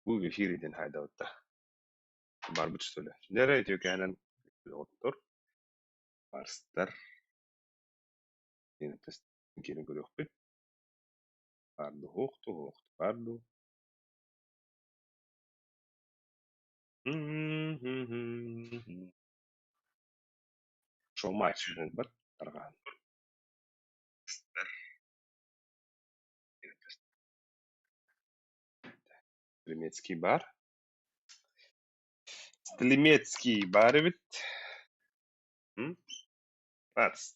Бу эфир диэн хайдабытта. Барбыт что ли? Дьэрэ үтүөкээнэн оттор, барстар киирэн көрүөхпүт. Баар дуу, суох дуу, суох баар дуу. Шоу-матч буолбат тарҕаан. Стрелецкий бар. Стрелецкий бар эбит. М? Бас.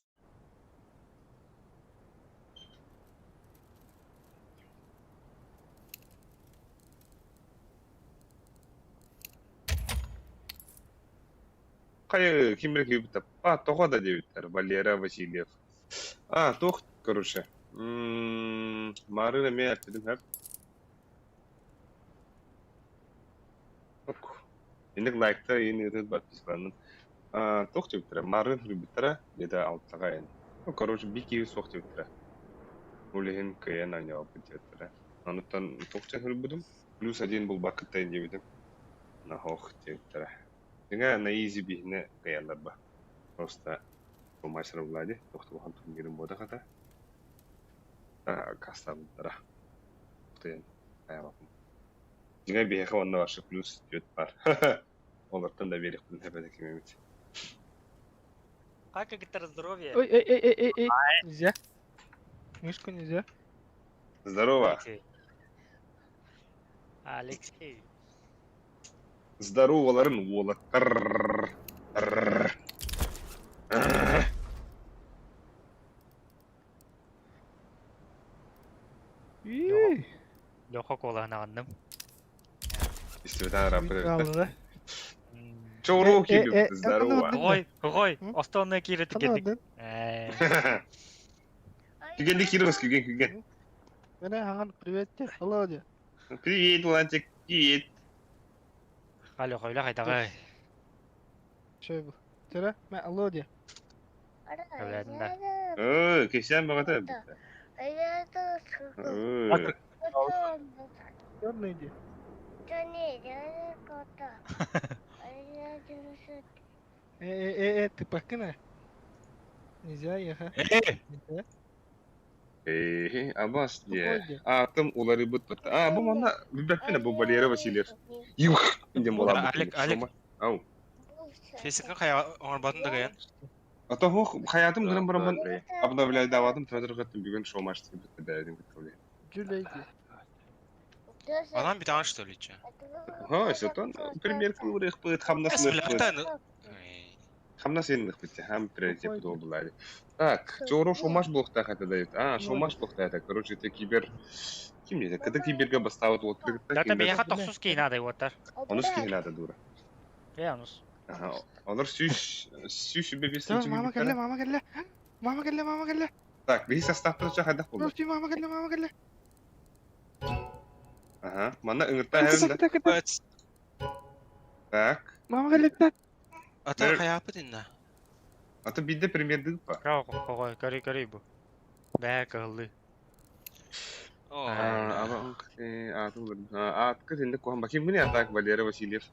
Хайа ким эрэ киирбит А, тоҕо да диэбиттэр Валера Васильев. А, туох, короче. Маарыын эмиэ эппитим сөп. Инник лайкта иин ыытыт подпискаланным. А, туох диэбиттэрэ? Маарыын суруйбуттара, где-то алтаҕа эн. Ну, короче, биир киһи суох диэбиттэрэ. Ол иһин кыайан оонньообуппут диэбиттэрэ. Онуттан туох диэн суруйбутум? Плюс один булбаккыттан диэбитим. Нахох диэбиттэрэ. Дьиҥэ на изи биһиэнэ кыайаллар ба. Просто мастер Влади, туох да улахан турнирым буотах этэ. Кастаабыттара. Тыйын хайаабаппын. Дьиҥэ биһиэхэ уонна вообще плюс түөрт баар. Олортон да биэриэхпин сөп этэ ким эмит. Как это здоровье? Ой, эй, эй, эй, эй, эй, нельзя. Мышку нельзя. Здорово. Алексей. Алексей. Здороваларын уолаттар. Ии, Леха куолаһын Истибэтэн араппыт хаалла да. Чоуруу Э, э, э, киирбит. Здорово. Ой, ой, М? остуонна киирэ түгэнник. Ханна Түгэнник киирэ күгэн күгэн. Мене хаган привет те. Алло де. Привет, Улантик, привет. Алло, хойла хайдагай. Шөй бу. Төре, мә алло де. Эвлядында. Өө, кесен баҕата. Өө. Черный де. Э, э, э, э, ты покина. Нельзя, еха. Нельзя. Ээ, абас Тупой дии. де. Аатым уларыйбыт. А, бу манна билбэппин бу Валера Васильев. Юх, диэн буолаабыт. Алек, Алек. Ау. Фейсикка хайа оҥорботун да гайан. А то хох хаятым гынан бараммын обновляйдаабатым Федор кыттым бүгүн шоу-матч кытта бэйэтин кытта Джулей де. Анан битаан что ли че? Ха, сетон пример кылырыхпыт, хамнас лыхпыт. Хамнас инныхпыт, хам приоритет буоллар. Так, чоро шоу-матч буолуохтаах этэ дают. А, шоу-матч буолуохтаах этэ. Короче, это кибер... Ким диэтэ? Кыта киберге бастаабыт уоттар кытта Дата кинилэр бэйэхэ тохсус киһи наада уоттар. онус киһи наада дура. Э, онус. Аха, олор сүүс сүбэ биэс Мама кэллэ, мама кэллэ. Мама кэллэ, мама кэллэ. Так, биһи составпыт ча хайдах буолла? Прости, мама кэллэ, мама кэллэ. Аха, манна ыҥыртаа эһэм да. Кыта, кыта, Так, Мама кэллэ. Ата хайаапыт инна. а то биирдэ премьердык па. Кыра оҕо, көрүй көрүй бу. Бээ кыһыллыы. А, аатка синник куһан бакин мини атак Валера Васильев.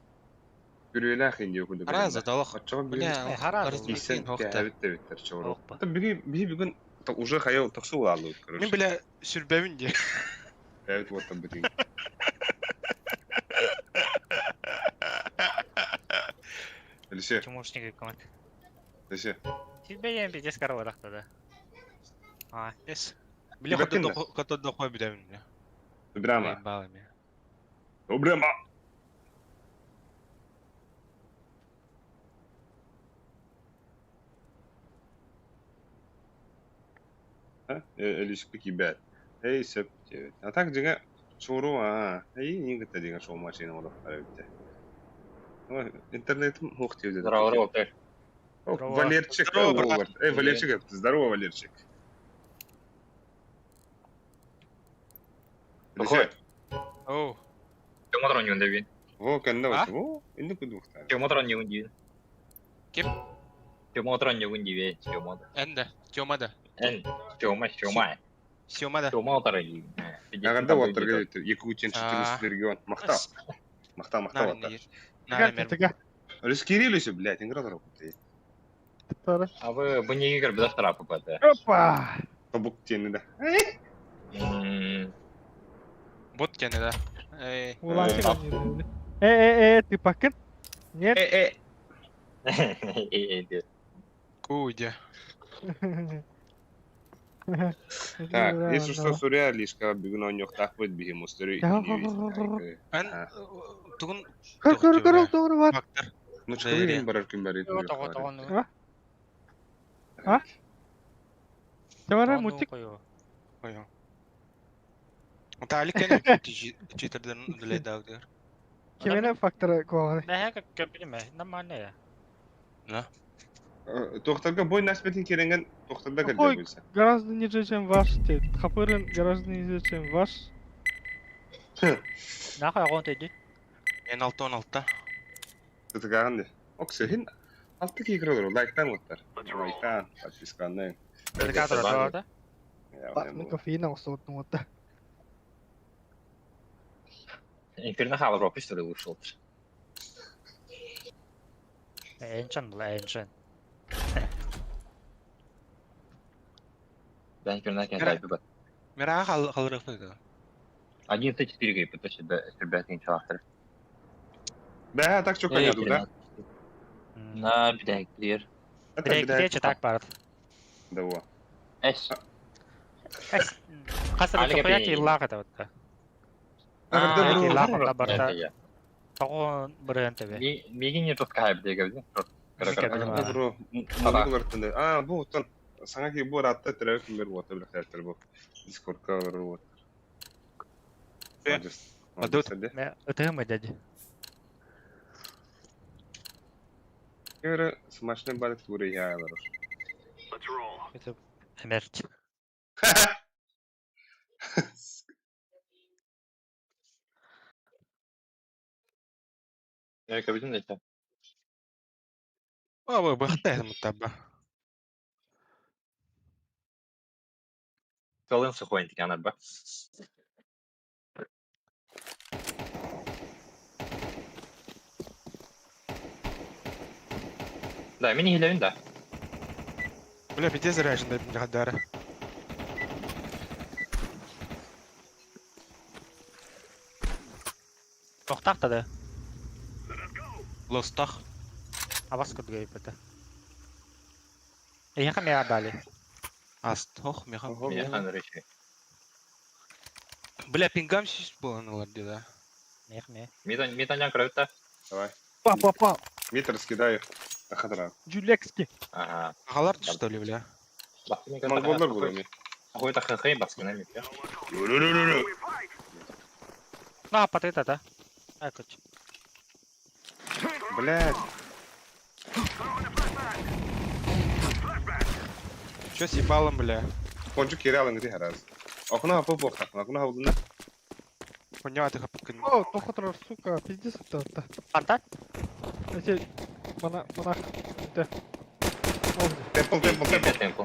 Күрүөлээх инди курдук. Араза долох. Оччоҕо бүгүн Бля, Хараза. киирсэн кээһэбит тэбиттэр чоҕуру. Оһоппа. Ата бүгүн биһи бүгүн уже хайыл тохсу улааллыбыт Мин короче. бля сүрбэбин диye. Бэйэбит уоттан бытыгын. Алисе, Чумошник команд. Алисе. Силбэйэн пиздец караларахта да. А, Yes. Бля Киберкин да? хотод дохой бүтэбин бля. Добрама. Балами. Добрама. Элиспи кибет. Эй, сөп диэбит. А так дьиҥэ чууру аа, эй, иин кытта дьиҥэ шоу машина олохтор эбит. Интернетим суох диэбит. Здорово, здорово. О, Здорово. Валерчик, Здорово, брат. Эй, Валерчик, здорово, Валерчик. Какой? Оу. Тёма тронюн дебин. Во, кэннэ А? вот. Во, инник кудуктар. Тёма тронюн дебин. Ким? Тёма тронюн дебин. Тёма. Эн да. Тёма да. Эн. Тёма, Тёма. Сёма да. Тёма тронюн. Эҕэрдэ уолаттарга Якутин 14 регион. Махтал. Махтал, махтал уолаттар. Рискирились, блядь, игра работает. А вы бы не игр без штрафа ПТ. Опа! Тобук тени, да. Бот тени, да. Э-э-э, ты пакет? Нет? Э-э. Кудя. Так, если что, суря лишка бүгүн оонньуохтаахпыт биһи мустары Эн тугун Көр көр көр тугун бар. Нучкалыын барар күн бары. А? Давай мультик. Талик кен читерден үлелейдагыр. Кимene фактора куоҕаны. Мэһэ көппүтүмэ, нормально я. Да. Тохтарга бой наспетин керенген тохтарда кэлдэ буйса. Гораздо ниже, чем ваш, те. Хапырын гораздо ниже, чем ваш. Нахуй огон тейди. Эн алты он алта. Тытыгаган де. Оксехин алты кийгер лайктан оттар. Лайктан, подписканнан. Тытыгаган Ну кофеин оҕусубут отта. Инферно хала пропустил и вышел. Энчен була, энчен. Да, Инферно кен дай бибат. Мира хал халрыфы. 11-4 гриппа, точно, ребята, ничего автор. Да, так что понятно, да? На, бля, клир. Бля, так барат. Да, во. Эс. Эс. Хасар тухуя иллаага таватта. Иллаага барта. Тоҕо бырыан тебе. Миги не тот кайп дегебди. Бро, муну А, бу оттон саҥа ки бу ратта төрөк күмбер буота билэхтэр бу. Дискордка олорор буоттар. Адут. Ытыгым дяди. Кere смачный балык туры я олорор. Это эмерч. Я кабин это. А, вы бахтайм таба. Колын сухой анар ба. Да, мини хилевин да. Бля, пиздец заряжен, да, гадара. Тохтах да. Лостах. А вас куда это? Я хамя дали. Астох, меха. Меня хан речи. Бля, пингам сис было на ладе, да. Мех ме. Митанян кровь-то. Давай. Па па па. Метр скидаю. Ахадра. Джулекски. Ага. Агалар что ли, бля? Монголдар было ми. Какой-то хэ баскина ми. На, патыта, да. Ай, короче. Блядь. Чё с ебалом, бля? Кончу киралын где раз. Окна хапы бохта, окна хабы Хуйня ты хапкын. О, тохотор, сука, пиздец это. Анта? Эти монах, да. Темпл, темпл, темпл. Темпл.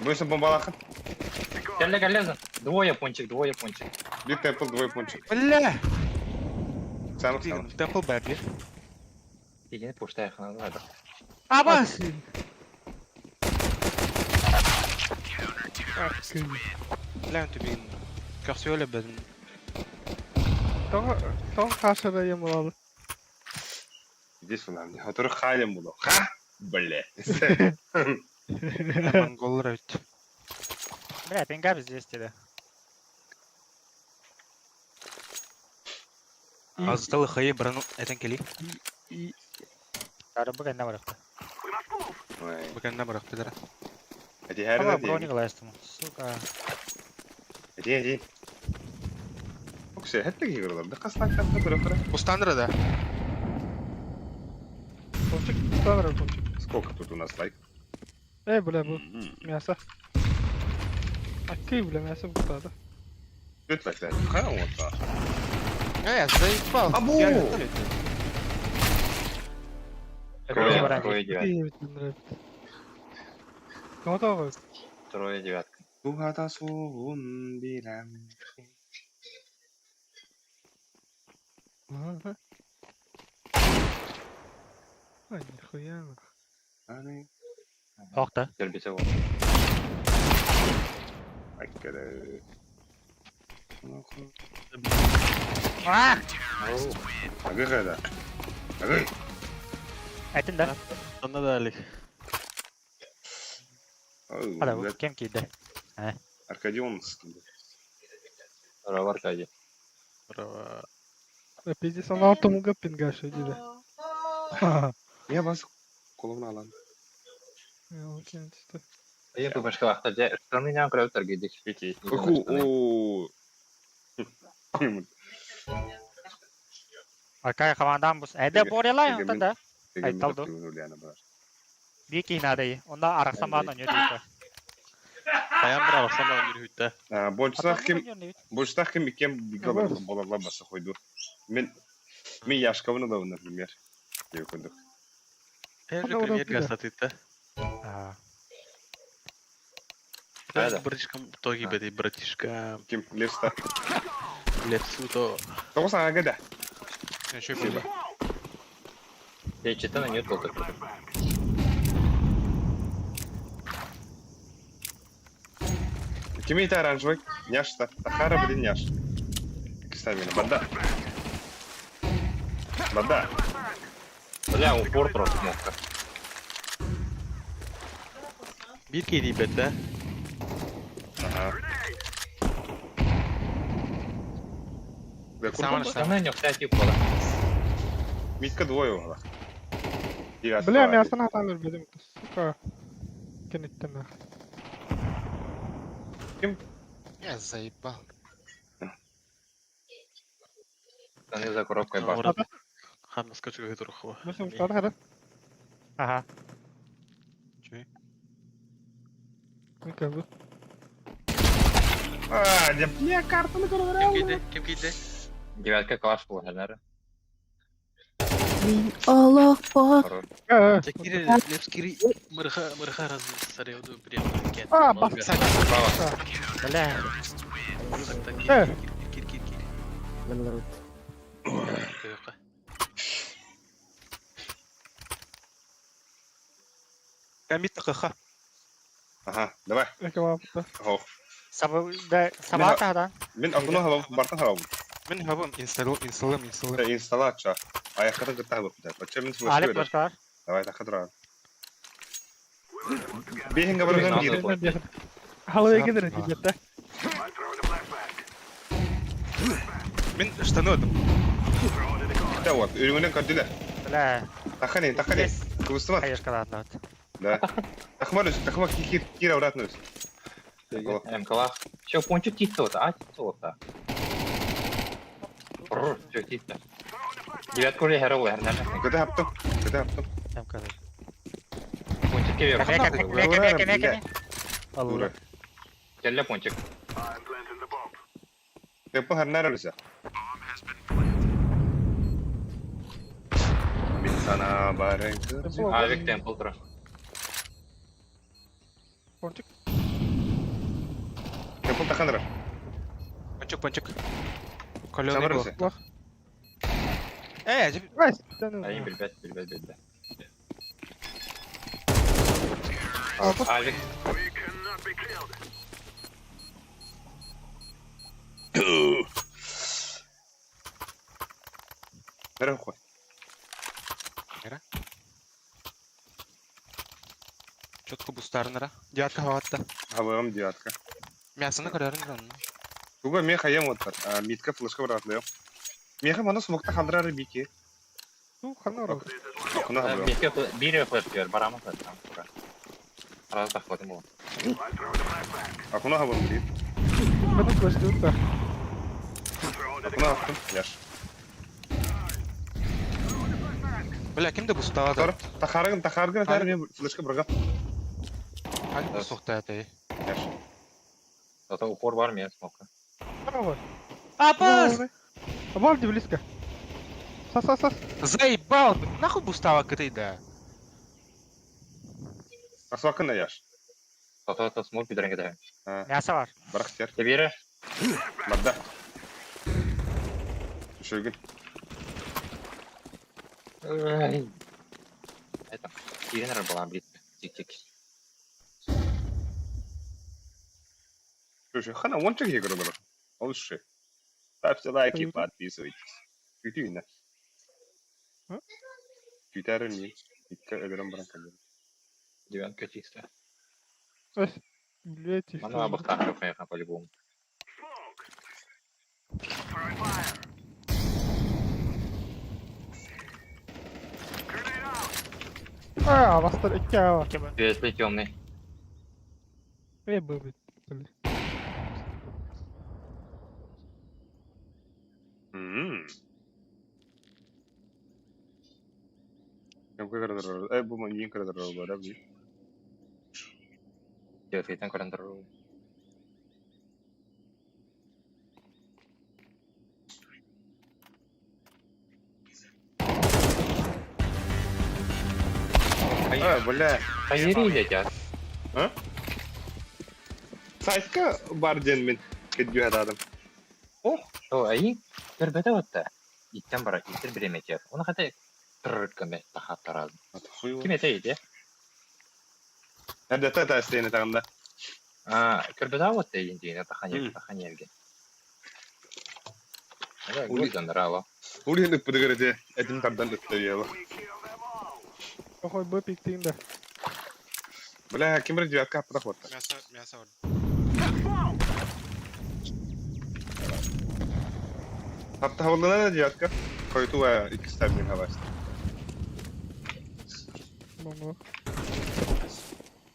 Бойся бомбалаха. Калля, калля. Двое пончик, двое пончик. Бит темпл, двое пончик. Бля! Сам, сам. Темпл бэби. Иди не пуштай, хана, ладно. Абас! Бля, ты блин. Көрсүөлө бен. Тоҕо хашара ем буолалы. Здесь у нас не который халим буду. Ха! Бля. Монгол райт. Бля, пингап здесь тебе. Азталы хайы брану этен кели. Тары бүгін на барахта. Бүгін на барахта дара. Эти Ага, броник лайстым. Сука. Эти, эти. Оксе, хэтте кигерлер. Да каслак катта көрө Устанра да. Пончик, устанра пончик. Сколько тут у нас лайк? Эй, бля, бу мясо. Акы, бля, мясо бутады. Тут лайк, да. Ха, вот так. Э, заебал. Абу! Трое девятка. Кого Трое девятка. Тугата сугун билем. Ага. Ай, нихуя нах. Аны. Охта. Дербисе бол. Айккары. А! Агы қайда? Агы! Этин да. Онно да Алик. Хада, бу кем киирдэ? Аркадион. Здорово, Аркадий. Здорово. Да пиздец, он алтымга пингаша диде. Я вас коловна алан. Айын пымышкалахта дьэ штаны ньаан көрөбүт аргыйдык Ити. Оху, о. Аркай хамаандаан бус. Эдэ борелай онтон да. Айтал ду. Биир киһи наадайы. Онно арахсан баан онньуу диэххэ. Хайан бра арахсан баан үрүһүттэ. Больчтах ким больчтах ким иккиэн бигэ болалла баса хойду. Мен мен Яшковны да, например. Диэбит курдук. Эр премьер гастатыта. Братишка тоги бэти братишка. Ким Левста. Левсу то. Тоҕус аҥаага да. Еще пиво. Я читаю, нет толка. Кими это оранжевый? Няш-то. Тахара, блин, няш. Кстати, банда. Банда. Бля, упор просто мокко. Биир киһи бэт да. Ага. Самое Штаны не хотят упора. Митка двое угла. Бля, мясо на бедем, сука. Кенеттен нах. Ким? Я заебал. Штаны за коробкой башни. Ханна скачуга турхова. Ага. Че? А, не, бля, карту на Ким киирдэ? Ким киирдэ? Девятка калаш була, наверное. Мин олохпор. Кири, Левс кири, мырха, мырха раз сареуду приятно. А, бас. Справа. Бля. Кир, кир, кир, кир. Камит КХ. Ага, давай. Ох. Сабата да. Мин окно хабам, бартан хабам. Мин хабам инсталл, инсталлым, инсталлым. Инсталлация. А я хотел готовы куда. Почему мин Алик башкар. Давай, так хадра. Бехин говорю, гири. Халве гидре тибетте. Мин штаны одым. Да вот, үрүңүнен көрдүлэр. Бля. Тахани, тахани. Кыбыстыма. Хаешка да. Да. Тахмар өс, тахмар кир кир обратно өс. МКЛА. Че, пончик тихо-то, а тихо-то. Бррр, все тихо. Девятку уже херово, наверное. Көтө хаптым, көтө хаптым. МК. Пончик кевер. Кене, кене, кене. Дура. Келле пончик. Теппа харнар өлсө. Мин сана барын Авик темпл тұр. Пончик. Темпл таханыр. Пончик, пончик. Каленый был. Э, Один бельбет, бельбет, бельбет. Авик. Бері қой. Четко бустарнара. Девятка хаватта. Хабарым девятка. Мясоны көрөрүн дон. Туга меха ем оттар. Митка флешка братлıyor. Меха мана смокта хандрары бики. Ну, ханара. Куна хабар. Бирге бир флеш бер, барамы там. Раз захватым было. А куна хабар бит. Баны флеш да. Куна хаптым. Яш. Бля, кимде бусталады? Тахаргын, тахаргын, тахаргын мен флешка бырга. Хали бустукта это. Яш. Зато упор бар мен смока. Право. Апас! Валди близко. Сас, сас, сас. Заебал! Нахуй бустала кытай да. Асвакын да яш. Зато это смок бидерен кетер. Мясо бар. Барак сер. Тебире. Барда. Үшөгүн. Это, киирэн эрэр буолан билиттэ. Тик-тик. Слушай, хана уонча киһи көрө олорор. Ол үчүгэй. Ставьте лайки, Каюта? подписывайтесь. Күүтүү А? Күүтээр мин. Икки өлөрөн баран кэллим. Девятка чисто. Ось, блядь, их Мана тоже. абахтаах хайха по-любому. А, бастар икки ава. Икки бу. Светлый темный. Эй, был, блядь. Блин. М. Кем көрө Э, бу миин көрө бара би. Девятыйтан көрөн турар. А, бля. Хайыри дядя. А? Сайтка бар диэн мин кэддүү хатаатым. Ох, О, айы көрбөтө отта. Иттен бара, иттер биреметер. Оны хата тырыр көмө тахаттараз. хуй. Ким эте иде? Эрдэ та стене тагында. А, көрбөтө отта индине таханер, М. таханерге. Ага, Ули- гольдан рало. Улин ыппыдыгар этин тардан ыттыйыла. Похуй, б пиктин да. Бля, ким бир девятка аппыта хуатта. Мясо, мясо бар. Хапта хабылына девятка. Койтуа икки стабин хабаст. Бомба.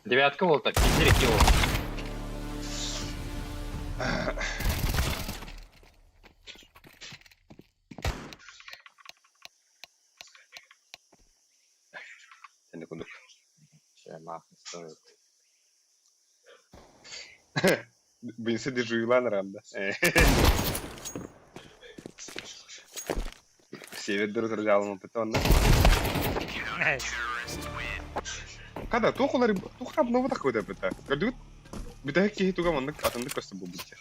Девятка болта, пиздери килл. Сен кундук. Мах, стоит. Бинсе дежуйлан ранда. Север дыры жалымы пытонна. Nice. Када тухулар тухрап ново такой да быта. Көрдүгүт? Бүтэ киһи туга маннык атыннык көстө бу бутча.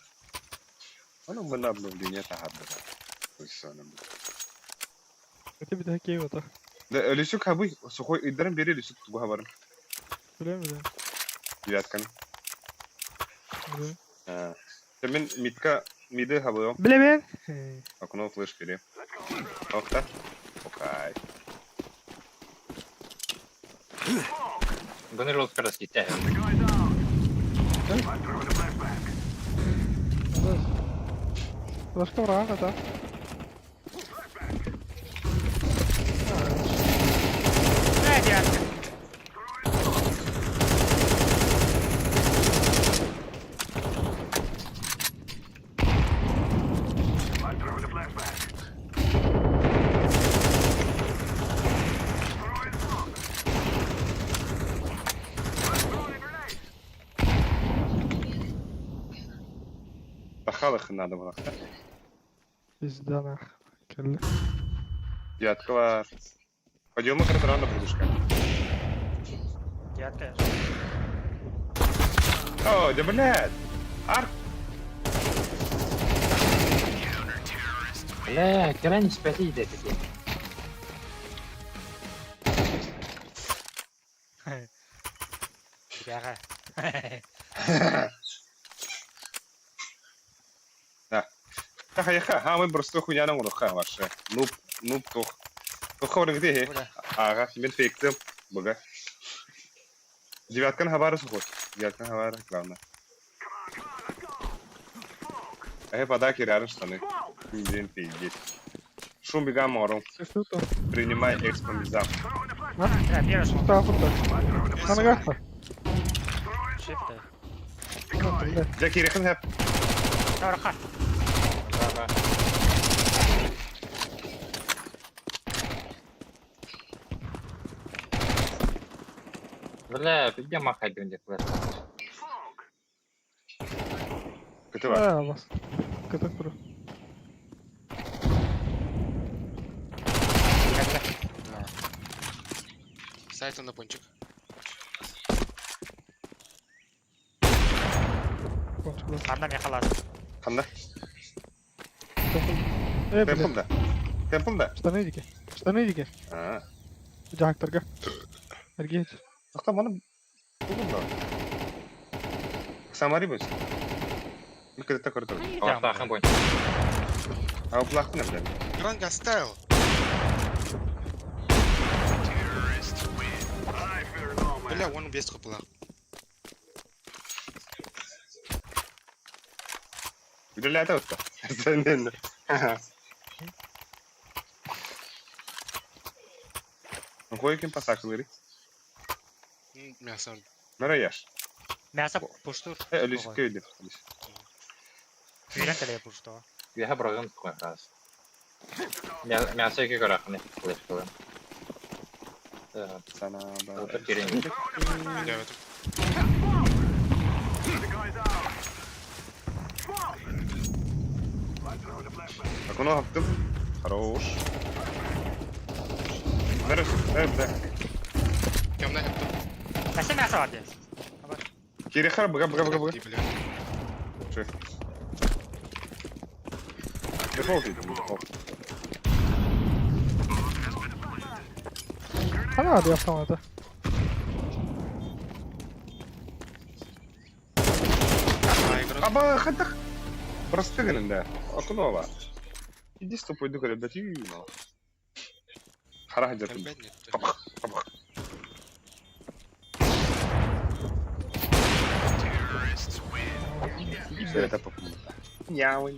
Аны мына обновление тахарды. Өссөнө. Это бит хоккей вот. Да өлүсүк хабы сухой ыйдарын бери өлүсүк тугу хабарын. Билем, билем. Девятканы. Билем. Мен митка миды хабы Билем. Окно флеш бери. Окта. Окай. Бұны жол скорос китте. Флешка врага, да? Бля, девятка. Тахалых надо было. Пизда нах. Келли. Девятка бар. Пойдем мы рано будушка. Девятка. О, да блядь. Арк. Бля, кирани спяти иде теке. Бяга. Таха яха, ха мы просто хуйня нам уруха ваше. Нуб, нуб тух. Тух орын где? Бля. Ага, мен фейктым. Бага. Девяткан хабары сухой. Девяткан хабары, главное. Эй, подаки рядом штаны. Блин, пиздец. Шум бегам мором. Что там? Принимай экспо мизам. Бля, первый шел. Что там? Ханагахта. Shift. Джеки, рехен хэп. Тараха. Ага. Бля, пизде махать где флеш. Көтө бар. А, вас. Катак про. Сайт на пончик. Кончик, да. Анда мен қалас. Ханда. Э, блядь. Темпл да. Темпл да? Штаны дике. Штаны дике. А. Дьаһактарга. Эргиэч. Тохто маны тугун да? Самари бус. Микрета көрдөр. Ортахан бой. А уплахты не блядь. Гранг оставил. Бля, он без хопла. Үлэлээтэ отто. Сэнэн. Кой ким пасакылыры? Мясо. Нара яш. Мясо пуштур. Э, өлүс көйдү. Үйрен кэлэ пуштуо. Үөһэ бырагын раз. Мясо екі көрәхіне. Флешкалар. Сана Отыр керең. Да, это. Окно хаптым. Хорош. Нара, э, бля. Темная хепту. Әсә мясо бар дии. Кирехар, бга, бга, бга, бга. Бля. Шеф. Дефолт, дефолт. Хана ади автомата. Аба, хатах. Просты гэнэ. Окно бар. Иди стопой дука, ребят, и Хара хадят. Папах, папах. Это Няу.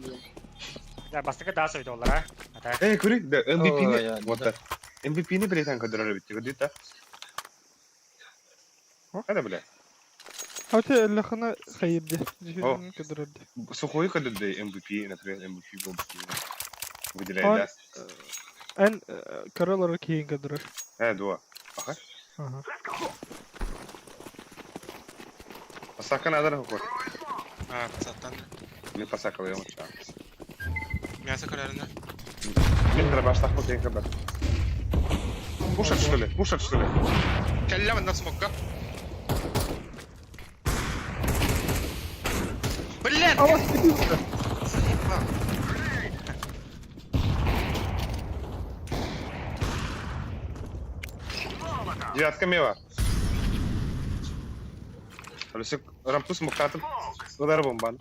Да, бастыгы да сөйдө олар, а. Ата. Эй, көрей, да, MVP-ни, Ой, вот так. MVP-ни билетен көдөрөр битти, көрдүт да. Хада бля. Ате лахана хайырды. О. Жүйін көдірді. Сухой көдөрдө MVP, например, MVP был выделяет, да? Эн королар кейин көдірір. Э, дуа. Аха. Ага. Пасакан адар хокор. А, пацан. Не пасакал я моча. Мясо көрәріне. Мен дробаш тахпы деген хабар. Пушат, что ли? Пушат, что ли? Кәллә на смокка. Блин! Ава скидывся. Заебал. Девятка мева. Алисек рампу смокатым. Удар бомбан.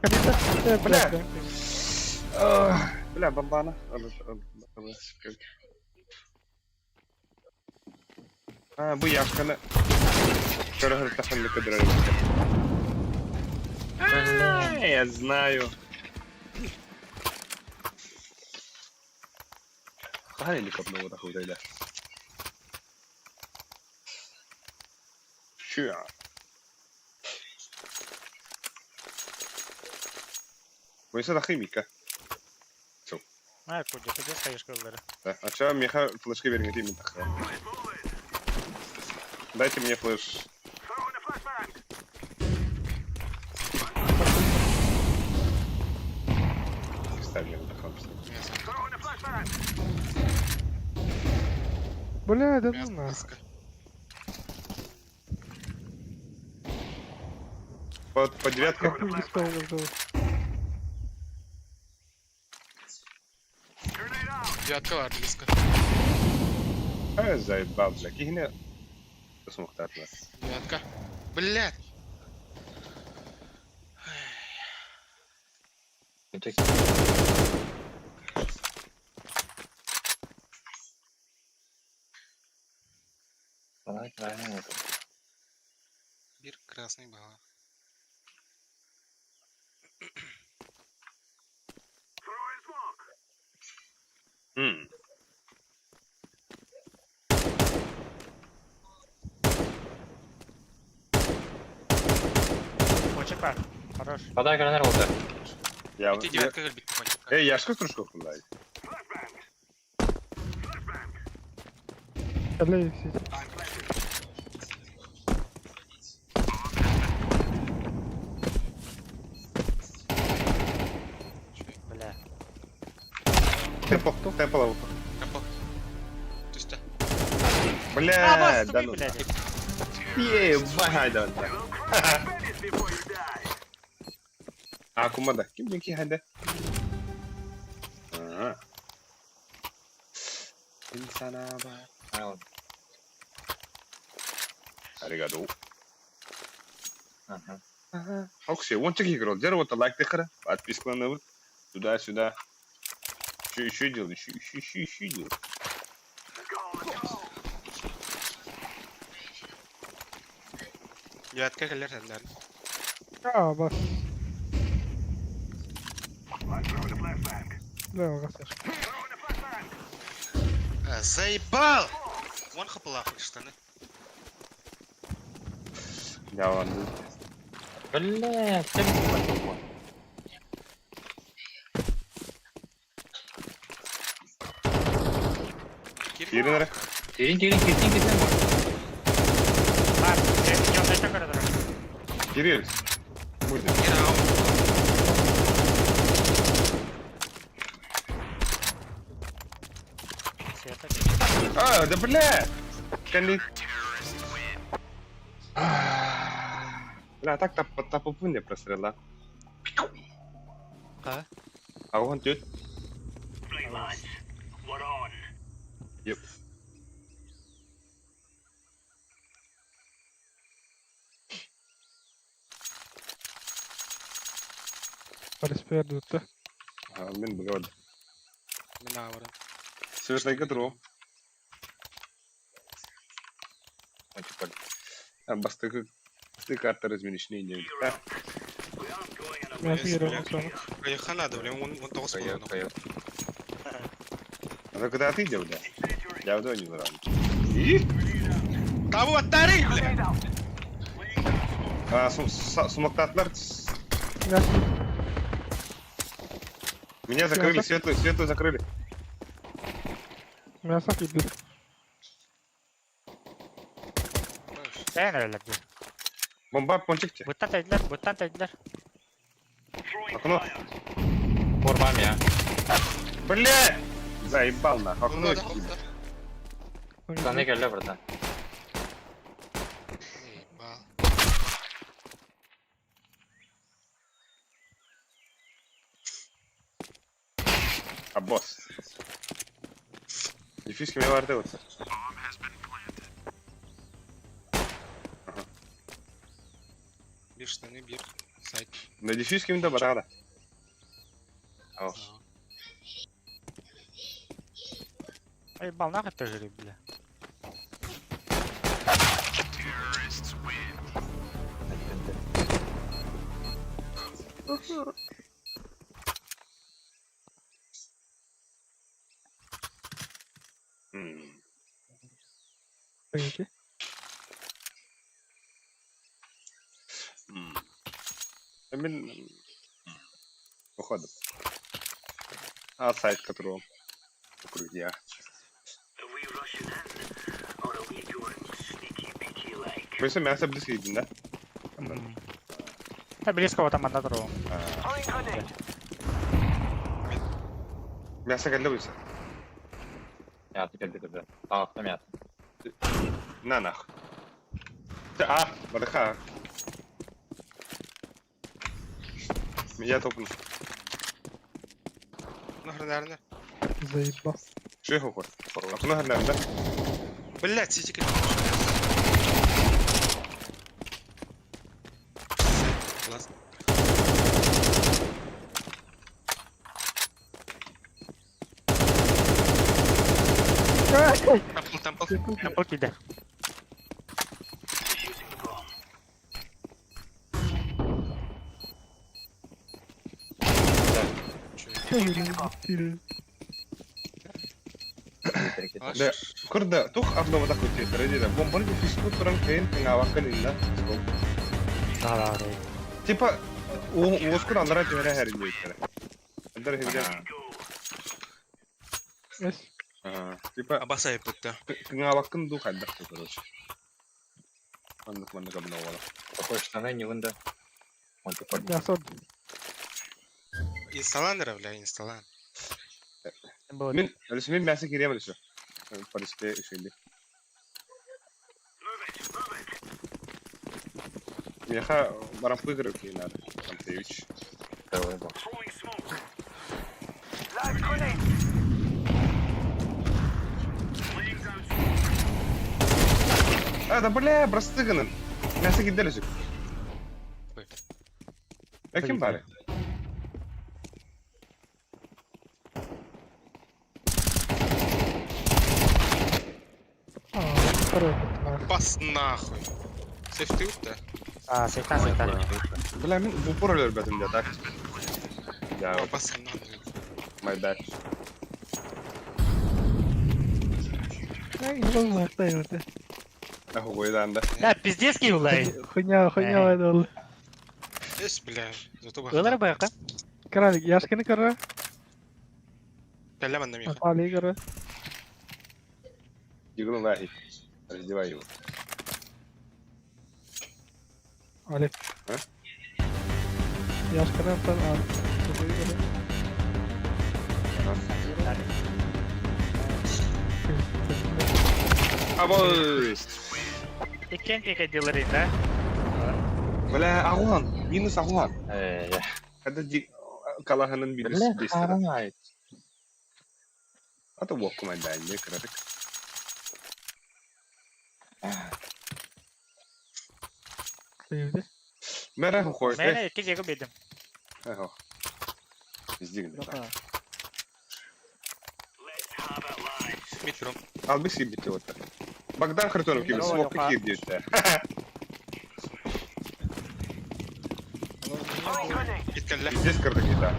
Калита. Э, Бля. бля. Бля, бомбана. А, бу яшканы. Көрө тахын көдөрөр. Я знаю. Хаһан или копну вот ахуй да. Ща. Бойся химика. А, кудя, кудя стоишь кыллары. Да. А чё, меха флешки берген именно так. Дайте мне флеш. Ставь мне на Мясо. Бля, да ну Мясо. нах. Маска. По девятке. Как не стал уже. Девятка бар, близко. А, заебал, бля. Кихне. Смухтатла. Девятка. Блядь. Давай, правильно это. Бир красный бала. М. Почек бар. Хорош. Подай гранат болды. Я. Эти девятка бит Эй, яшка стружку кулай. Бля, все. Бля. Темпо, темпо лаву. Капо. Түстә. Бля, А, да бас, ну. блядь. Ебать, да. Акумада. Ким диэн киһи Аа. Мин санаабар. Аригадо. Ага. Окси, уонча киһи көрөр. Дьэ, вот лайк тыхара, подпискаланабыт. Туда-сюда. Еще, еще делай, еще, еще, еще, еще делай. Девятка кэлэр сэннэр. А, бас. Бля, ағасы. Заебал! Вон хапалах штаны. Я ладно. Бля, всем Киирин эрэ. Кирин, кирин, кирин, кирин. Бар, дьон көрө турар. Кирилл. Будет. Света. А, да бля! Кали. Бля, так тапопун прострела. А? А вон тут. Yep. Полиспер дутта. А, Мин бгод. Мин аабара. Светлый тру. Бастыкы бастыкы карта размещения. Мясо кирен соны. Поехали надо, бля, он он тоғыз Кайы, болды. кайы. А куда ты идешь, бля? Я в не рано. И? Того аттары, бля! А, сумактатлар. Мясо. Меня закрыли, светлую, светлую закрыли. Мясо кидет. Сен эрэлэр дии. Бомба, пончик тебе. Буттан тэйдилэр, буттан тэйдилэр. Окно. Формам я. Бля! Заебал нахуй. Окно. Штаны кэллэ, братан. Заебал. А босс. Дефьюз кime vardı yoksa? Bir штаны, bir сайт. На дефьюз кимде барада. Ай, бал нахуй ты жри, бля. Пойдите. Мен походу. А сайт которого вокруг я. Вы мясо близко едим, да? Да близко там одна туру. Мясо кэллэ буйса. Мясо кэлбит бля. Таҕыста мясо. На нахуй. А, бадаха. Я топну. Нахрен, наверное. Заебал. Что я хохот? Окно да? Блять, сиди Класс. Темпл, темпл. Темпл киде. Да, курда, тух обнова такой театр, иди да. Бомбон фишку туран кейн тыңавакын инна. Да, да, да. Типа, уоскун андара түһэрэ хэрин Андара хэрин. Эс. Типа, Абаса еппетте. тыңавакын ду хайдах короче. Маннык маннык обновала. Такой штаны не вында. Он типа Мясо. Инсталан бля, инсталан. Мин, әлесе мин мясо кириэм әлесе. Полисте үшенди. Миэхэ барампы кырык надо. Антеевич. Давай, бу. А, да бля, простыганын. Мясо кидели сүк. Ой. А ким бары? А, второй вот, Бас нахуй. Сейфти да? А, сейфтан, сейфтан. Бля, мин в упор өлөрбөтүм да так. Я, О, бас нахуй. my bad. Ай, не знаю, кто это. Ахуйдан да. Да, пиздец киулай. Хуйня, хуйня это был. Эс, бля. Зато Ылар байка. Кралик, Яшкины кора, Кәллә манда миха. Али кора. Дигл лахи. Раздевай его. Али. А? Яшкины там, а. Другой кора. Абой! Иккен пика дилерин, да? Бля, агуан. Минус агуан. Э, Когда ди... Калаханын минус Бля, 200. харамай. А то вокку майдан, не крадек. Севди. Мэрэ хохой. Мен икки жеги бедим. Эхо. Издигн. Мид прям. Албы сибите вот так. Богдан Харитонов ким Здорово, смог Лёха. какие дети. Мид кәллә. Здесь кардaki да.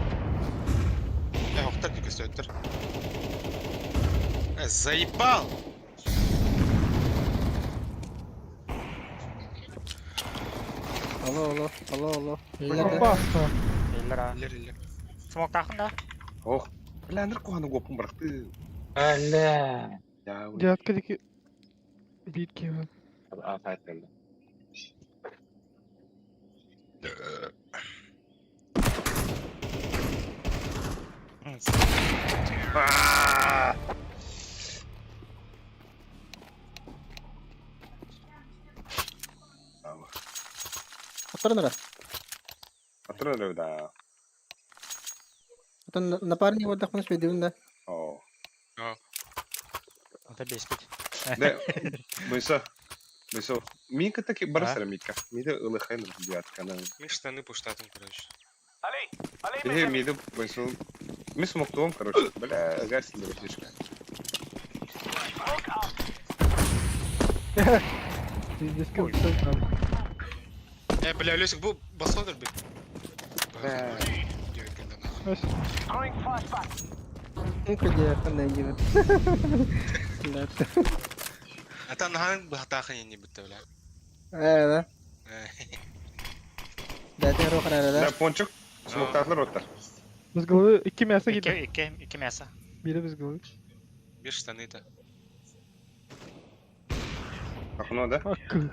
Э, охтар бик өстәттер. Э, заебал! Алло, алло, алло, алло. Илләрдә. Опасно. Иллер а. Иллер, иллер. Смок тахын да? Ох. Бля, ныр куханы гопун быракты. Бля. Я Девятка дики. Битки. вот. А, айтылды. Оттырнара. Атрын да. Отон напарник вот так бедибин да. О. Это беспить. Да, Мыса. Мыса. Мика таки барсара Мика. Мида ылыхайн девятка на. Мин штаны пуштатым, короче. Или мида мыса. Мы смоктуом, короче. Бля, газ не слишком. Пиздец, как всё там. Э, бля, Лёсик, бу басодыр бит. Бля. Девять кәллә нахуй. Ось. Ну-ка, девятка дибин. Да. Ата нахан бахтахын не битте, бля. Э, да. Э, Да, ты рух да. Да, пончик. Смоктатлар оттар. Без головы икки мясо Икки, киди. икки, икки мясо. Бири без головы. Бир штаны да. Ахно, да? Акы.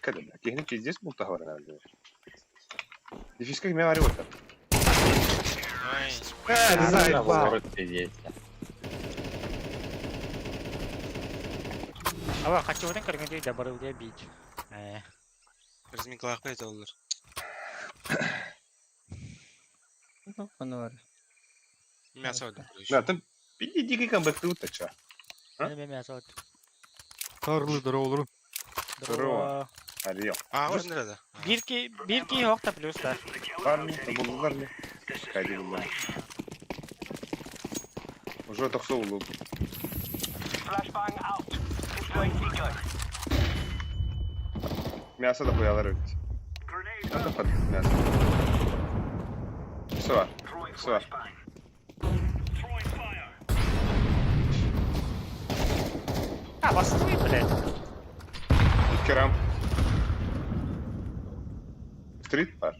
Когда, бля, кихни пиздец был товар, наверное. Дефиска кime var оттар. Ай. Э, заебал. Ава, хочу один көргенде да барыл деп бить. Э, Разминкалар қойды олар. Аны бар. Мясо алды, короче. Да, там пиди дикий камбэк тут, а чё? А? мен мясо. Тарлы здорово, Здорово. Арел. А, вот да. Бир ки, бир ки хокта плюс да. Парни, булдылар ми? Кайда булдылар. Уже тохсо улу. Мясо да хуялар өт. Это под мясо. Все, все. А, бастуй, блядь. Керам. Стрит пар.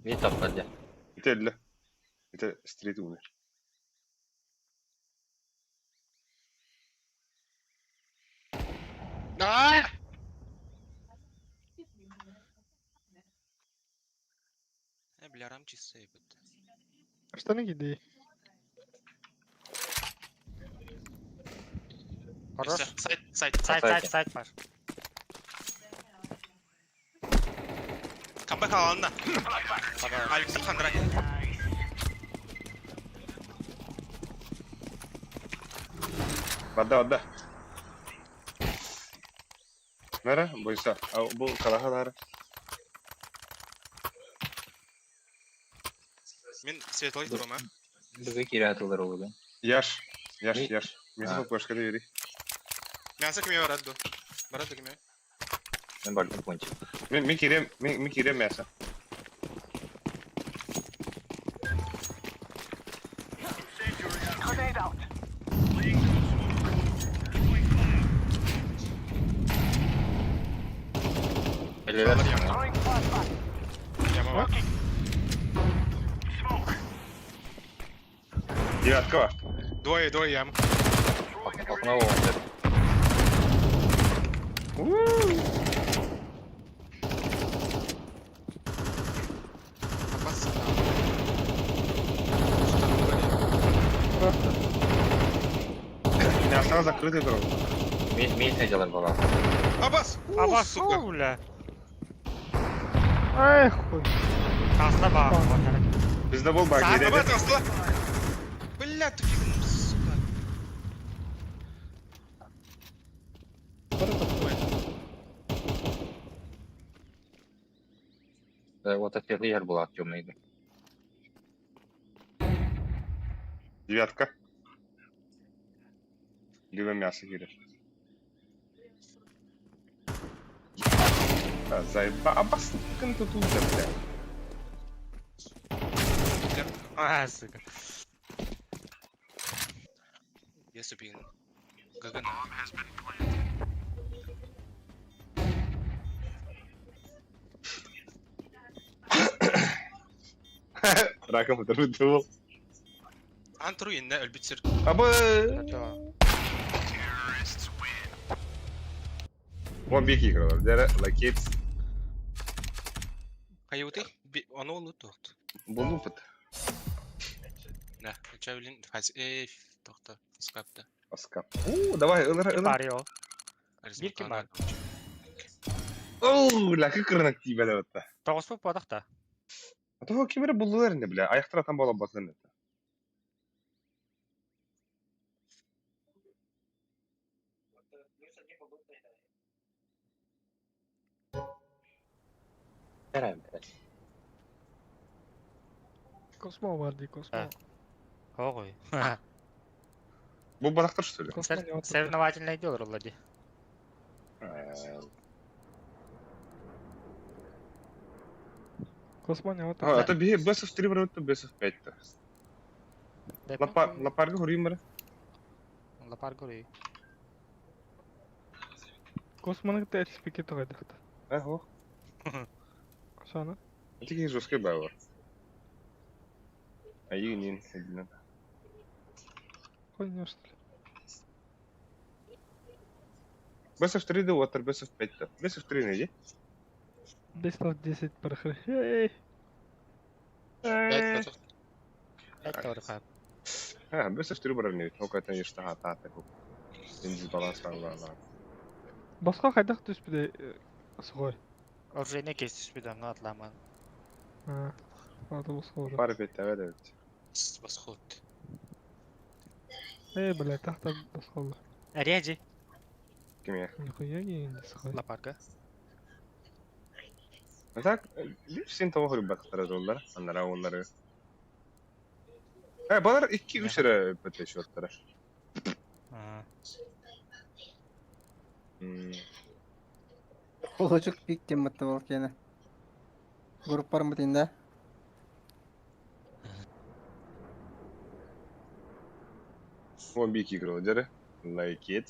Не таппады. Это Это стрит умер. А! Бля, рам чисто ебать. Штаны киди. Хорош. Сайт, сайт, Сайт, сайт, сайт бар. Камбэк аланна. Алекс Хандра. Барда, барда. Нара, бойса. Бу калаха Мин светлый турам, а? Бүгү киирэ атылар олугун. Яш, яш, яш. Мясо кошка бери. Мясо киме барат ду. Барат киме. Мен бардым пончик. Мин мин кирем, мин мин кирем мясо. Элелер. Яма бар. Девятка бар. Двое, двое ям. Окно оңдыр. Апас. Просто. Мясо закрытый дорога. Мен сәжалар бала. Абас! Абас, сука. бля. Ай, хуй. Таста бар. Bizde bol bak. Саа, Абас, астыла. Бля, тупик, сука. Вот светлый яр була темный. Девятка. Либо мясо кирер. А, заеба. Абас, тут тут, бля. А, сука. Я тупик. Гаган. Раком это Антру инне өлбүт сир. Абы. Вон бики играл. Дere, like it. Хайыты? Ону олу тохт. Булупат. Да, чавлин фаз э тохта скапта. Аскап. У, давай, ылыр, ылыр. Бар йо. Бир ким бар? Оу, ла кыкырнак тибеле отта. Тоғыз болып бодақта. А то кимере булдылар инде, бля. Аяктар атан бала батын это. Kerem блядь. Космо бар ди, космо. Ой. Бу балактар что ли? Космо не отыр. Соревновательный дело, Влади. Космо не отыр. А, это би бесов 3 бар, это бесов 5 то. Лапар, лапарга хорим Лапар гори. Космоны тәч пикет гайдакта. Ага. Шаны. Это жесткий бар. А и не, не. Хуйня, что ли. Бесов 3 да отыр, бесов 5 то. Бесов 3 не иди. 10 10 бархыр. Эй. Пять тохт. Пять торха. А, бесов 3 бар не. Ока это не что та та. Инди баланс бар. Басқа қайдақ түспіде суғай. Оружейне кесіш бідам, атламан. А, ладно, босқа Пара 5 таве да. Восход. Эй, бля, тахта босқа Реди. Киме? Нихуя не суғай. Лапарга. А так, сен того хорим бактара жолдар, аннара онлары. Э, балар 2-3 эрэ бөтө шоттара. Холочук пик темматты бол кene. Группар мытында. Вон бики играл, дере. Like it.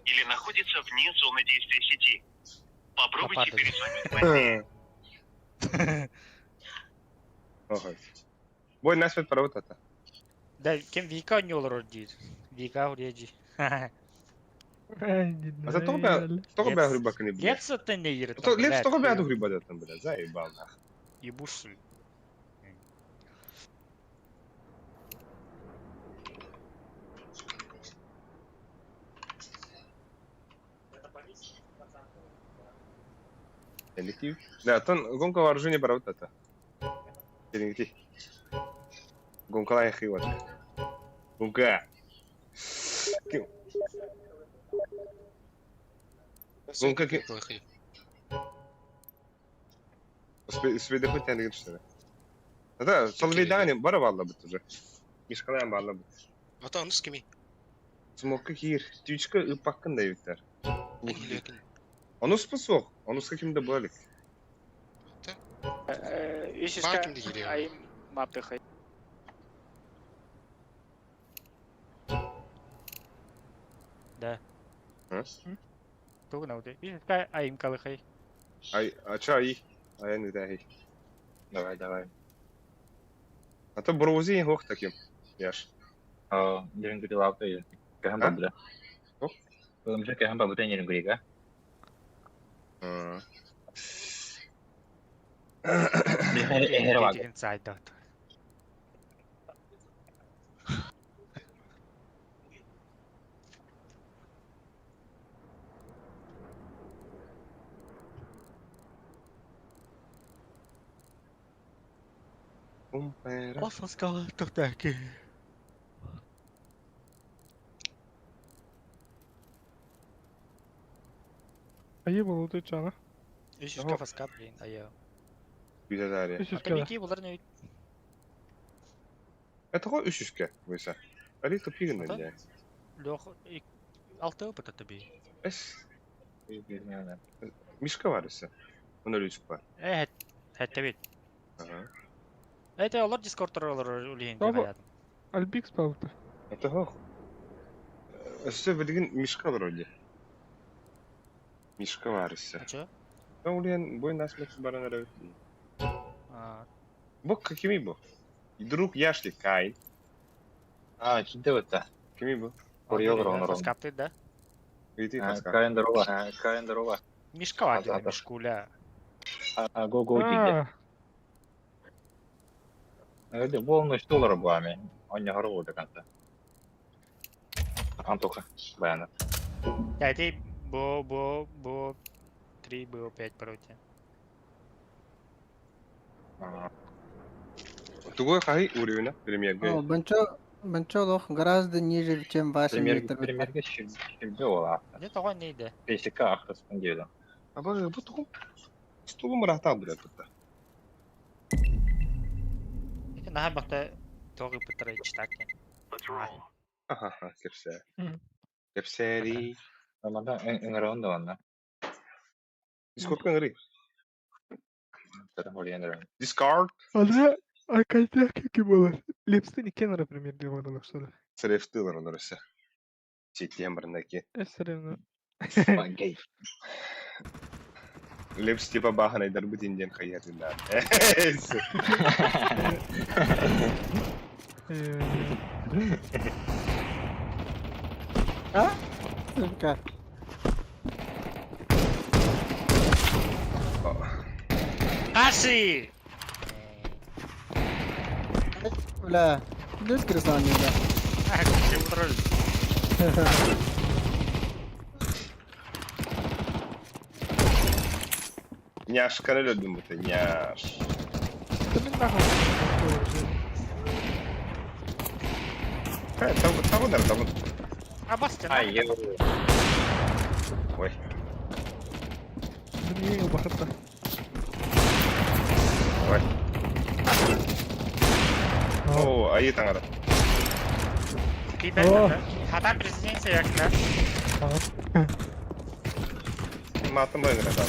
Или находится вне зоны действия сети. Попробуйте перезвонить позднее. Охой. Бой насвет парабыт ата. Да, кем Вика не олор дейр. Вика Уреджи. А тоҕо бээ хурбаккыный, блядь? Лепс оттон не ирит. Лепс тоҕо бээ хурбадаттан, блядь, заебал нах. Ебуши. Электив. Да, тон гонка вооружения барабыт это. Келиңити. Гонкалай хиват. Гонка. Гонка ки. Спеде хоть тянет что ли? Да, солвейдани бара балла бит уже. Мишкалайан балла бит. Ата онус кими? Смокка кир. Тючка ыппаккын да эбиттер. Онус суох. Онуска кимде буолик. Үсүскэ айым маптыхай. Да. Тугу науды. Үсүскэ айым калыхай. Ай, а ча ай? Аян ыдаһый. Давай, давай. А то броузи хох таким. Яш. Аа, нэрэн гүрий лавта я. Кэхэн бабда. Өмжө кэхэн бабда нэрэн гүрийга. Аа. Эхэр баг. Inside Айы болуду чана. Үсүскэ фаска, блин, айы. Güzel. Үсүскэ. Бики булар не Это хо үсүскэ буйса. Али тупигин да. Лех алты опыт таби. Эс. Мишка бар эсе. Оны лүсүк бар. Э, хәттә бит. Ага. Это олар дискордтар олар үлейін Баба, Альбикс бабыта. Это хо. Өссө билигин Мишка бар оди. Мишка бар эсе. Ача? Улен бой насмех баран эрэ. Бу кими бу? Друг Яшли Кайн. А, кимде бутта? Кими бу? Хореограф онорон. Фаскапты, да? Види фаска. Кайн здорово, Кайн здорово. Мишка бар деді, Мишкуля. А, го го диде. Это полностью доллар буами. Он не горву до конца. Антоха, баяна. Да, это бо бо бо 3 бо 5 против. Тугой хай уровень, премьер. О, Бенчо лох гораздо ниже, чем ваши. Премьер щебёла. Не того не иде. ПСК ахтас пандеда. А бу бу тугу стулу мырата блядь тут. Это на бакта тогы пытары читаки. Ага, кепсе. Кепсери. Намада энгрон да. Дискорд кыңры. Discord. Ана акайта каки болар. Лепсты кенара пример делала, что ли? Срефтылар онорысы. Сентябрьнаки. Эсревна. Гей. Лепс типа баханай дарбытин ден хаятында. А? Сука. Аши! Бля, плюс красавчик, да. Няшка любим это, няш. Того, того, того. А бастин. Ай, я. Ой. Блин, бахата. Ой. О, айы таңара. Хатан президенция якла. Матым байгыра да.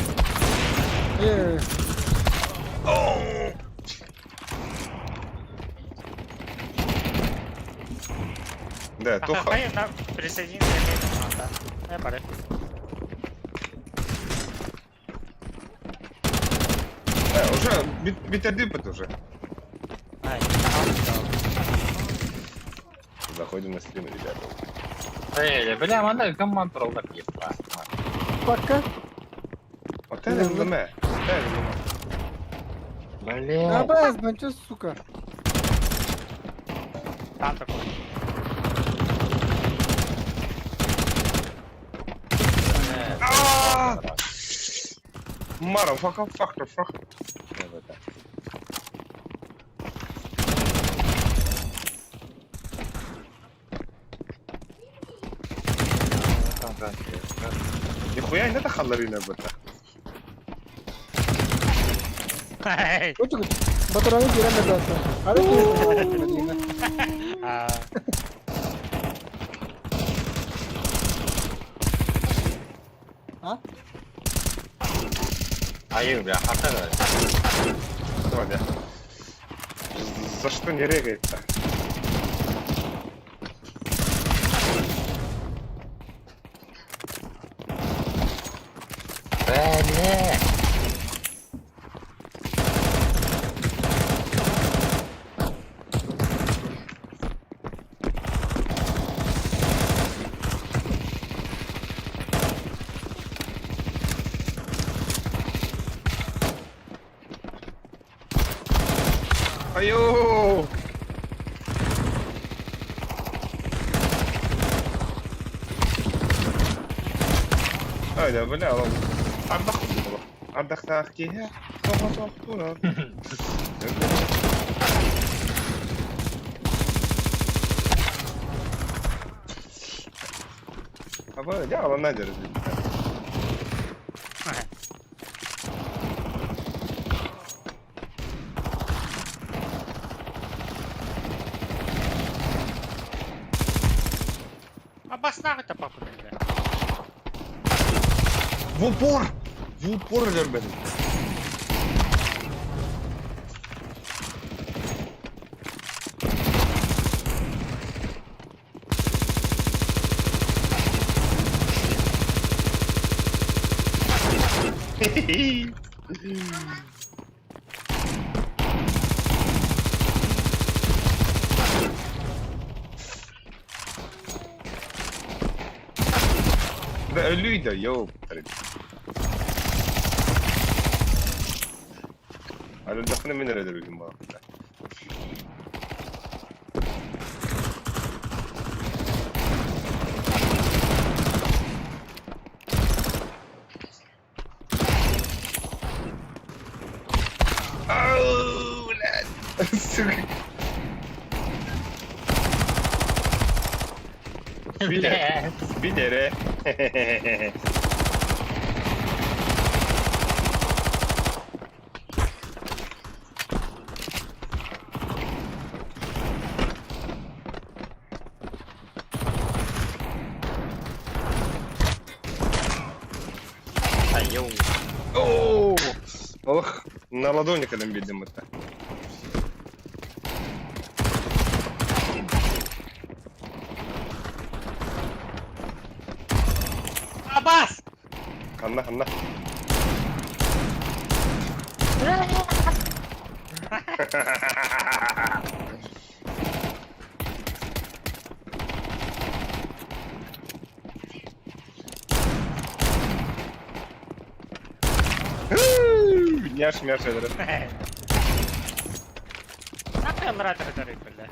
Да, тоха. Хайна присоединиться. Я паре. Уже битердипет уже. Заходим на стрим, ребята. Э, бля, манна гамман тураллар диэппа. Пока. Отель ЛМ. Отель ЛМ. Блин. Абаз, ну чё, сука? Там такой. Motherfucker, fuck the fuck. Нихуя не тахалларина быта. Батараны киирэн бэрдээттэ. Ары киирэн. А? Айыы, бля, харта Давай, За что не регает-то? Бля. Айо! Айда, бля, ардах ардахтаах киһи тоҕо Аба, я ала надер. Абаснағы тапапын енді. В упор! В упор өлөрбөдүм. Да өлүйді, йоу. Өлдөхнө мен өрөдөрүгүм бар. Ау, блядь. Сука. Билер. Билере. Айыы. О, Ох, на ладони когда видим это. Абас! Ханна, ханна. Няш, мяш, это. Нахуй ратор бля.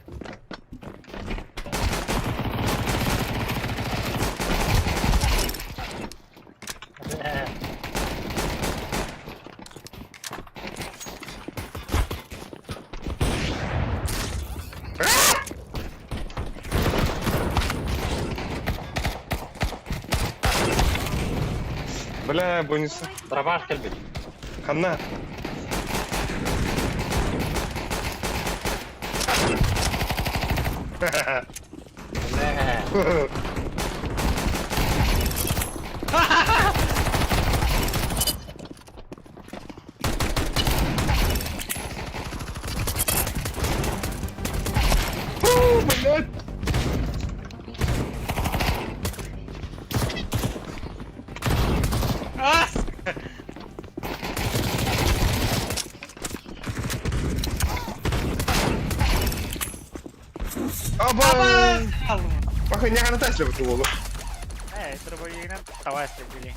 Бля, бонусы. Дробаш кэлбит. Ханна. Бля. Блядь. Ас! Аба! Абас! Паха не гана тасля бу болу. Э, дробовигынан таба эстебили.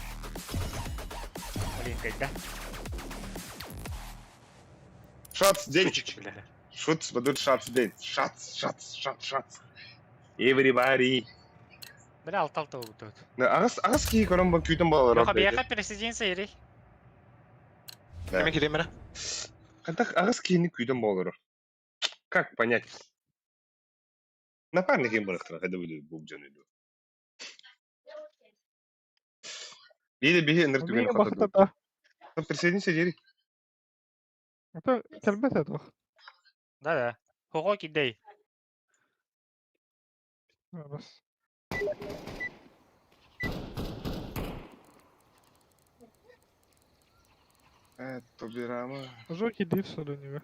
Блин, кайда. Шац день. Сучки, бля. Шутс, бадут шац день. Шац, шац, шац, шац. Everybody. Бля, алтал тут. Агас агас ки көрөн бу күүтэн болор. Yoka бияка присоединиться ири. Эме киремere. Кантах агас киини күүтэн болор. Как понять? Напарник им барахтара, когда буду буб жан иду. Бири биһи ыныр түгэн Умею хотоду. бахтата. Присоединься дери. Это кэлбэт этох. Да-да. Хого кидей. Бас. Тобирама. Жоки дивса до него.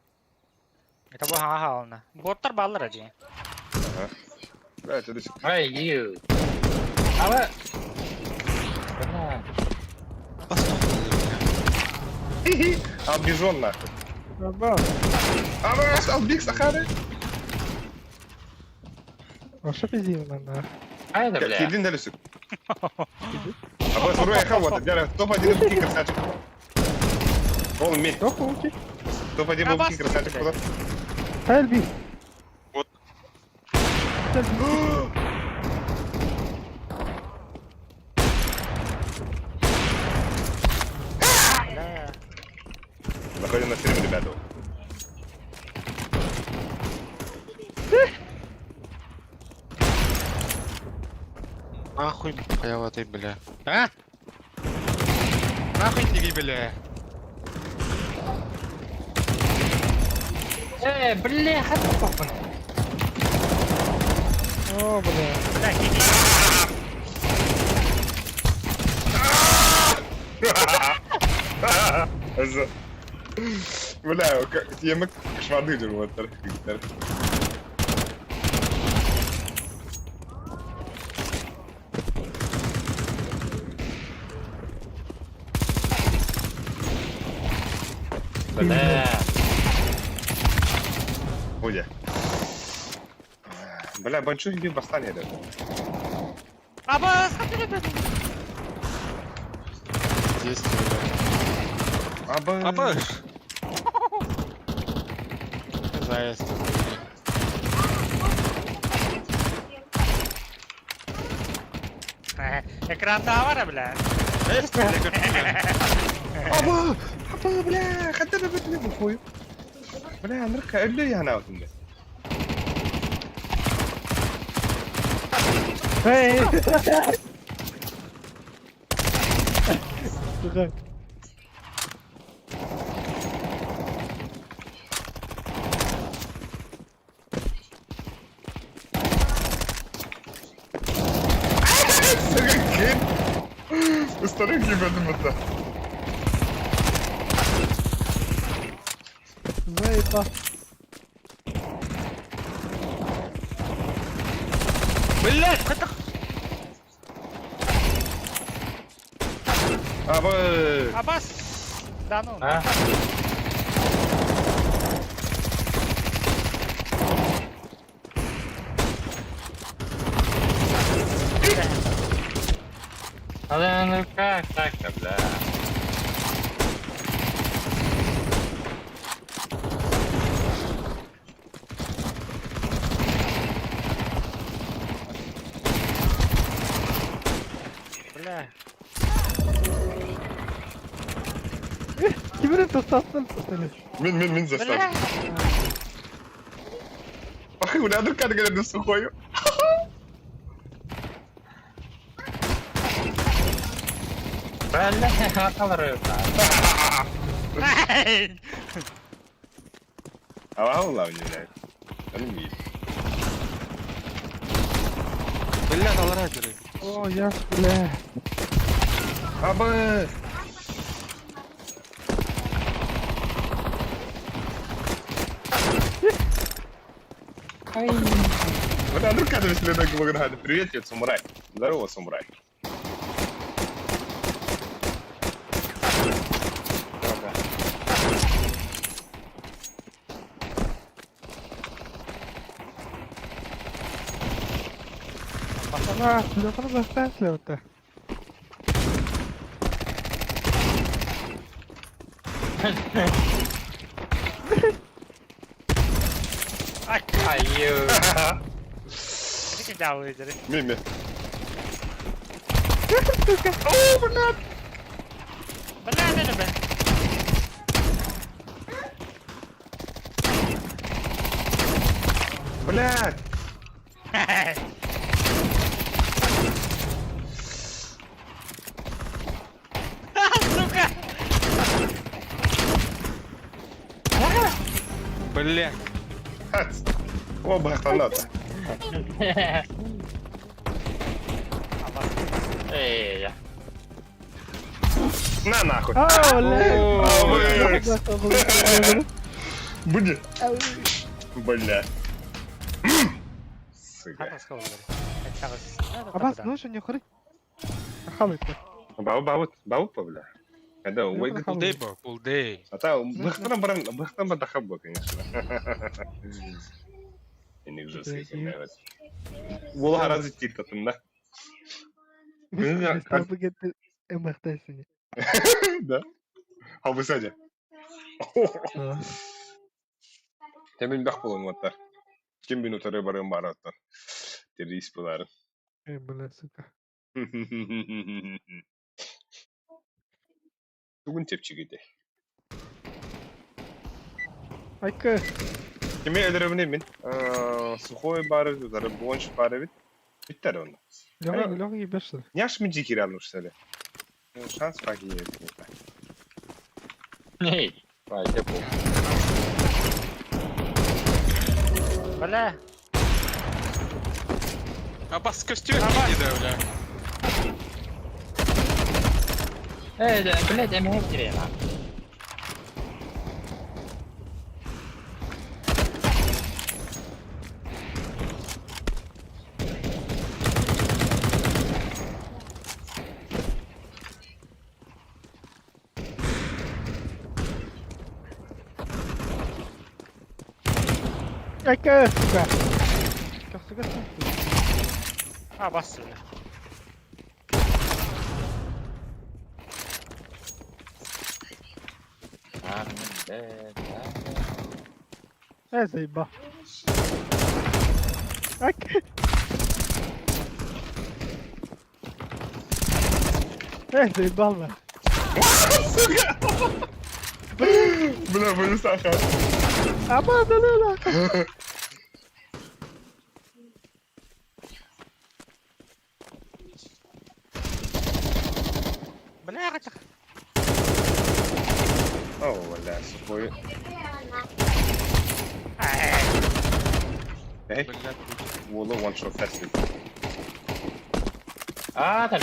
Это бу хаҥа хаална. Боттар баллар ади. Да, это десь. Ай, ю. Ава. Бля. Албижон нахуй. Аба. Абас, албик сахары. Вообще пиздим на. Ай да, бля. Кидин дәлүсүк. Абас, уруй яха вот. Дяра, топ-1 буки красавчик. Ол мен. Топ буки. Топ-1 буки красавчик куда? Хельби. Вот. Заходим на стрим, ребята. Нахуй хуеватый, бля. А? Нахуй тебе, бля. Э, бля, хат похуй. О, бля. Бля, киди. Бля, yemek кошмарный жүрүп атар. Бля. Уйди. Бля, банчу би бастан еді. Абас, Здесь, бля. Аба. Аба. Заезд. Экран бар, бля. Аба! Аба, бля, хатта да бит не хуй. Бля, нырка өллө яна отунда. Эй! Дурак. Ким? Старый ким это. Заеба. Блять, это Аба. Абас. Да ну. А? Да ну как так-то, бля? Бля. Кимдин токтоттун сени? Мин мин мин застав. Бля. Ах, бля, ну как говорят, сухою. Бля, аталар Ай. Аба улав не блядь. Аны ми. Бля, алара дери. О, я, бля. Аба. Бля, ну как говорят, Привет, я самурай. Здорово, самурай. А, Леханы заставили вот Айыы. Ити дьаалыы дьэри. Мин Бля, бля, бля. Блядь! Сука! Бля. О, бахтанат. Эй, На нахуй. А, О, бля. Бля. Бля. Сука. Абас, ну что, не хоры? Хавай-то. Бау бау бау бля. Когда уйгы Кулдей бо, кулдей. А та бахтан баран бахтан бадахаб конечно. Эник жестко нравится. Вола харазы тиктатым да. Да. А вы садя. Темин бах болон ваттар. Ким бин утары барым бараттар. Террис булар. Эй, бля, сука. Тугун тепчигиде. Айка. Кими өлөрөмүн мен. Сухой бары, утары бонч бары бит. Биттер оны. Леха, Леха ебешься. Няш мен жекер алып что ли? Шанс погибнет. Эй, бай, бу. Бля. Абас костюм не да, бля. Эй, да, блядь, я меня теряю. Айка, сука. Сука, сука. Абас, бля. Эй, заебал. Айка. Эй, заебал, на. Бля, буду сахар. Аба, да, да, да. Бля, качак. О, бля, сухой. Эй, Вола one shot fast. А, так.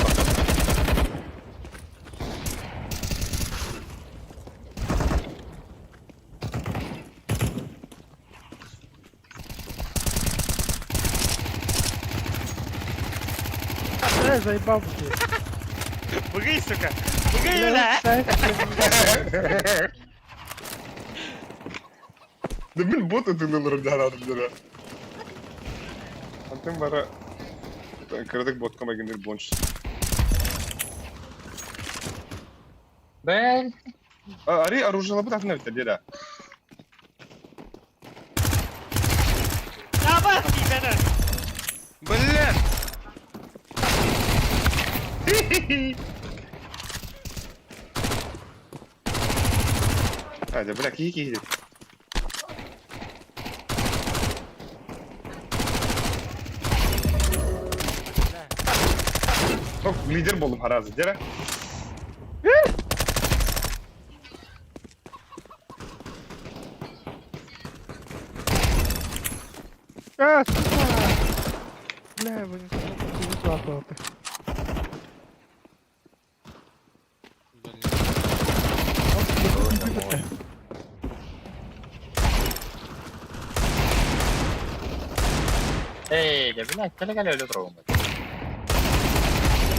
Эй, заебал, блядь. Быгый, сука. Быгый, бля. Да блин, боты ты нылыр да. Антын бара кырдык ботка магендер бонч. Бэл. Ари оружие лабыт атына бит деда. Абас, ебаный. Бля! А, да бля, ки ки. О, лидер болдум харазы, дера. А, сука. Бля, вы не ты. Эй, да, блядь, кэлэ-кэлэ өлө турабын.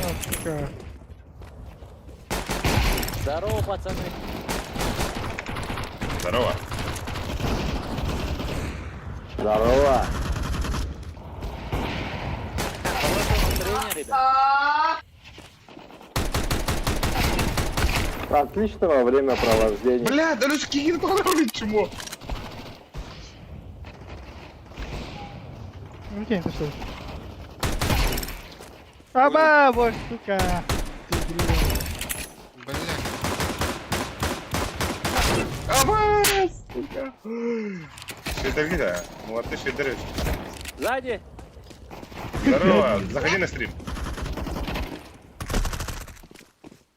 А, сука. Здорово, пацаны. Здорово. Здорово. Отличного времяпровождения. Бля, да ну скигин чмо. Ну, кинь, ты что? Аба, вот, сука! Ты, блин. Бля. Аба, сука. Шедерги, да. Вот ты шедерешь. Сзади! Здорово, заходи на стрим.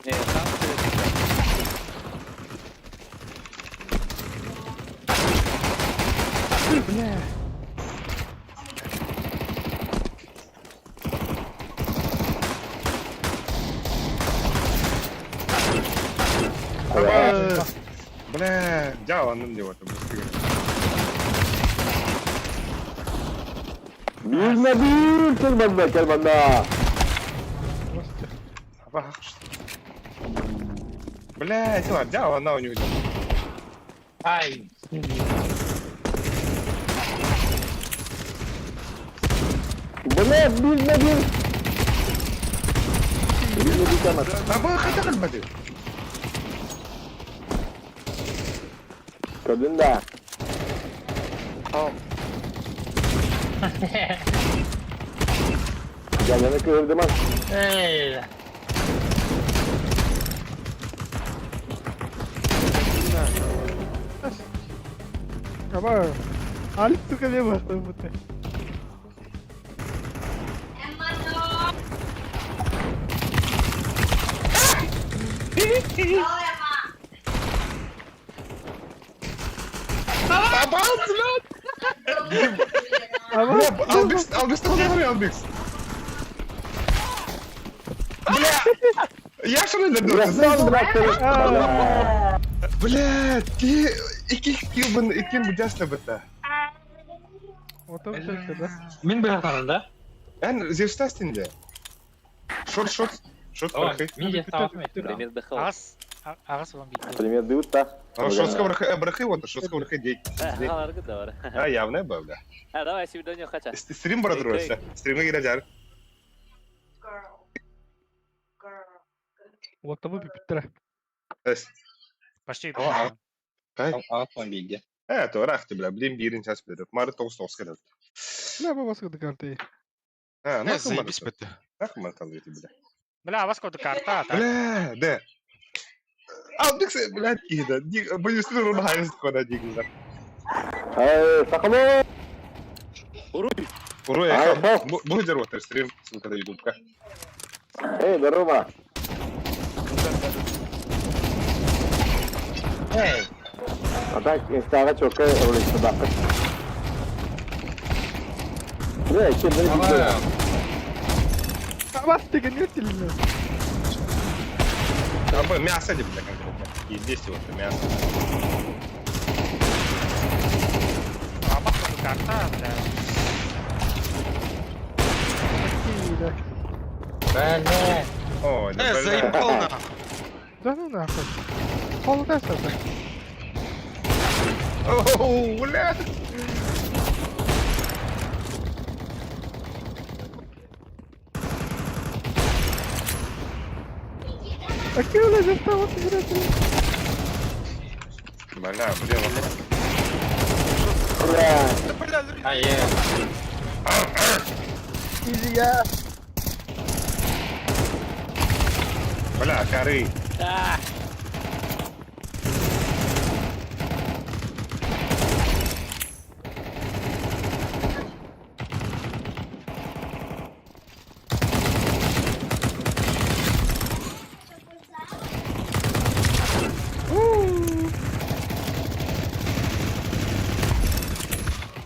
Не, я сам Ты, бля. Аба. Бля, дьявол, анным деп отыр. Билмедим, кел банда, кел банда. Аба, Бля, дела, дьявол, она у него. Ай! Бля, билмедим. Билмедим камер. Аба, хотя бы Көрдүн да. Gel kırdım az. Эй! Аба, Алик, сука, не бахта будто. Аба, блядь. Бля, Албекс, Албекс, ты говори, Албекс. Бля, я что ли Бля. Бля, ты икки килбын, икки будясна бата. Вот он все, да? Мин быһахтанын да? Эн зевстастин де. Шот, шот, шот, бархай. Мин же Привет, БХ. Ағас, ағас вам битті. Пример дают та. Шотска бархай, бархай, вот, шотска бархай, дей. А, явная бабля. А, давай, свидание, хотя. Стрим бара Стримга кире жар. Вот того пипитра. Почти. Кай? Ағас биге. Э, то рахты, бля, блин, бирин час беріп. Мары тоғыз тоғыз келеді. Бля, баба сколько карты. А, Э, нахуй заебись мары. бітті. Нахуй мары талды, бля. Бля, авас коды карта, так. Бля, да. Албекс, блядь, кида. Боюсь, ну, рубаюсь, куда дигнза. Эй, сакало. Уруй, А, буду вот стрим, ссылка на ютубка. Эй, здорово. Эй! А так, инстага чокка ролик бакыт. Бля, кем бир Аба, ты гонитель. Аба, мясо, бля, конкретно. И здесь вот мясо. Авас коды карта, бля. Бля! Ой, да, Э, бля. заебал нахуй. Да ну нахуй. Полутайся, так. Оу, бля. А кем бля, застава играть? Бля, бля, Бля. Да, бля, Ай, э. Изи я. бля, коры.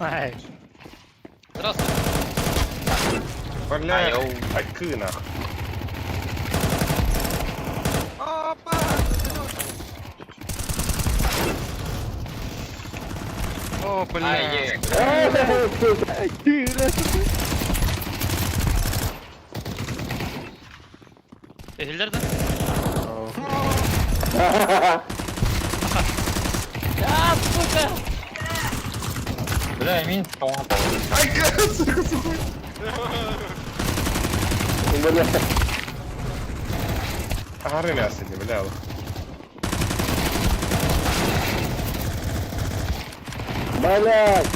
Ай. Здравствуй. Бля, акы, нахуй. Опа! О, бля. Ай, э. Эй, ты, бля, сука. Эхилдер, да? А, сука! Бля, мин тоңа Ай, сука, сухой. Бля. Аһары мясо не, бля. Блядь.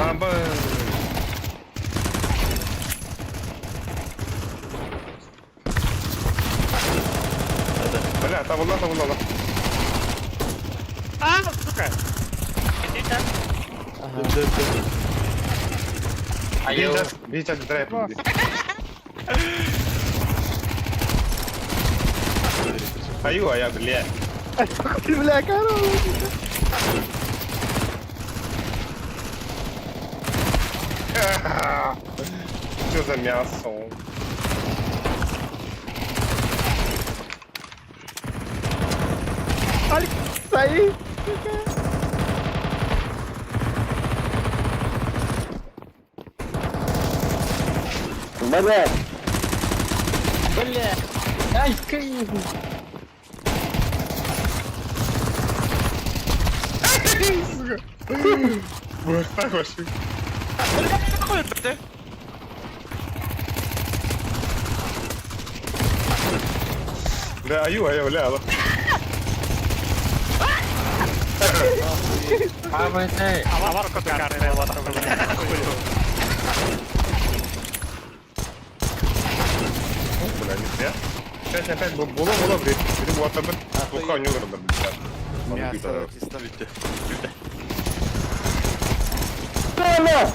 Аба. Бля, табылла, табылла. А, сука! Иди Айо. Витя, драйв. Аю, а я, бля. Бля, короче. Что за мясо? Алик, стои. Блядь. Бля. Ай, кай. Быхтах вообще. Бля, аю, аю, бля. АВТ. Бля, не зря. 5 на 5 было, было, блядь. Бери вот бір. Туха не урда, блядь. Мясо тесто. Бля.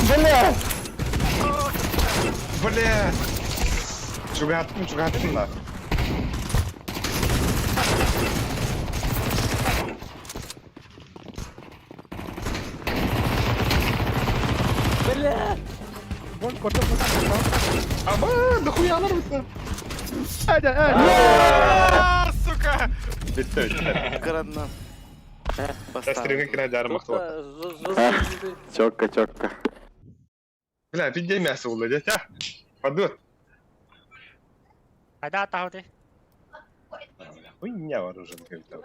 Бля. Бля. Чугаттым, чугаттым на. Бля. Вон, кордон, вон, Аба, дохуя нарваться. Адя, адя. Сука. Бітті, бітті. Градно. Стримге кіре жарым мақталады. Четко, четко. Бля, пиздей мясо улы, дядя. Падут. Айда тауды. Хуйня вооружен как-то.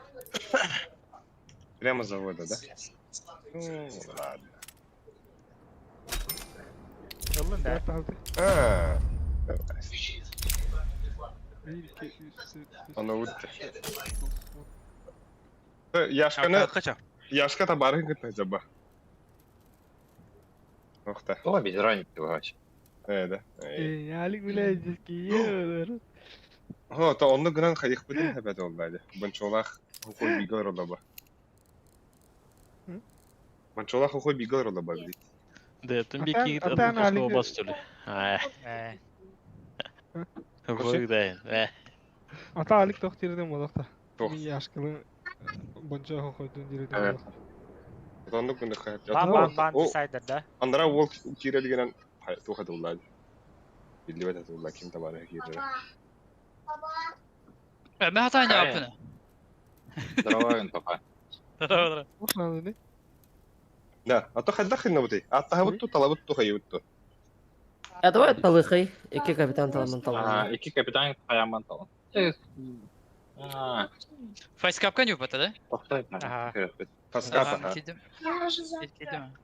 Прямо с завода, да? Ну, ладно. Ылын да. А, давай. Оно вот. Яшканы, Яшка табарын кытта жаба. Охта. О, без разницы, вообще. Да. Эй, Алик, блядь, здесь киев. О, то онны гынан хайых бутын хәбәт oldu әле. Бончолах хукой бигал родаба. Бончолах хукой бигал родаба бит. Да, там бики одну бастули. А. Хукой да. Ата Алик тох тирден болақта. Тох. Яшкылы бончо хукойдун тирден болақта. Онны күндө хәбәт. Бан бан бан десайдер да. Андра волк кирелгенен тухат oldu. Билбет oldu ким табары кире. Мен хатайын апны. Здорово, папа. Здорово, здорово. Да, а то хаддах бутый. А та талабытту хайытту. А давай талыхай. Ики капитан таламан талан. Ики капитан таламан талан. Файскапка не упата, да? Ага. Файскапа.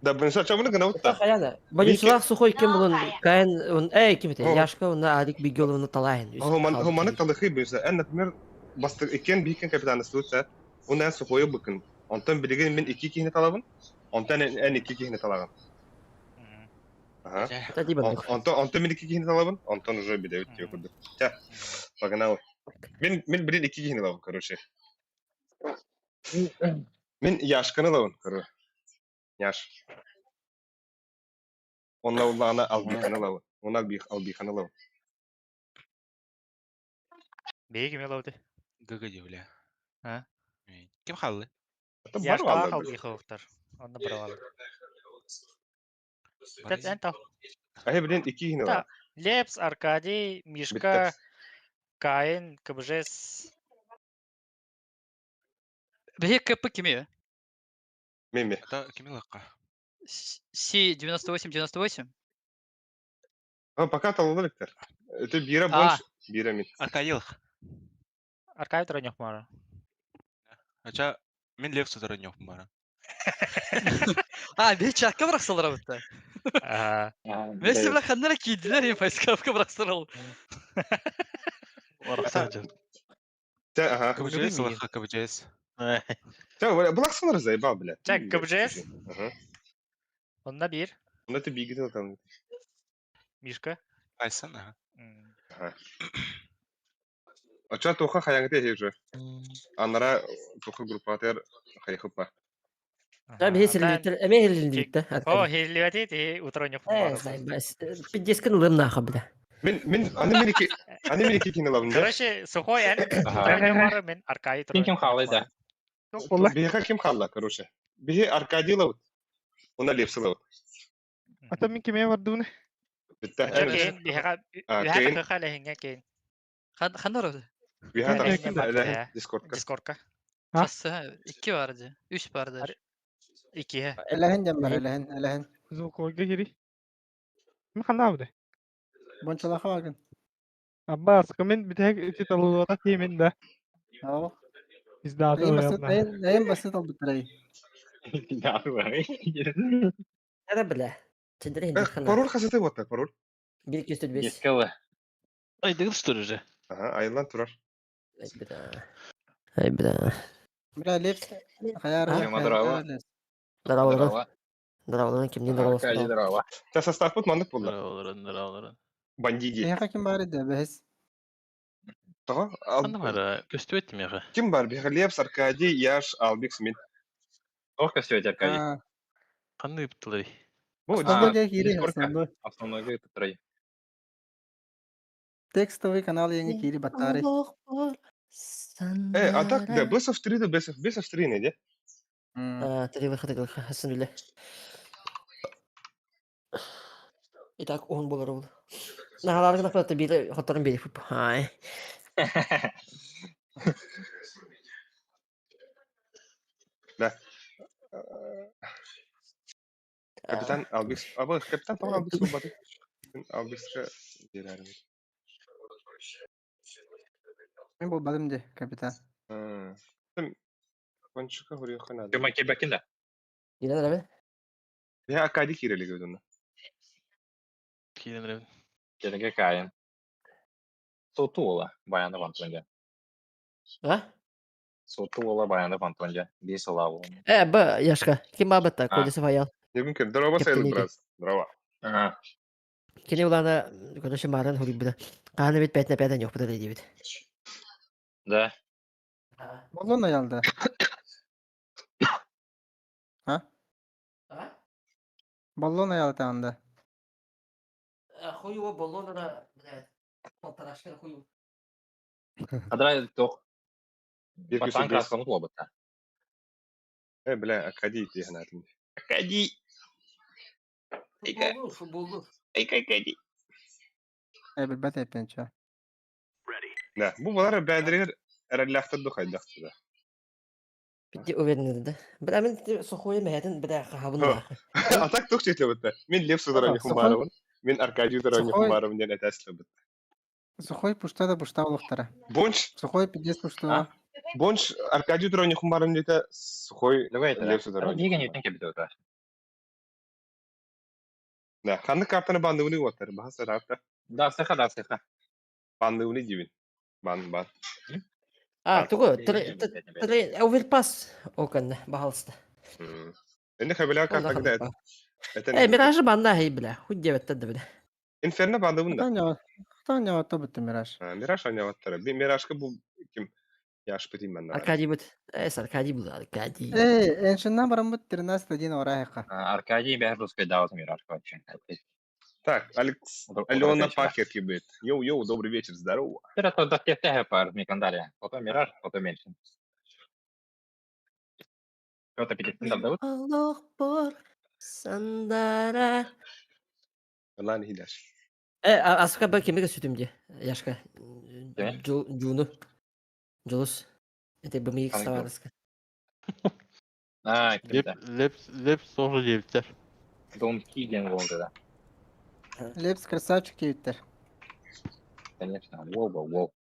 Да, блин, что мы гына утта? Хаяна. Бонюсулах сухой кем булын каян он эй кем это? Яшка он Алик Бигеловна талайын. Хуманы талыхай бирсе. Эн, например, бастыр икен бийкен капитаны суца. Он сухой быкын. Онтон билеген мен ики кихне талабын. Онтон эн ики кихне талаган. Ага. Онтон онтон мен ики кихне талабын. Онтон уже бидебит диye курду. Тя. Погнал. Мен мен билин ики кихне талабын, короче. Мен Яшканы алабын, короче. Яш. Онна уллаана албиханы алабын. Оны албиханы алабын. Бейги мелоди. ГГ бля. А? Ким халлы? Яшка албиховтар. Онны бравал. Тет энтал. А блин, ики кихне Да. Лепс, Аркадий, Мишка, Каин, КБЖС. Бе КП кими? Меме. Это кими лакка? Си 98-98? А, пока талалар Виктор. Это бира больше, бира мин. Аркадий лак. Аркадий тронёх мара. Ача Мин Лев Соторонёв бара. А, бе чакка бырахсалар абытта. Месси бля ханнара киирдилэр я поисковка бырахсар ол. Те, ага. КБЖС, ЛХ, КБЖС. Те, булаксалар заебал, бля. Чэ, КБЖС. Ага. Онна биир. Онна ты бигит там. Мишка. Айсан, ага. Ага. Оча туха хаяңты уже. Анара туха группатер хайхыпа. Да, бе хеллибиттер, эме хеллибиттер. О, хеллибати ти утроньох. Э, пиздец ылым нахуй, бля. Мен мен аны меники аны меники кинелабын да. Короче, сухой эн утроньох бары мен Аркадий Ким ким халлы да. Биһиэхэ ким халла, короче. Биһи Аркадий лабыт. Уна Лепси лабыт. Ата мин кимээ бардыбын? Битте. Кейн биһиэхэ Кейн. биһиэхэ лэһиҥҥэ Кейн. Ханна ород? Биһиэхэ Дискордка. Дискордка. Хасса икки бар дии. Үс бар дэр. Икки. Элэһин дьон бар, элэһин, элэһин. Звуковойга кири. Мин ханна абыды? Бончалаха баргын. Аббас, мен бүтэһик ити талылыата тиэмин да. Ау. Издаты Эйин басыт, ойамна. эйин, эйин басыт албыттар эй. Это бля. Чендер хин Пароль хасаты вот так, пароль. Бир көстөр бес. Дискалы. Ай, дыгыл что уже. Ага, айлан турар. Ай, бля. Ай, бля. Бля, Лепс, хаяр, Тема дрова. Здорово, здорово. Кимдин здорово. Аркадий дрова. Та состав пут мандык булла. Здорово, здорово. Бандиди. Эйха ким бар иде, бэһис. Того? Ханна бара, көстүбэт меха. Ким бар? Биһиэхэ Лепс, Аркадий, Яш, Албикс, мин. Ох, көстүбэт Аркадий. Ханна ыптылар. Бу Основной кири, Дискордка. основной. Основной ыптырай. Текстовый канал еңе кири баттары. Э, а так, да, best of 3 да best of 3 не, де? Три выхода Хасануля. Итак, он был рул. На халарга на били, хотторун били. Хай. Да. Капитан Албикс. Аба, капитан тоҕо Албикс буолбатый? Мин Албикска биэрэрим. Мен болбадым де, капитан. Кончика хуриха надо. Кема кебекин да. Кирен рабе? Я Аркадий киирелиге өдөннө. Кирен рабе. Келеге кайын. Соту ола баянды фантонжа. А? Соту ола баянды фантонжа. Бес ола ол. Э, б, Яшка. Ким бабатта, Колесов аял. Дебин Здорово, Сейлик, брат. Здорово. Ага. Кини улана, короче, маран хурибда. Каны бит 5 на 5 нёх подали дебит. Да. Болон аялда. А? Болон аялда анда. Хуево боллона, блядь. Полторашка хуево. Адрай тох. Патан краскамут лобата. Э, бля, Аркадий ты гнатым. Аркадий. Футболу, футболу. Айка, Аркадий. Э, билбэт эппенче. Да, бу балар бәдирер эреллэхтер духайдахты да. Битти уверен да. Бля, мен сухой мәтен бля хабын. А так тух четлебетте. Мен Лев Сударони Хумаровын, мен Аркадий Сударони Хумаровын ден этәслебет. Сухой пушта да пушта улуктара. Бонч. Сухой пиздец пушта. Бонч Аркадий Сударони Хумаровын дете сухой Лев Сударони. Деген ютен кебит өтө. Да, ханны картаны бандыуны оттар, бахаса рапта. Да, сыха, да, сыха. Бандыуны дибин. Бан, бан. А, тугу, три, оверпас окон, бахалста. Энди хабила карта где это? Э, Мираж банда хей, бля, хуй девять тогда, бля. Инферно бандыуны да. Таня ото бутты Мираж. Мираж аня оттара. Миражка бу ким? Яш пытим мен. Аркадий бут. Э, Аркадий был, Аркадий. Э, эншинна барам бут 13-1 орайха. Аркадий бәр русской даут Мираж вообще. Так, Алекс, Алена Пахер кибет. Йоу-йоу, добрый вечер, здорово. Это до ТТ пар Микандария. Потом Мираж, потом меньше. Кто-то пятидесят дают? Аллах бор сандара. Ладно, хидаш. Э, аска б кемеге сүтүмде, Яшка. Жуну. Жулус. Это БМХ ставарыска. А, Леп, леп, леп соғы жептер. Дом Киген болды да. Лепс красавчик кейиптер. Конечно, воу, воу, воу.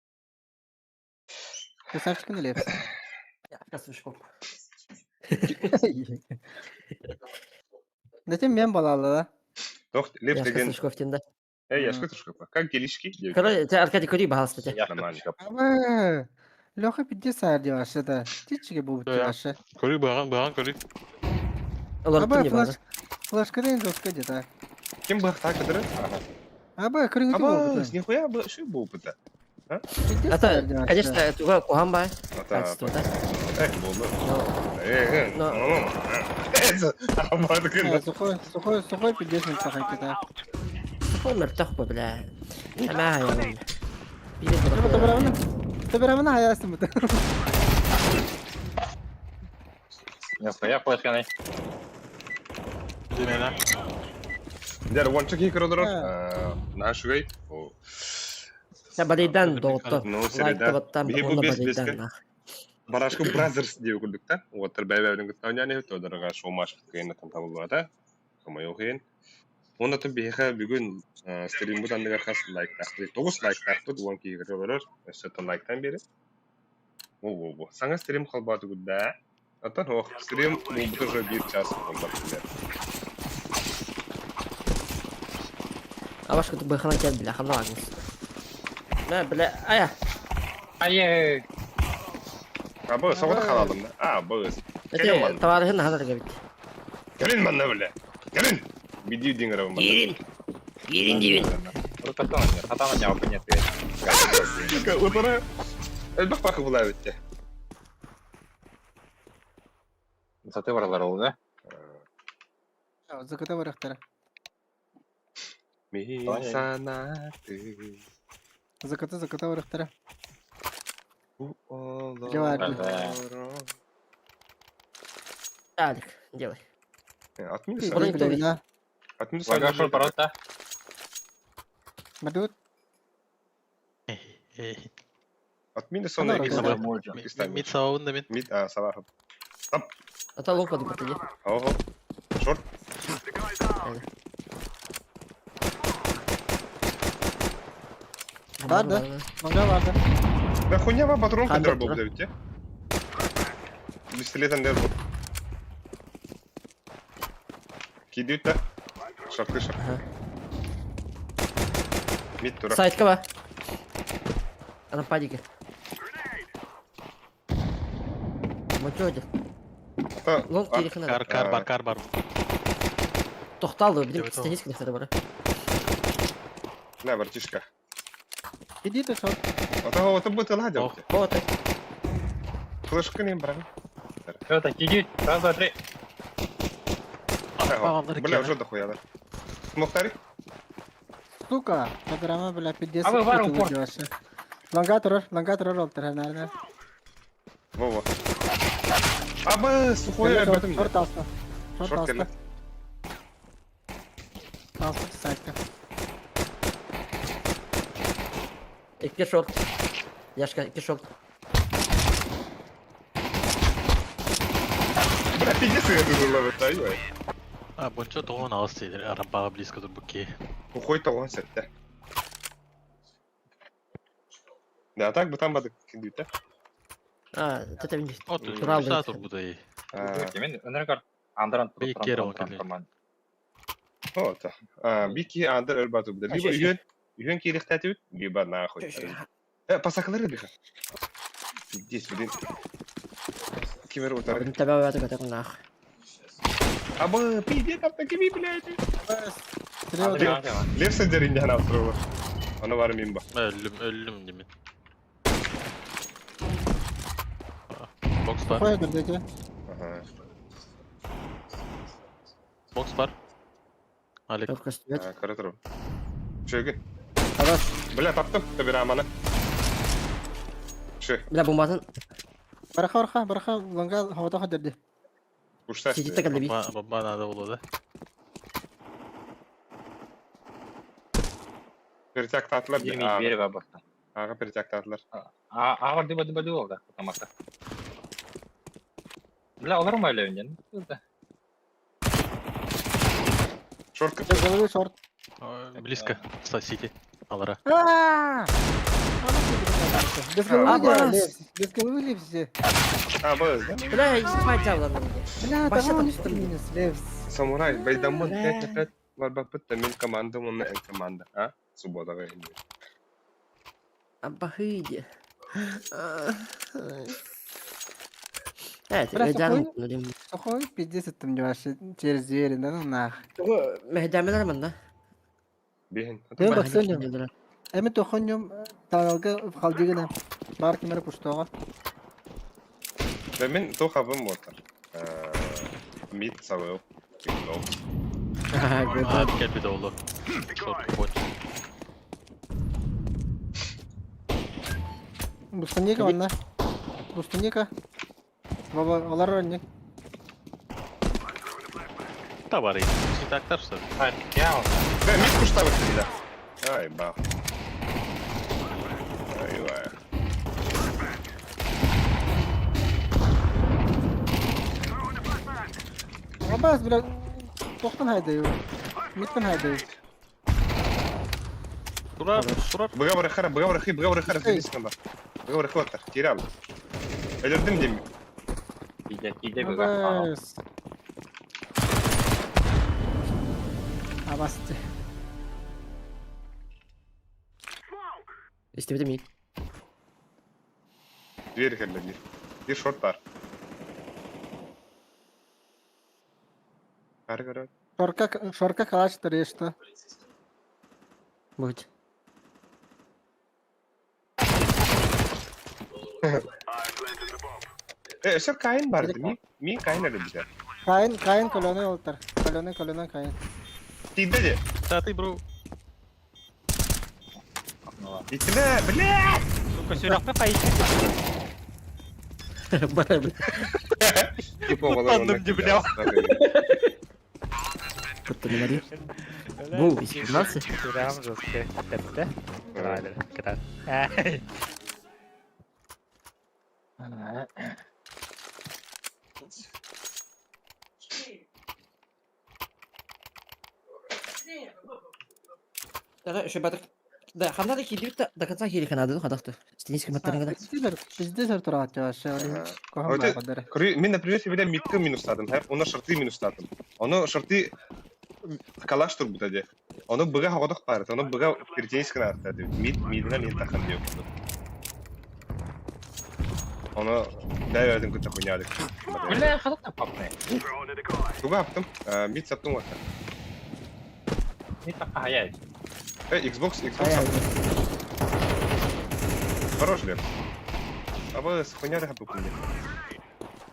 Красавчик не Лепс. Яшка сушкоп. Зачем мен балалара? Тох леп Яшка деген. Сушков тенда. Эй, Яшка Сушков. Как делишки? Короче, Аркадий көрей бағалысты те. Нормально. Абы. Леха пиздец саар вообще да. Тичиге бу Да. вообще. Көрүй баған, баған көрүй. Олар Абы не флаш баға. флашка ден жестко где-то. Ким бахта кадыры? Абы көрүңү Аба, бу. нихуя бы шу бу быта. Это, конечно, туга кухан бай. Ата. Качество, да? Эх, болды. Но Эх, Но- Аба, деген. Сухой, сухой, сухой пиздец мен сахай Сухой мертах бу, бля. Ама я. Билет Табырамына. Табырамына хаясын бу. Нихуя флешканы. Демена. Дер, уонча ки көрөдөрөр. Нашугай. Балейдан доғытты. Ну, Лайк середа. табаттан, Биһи бу онна бес балейдан. беске. Барашка Brothers диye курдук та. Уоттар бәй-бәйбин кытта ойнаан тодорга шоумаш кыйын там табылбата. Комайо кыйын. Онда тын биһиха бүгүн стрим бут андыгар хас лайк тахты. 9 лайк тахты, уон ки көрөдөрөр. Өссө лайктан бери. Во во во. Саңа стрим халбаты гудда. Атын ох, стрим бу уже бир час болду. А башка быхана кел, бля, хана агнес. Мә, бля, ая. Ай, А бу соғда халадым да. А, бу. Келин Это товарищ на ханар габит. Келин манна бля. Келин. Биди диңгер манна. Кирин. Кирин дибин. Рутатон, хатана жауап нет. Утара. Элбэх бакы була битте. Саты барлар ол, да? Заката барахтара. Мин санаты. Заката заката барахтара. Бу Жавар. Алик, делай. Отмин Бронь Отмин Вагашор паротта. Мадут. Отмин сон. Мид сабабын да мен. Мид, а, сабахып. Ата лонг бады барды. Ого. Шорт. Барды. Маңга барды. Да хуйня ва патрон Хандар кадр был тура. бите. Пистолет андер был. Кидют да. Шорты шорт. Мид тура. Сайтка ба. Ана падике. Мочоди. Ата. Лонг кири хана. Кар, кар бар, кар бар. Тохталды, билим Деп стенис килехтер бар. На, братишка. Иди ты шорт. Ата вот бу тела Ох. деп. Вот. Флешка не брал. Что-то, кидит. Раз, два, три. Бля, уже дохуя да. Мохтари? Сука, табырама бля пиздец. Абы бар упор. Ланга турар, ланга турар олтар, наверное. Во-во. Абы, сухой ребятам. Шорт алса. Шорт Шорт алса. келе. Алса сайтка. Икки шорт. Яшка, икки шорт. Бля, пиздец, я тут ловит, ай. А, бончо тоғын алыс дейді. Рампаға близко тұр бұкке. Сухой тоғын сәтті. Да, а так бы там бады кидют, да? А, это вин. От, Турал тұр бұда. Мен өнер Андран Бик кері ол келе. Вот. Бики андер өлбату буда. Либо үйен, үйен кирихтәтүт, либо нахуй. Пасакалары биха. Здесь, блин. Кимер утары. Таба бата ката нах. Абы, пиздец, там такими, блядь. Лев Лев сендер индиан авторы. Аны бар мин ба. Өлім, өлім демен. Бокс бар. Сухой кірдеке. Ага. Бокс бар. Алик. Только стоит. Көрө турум. Шөген. Хорош. Бля, таптым. Табираманы. Шö. Бля, бомбатын Бараха бараха бараха ланга хавата хадерди. Ушта. сидит так би. Бомба, бомба надо было, да? Перетяг татлар. Жеми бери бабахта. Ага, перетяг татлар. А, а бар диба диба диба да, тамаша. Бля, олар ма эле Шортка. Головы шорт. Близко. Сити. Алара. А! Без головы, Лепс, без головы Лепс. А, быз, да? Бля, спать дьавлан. Бля, Баша давай там минус, Лепс. Самурай, байдаммын 5 на 5 барбаппыт да мин командам уонна эн команда, а? Субботаҕа иһин. Абахыйди. Э, Бля, жан сухой, сухой, пиздец это мне вообще через двери, да ну нах. Мэһдэмэлэр манна. Биһин. Мен баксынньым. Эми тохонньум таналга халдигына. Бар кимere куштоға. Да мин тухабым мотор. Мид сабыл. Аа, кэлбит оҕолор. Шорт бот. Бустаника онна. Бустаника. Баба, олар онник. Табары. Так что? А, я он. Да, мид куштабыт да. Ай, бах. Ай, вай. Абас, бля, тохтан хайдаю. Миттен хайдаю. Турар, турар. Быга барахара, быга барахи, быга барахара, здесь надо. Быга барахи терял. Өлөрдүм дем. Иде, иде быга. Абас. Абас. Истебите ми. Дверь херле Bir шорт бар. Ары көрө. Шорка, шорка калаш что. Будь. Э, өсөр кайын бар. Ми, ми кайын әлі бите. Кайын, кайын колоны олтар. Колоны, колоны, кайын. Тиді де. Да ты, бро. Итиле, бля! Сука, сүрәкпе кайсы. Бара бля. Уттандым ди, бля. Куттан Бу, 18. Сүрәм жестко. Тәптә. Давай, китә. Да, еще батыр. Да, ханна да килдибит да до конца кири ханады хадахты. Стенический маттарыңа да. Пиздец турат вообще. Кохам бадыр. Мин, например, себе мидті минустадым, һәм оны шорты минустадым. Оны шорты калаш тур бутаде. Оны быга хогодох бар, оны быга кретинский нарта. Мид мидна мин тахан дип. Оны дәвердин күтә хуйнядык. Бля, хадак папны. Туга аптым, мид саптым вата. Не так хаяй. Э, Xbox, Xbox саптым. Хорош лев. Аба с хуйня да хапы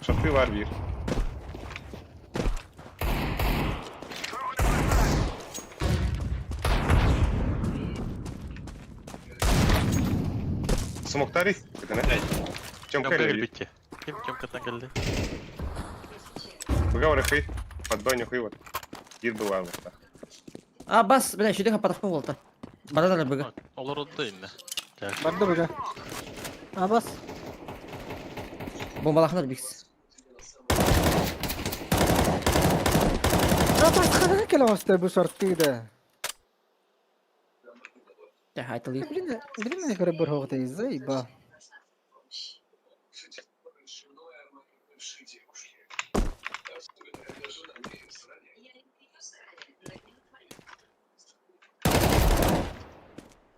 Шорты var bir. Смоктари, это не? Чем Тёмка кэлли? кэлбитте. Ким Тёмкаттан кэлли? Выговор хый, под броню хый вот. Дир была вот так. А бас, бля, еще дыха патахпын болта. Баран быга. Олор отду инне. Барды быга. Абас. Бомбалахнар бикс. Абас хана келе осты бу шорты да. Да, айтылы. Блин, блин, я көрө бер хогты заеба.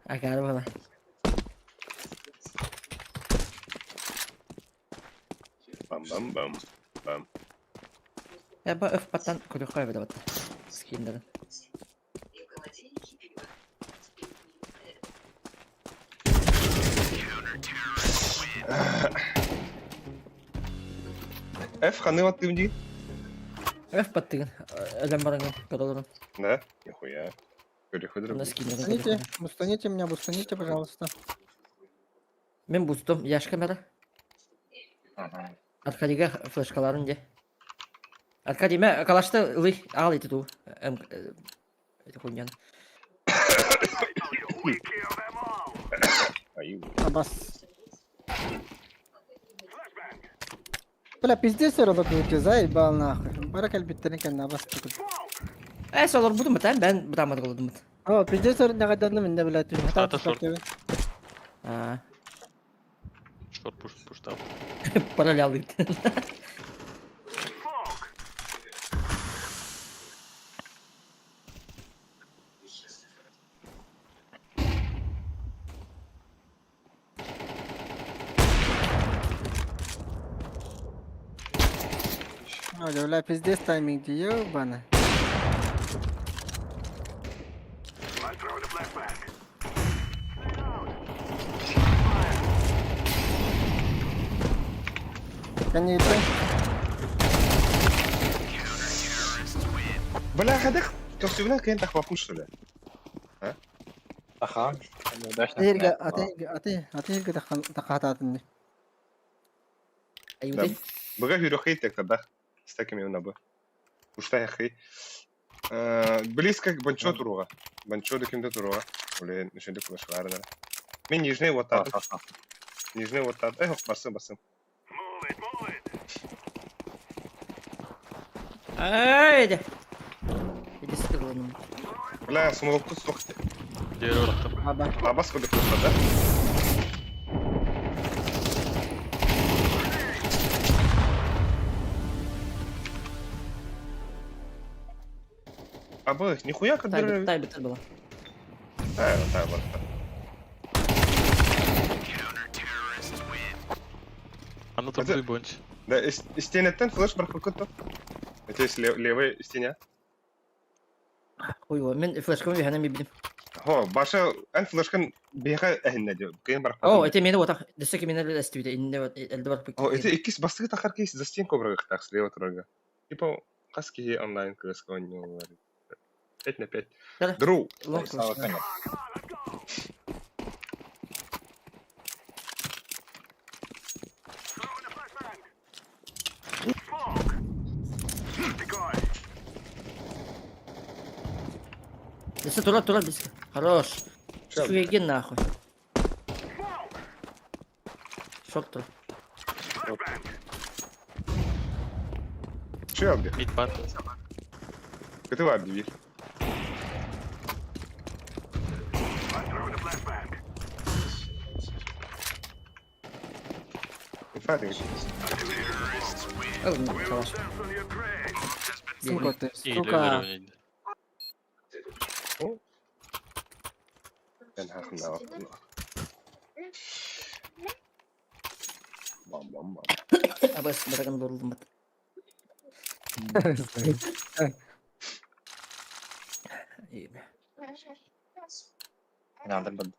Агар бала. Бам-бам-бам. Бам. Я ба өф паттан көрө кой бада бат. Скиндер. F ханы вот ты вди? Өф паттыгын. Элем баранган көрөлөрүн. Да? Нихуя. Переходим. На скиндер. Бустаните, бустаните меня, бустаните, пожалуйста. Мен бустум, яш камера. Аркадийга флешкаларын де. Аркадий, мә калашты ылый ал ити ту. Эм это хуйняны. Абас. Бля, пиздец я работаю, заебал нахуй. Барак альбиттерин кэннэ абас тукul. Э, солор будум бит, бен бутамады голодум бит. О, пиздец нагаданы минде, блядь. Ата шорт. Аа. Шорт пуш пуштап. Параллелит. Оля, бля, пиздец тайминг, ебана. Конечно. Бля, хадах, көхсүбүнэн кыйын тахпаппын что ли? Аха. Удачно. Атыырга, атыырга, атыы, атыырга тахатаатын. Аюды. Быга хүрөхей тектада. С такими унабы. Уштай хей. Близко к Банчо туруга. Банчо декимде туруга. Оле, нешенде кулашылары да. Мен нижний вот так. Нижний вот так. Эх, басым, басым. Ай, Иди стреланым. Бля, смолку сохте. Дерево рахтым. Аба. Лабас кудык да? Абы, нихуя Тай, когда... тай, тай была. Да, да, вот. Аны турду бойынша. Да, стенеттен флеш бар какой-то. Это есть левая стеня. Ой, мен флешкам бихана ми билим. Хо, баша эн флешкан беха әһинне дип. Кыйын бар. О, это мени вот так. Дөсөк мени эстүдө. Инде вот элде бар. О, это иккис бастыгы тахар кейс за стенку брагых так слева турага. Типа каски онлайн кс ойнолар. 5 на 5. Да. Дру. Лонг флеш. Дөсө тура тура близко. Хорош. Шуеген нахуй. Шок тур. Че абди? Мид бар. Кыты бар дибир. Инфатинг. Калаш. Сука ты, Или сука. уровень. Ben хахна. Бам бам бам. Абас бараган борулдум бат. Надо бы.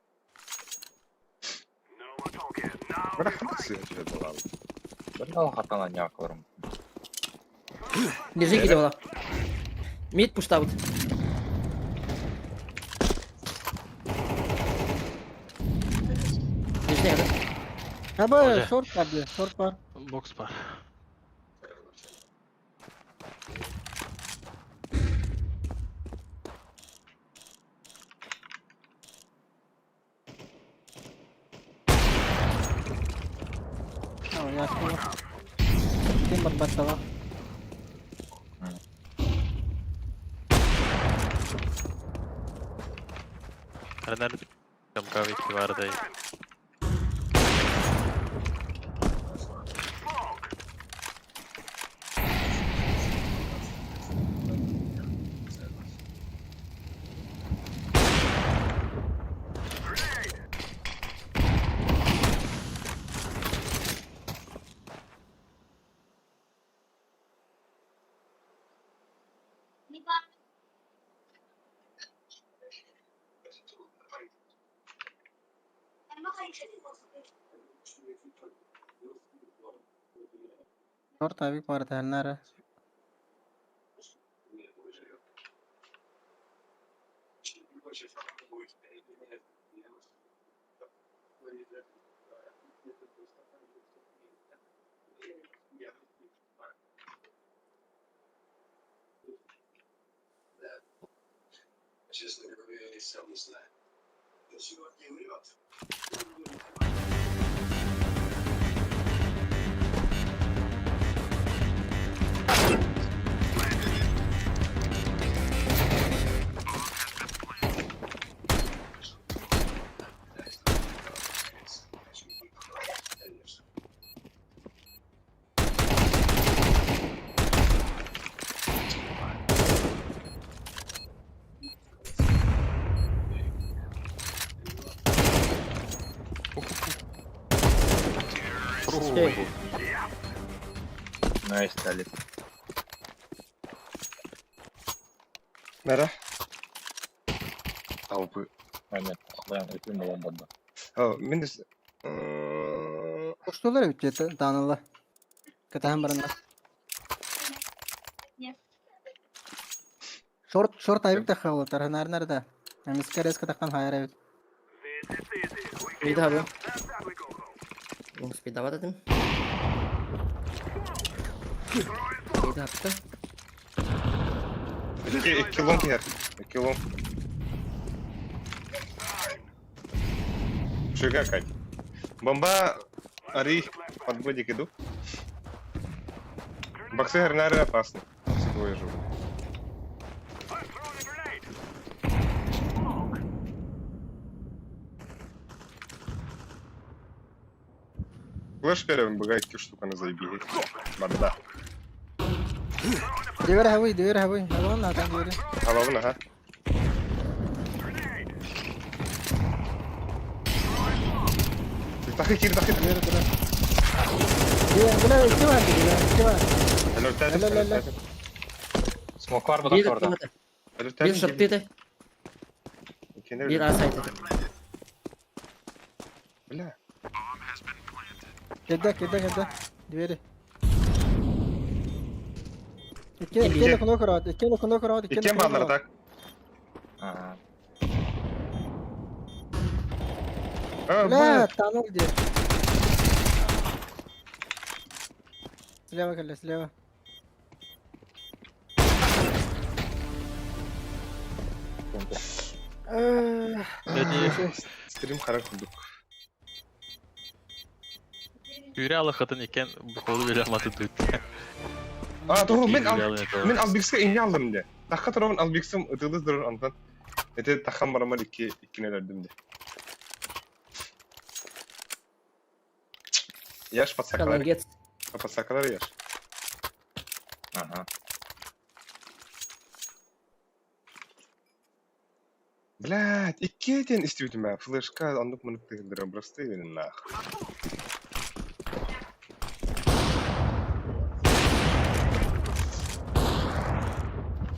Бара хатсы хатсы балал. Бір хатана не акылырым. Держи киде бала. Мид пуштабыт. Держи да. Аба, Оля. шорт бар, бля, шорт бар. Бокс бар. А, я понял. Кем бар баттала? Аренар Камкавики бар да. Шорт авик бар, тәннәре. Четыре. Найс, дали. Нара. Албы. Аны, блян, өтүн болон барда. Мин Уштулар эбит Даныла. Кытаһан бараннар. Шорт, шорт айбык да халатар, ханар да. Эмискэ резко таххан хайар эбит. Мида abi. Лонг спид дават этим. Мида апты. Икки лонг иһэр. Икки лонг. Шуга Кать. Бомба Ари подводик иду. Боксы Гарнары опасны. Боксы двое живут. Флеш первым быга икки штуканы заебили. Барда. Дивер хавый, дивер хавый. Хаван на там дивер. Головын, ага. Тахы кир, тахы. Дивер, дивер. Дивер, бля, икки бар, дивер, икки бар. Алё, Ля, ля, ля. Смок бар Бир бұда орда. Бир шорт Бир А сайт этэ. Бля. Кеде, кеде, кеде. Двери. Икки, икки куно көрөт, икки куно көрөт, икки. Иккен баллар так. Ага. А, Бля, тонул где? Слева, Коля, слева. Стрим харак курдук. Күрә алахатын икән бу белә маты тут. А, то мен ал мен Албикска инне алдым де. Тахка турабын Албиксым ытылыз дурur антан. Эте тахам барамар икки иккинелердим де. Яш подсакалар. Молодец. Подсакалар яш. Ага. Блядь, икки этен истибитим бә. Флешка андык мынык тыгылдыра просто нах.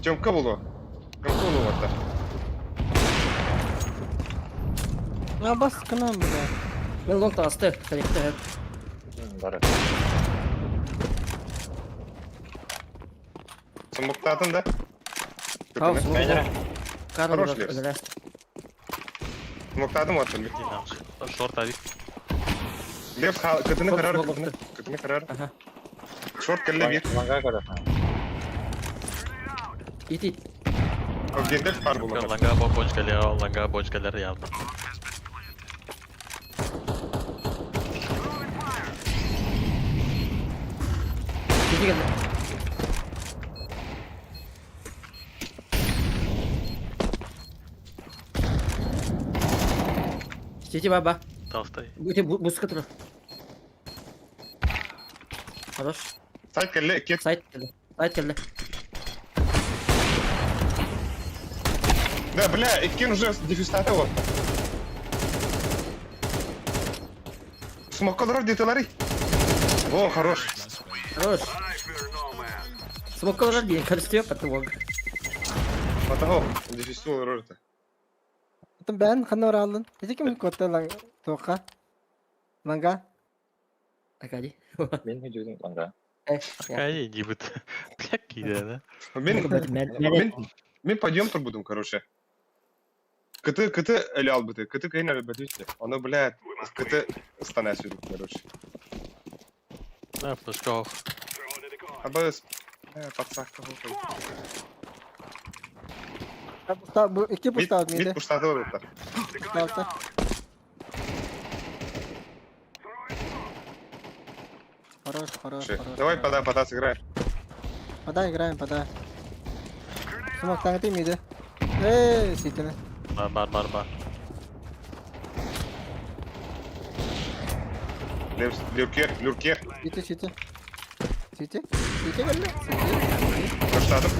Тёмка болу. Тёмка болу варда. На бас к нам, бля. Мен лонг тағысты. Тарихты. Бары. Смоктадın да? Хаус. Хорош лес. Смоктадым ваттым. Шорт авик. Лев кытыны карар, кытыны, кытыны карар. Шорт келле бир. Ланга көрө. Ит ит. Гендер бар булар. Ланга бочкалар, ланга бочкалар явно. Сити келді. Сити баба. Толстой. Өте буска тұр. Хорош. Сайт келле, кет. Сайт келді. Сайт келді. Да, бля, иккен уже дефистата вот. Смоккалар деталары. О, хорош. Хорош. Смоккалар дейін, көрістіе потом. Батаго, дефисту роль-то. Потом бән ханор алдын. Эти ким котта лан тоқа. Ланга. Акади. Мен хүдүгүн ланга. Акади дибит. Бля, киде, да? Мен мен подъем турбудум, короче. КТ, КТ эле албыты, КТ кайын эле бөтүстү. Аны, блядь, КТ стана сүрүп, короче. На, флешка. Абыз, подсака Пуста, бу икки пуста Мид миде. пустаты бар. Пуста. Хорош, хорош, хорош. Давай пода, пода сыграем. Пода играем, пода. Смок таңты миде. Эй, ситini. Бар, бар, бар, бар. Люркер, люркер. Сити, сити. Сити. Сити келді. Сити. Баштадым.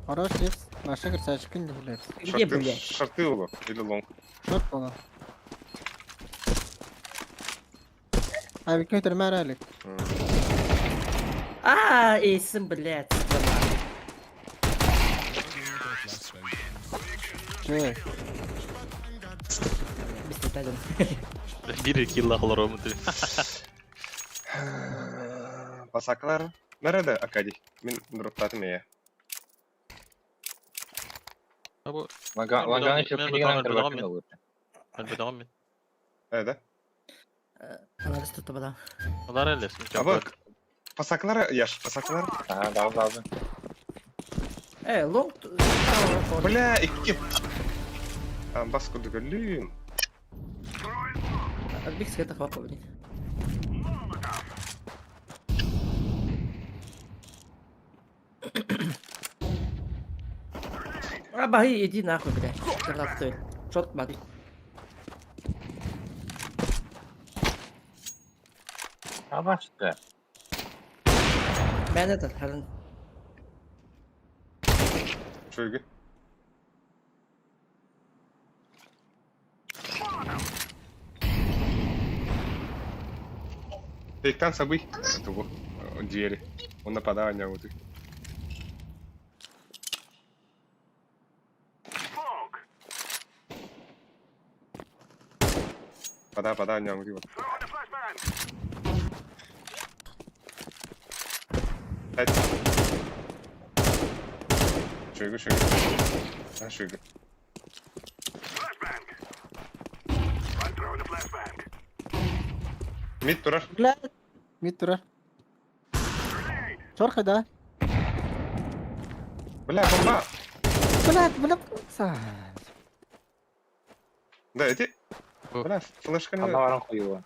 Хорош, Липс. Маша красавчик не блядь. Где, блядь? Шорты улу или лонг. Шорт было. А ведь какой-то моралик. А, эйсин, блядь. Че? Бестетаден. Бир килла холором ты. Басакалар. Nerede Акадий? Мин дроптатым я. Абу Ланганы Мен чөп бетон- деген мен бетон- болду. мен бетон мен. Nerede? Аларыс tuttu бада. Алар эле. Аба Пасакалар яш, пасакалар. Ага, дагы дагы. Э, лонг. Бля, икки. А, баску дөгөлүм. Бик света хватит, блин. А, баи, иди нахуй, блядь. Гранату. Шот, бади. Абашты. Мен этот, харин. Шойгу. Тейктан сабый. Тугу. Двери. Он нападал на вот. Пода, пода, не вот. Шойгу, шойгу. А, шойгу. Мид турар. Блядь. Мид турар. Шорхай, да? Бля, бомба! Блядь, блядь. Са. Да, эти. Бля, флешка не. Анда баран коюу.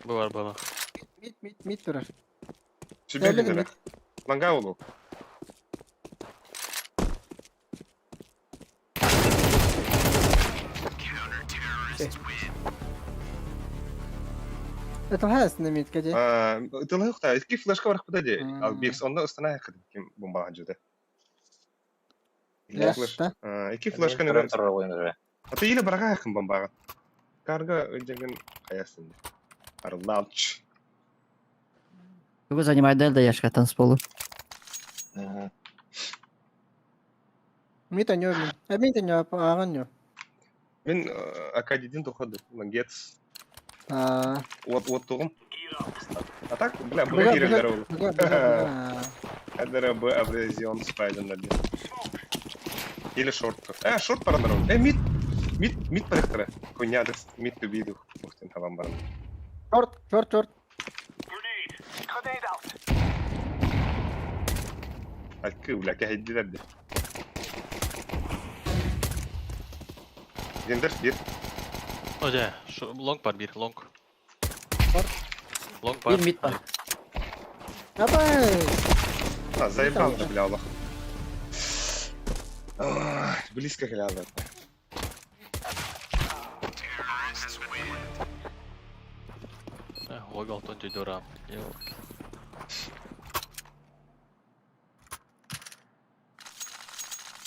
Бу бар бала. Мид, мид, мид турар. Себе Эле гидere. мид. Ланга улу. Это хас на мид кеде. Тылы юкта, икки флешка бар куда де. М. Ал бикс онда устана якын ким бомба жуды. Флеш, да? Икки флешка не. А ты или барга якын бомбага. Карга өйдеген каясын. Арлалч. Его занимает Дельда Яшка танцполу. Мид анё мин. А мид анё, аган нё. Мен Акадидин доходы. Лангец. А. Вот вот тугум. А так, бля, Бля, бля, кирелер улу. бля, бля, Адера б абразион спайден набил. Или шорт. Шорт парандар. Мид. Мид, мид парахтара. Хуйня, мид тубиду. Ухтен табам баран. Шорт, шорт, шорт. Акы, бля, кәһәйдиләр дә. Гендер, бир. Оже, лонг бар бир, лонг. Лонг бар. Бир мид бар. Давай. А, заебал, да, бля, Аллах. Близко гляну. Логал тон дюдора. Елки.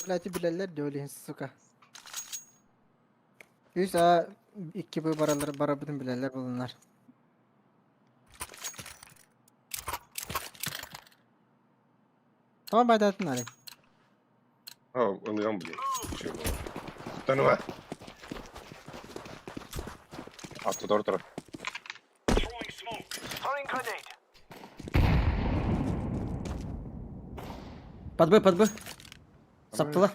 Блядь, биләләр дөлин, сука. Үс а икки бу баралар бара бүтүн биләләр булынар. Tamam байдатын али. О, ылыган, блядь. Чего? Тануа. Атту тур. Под Б, под Б. Саптыла.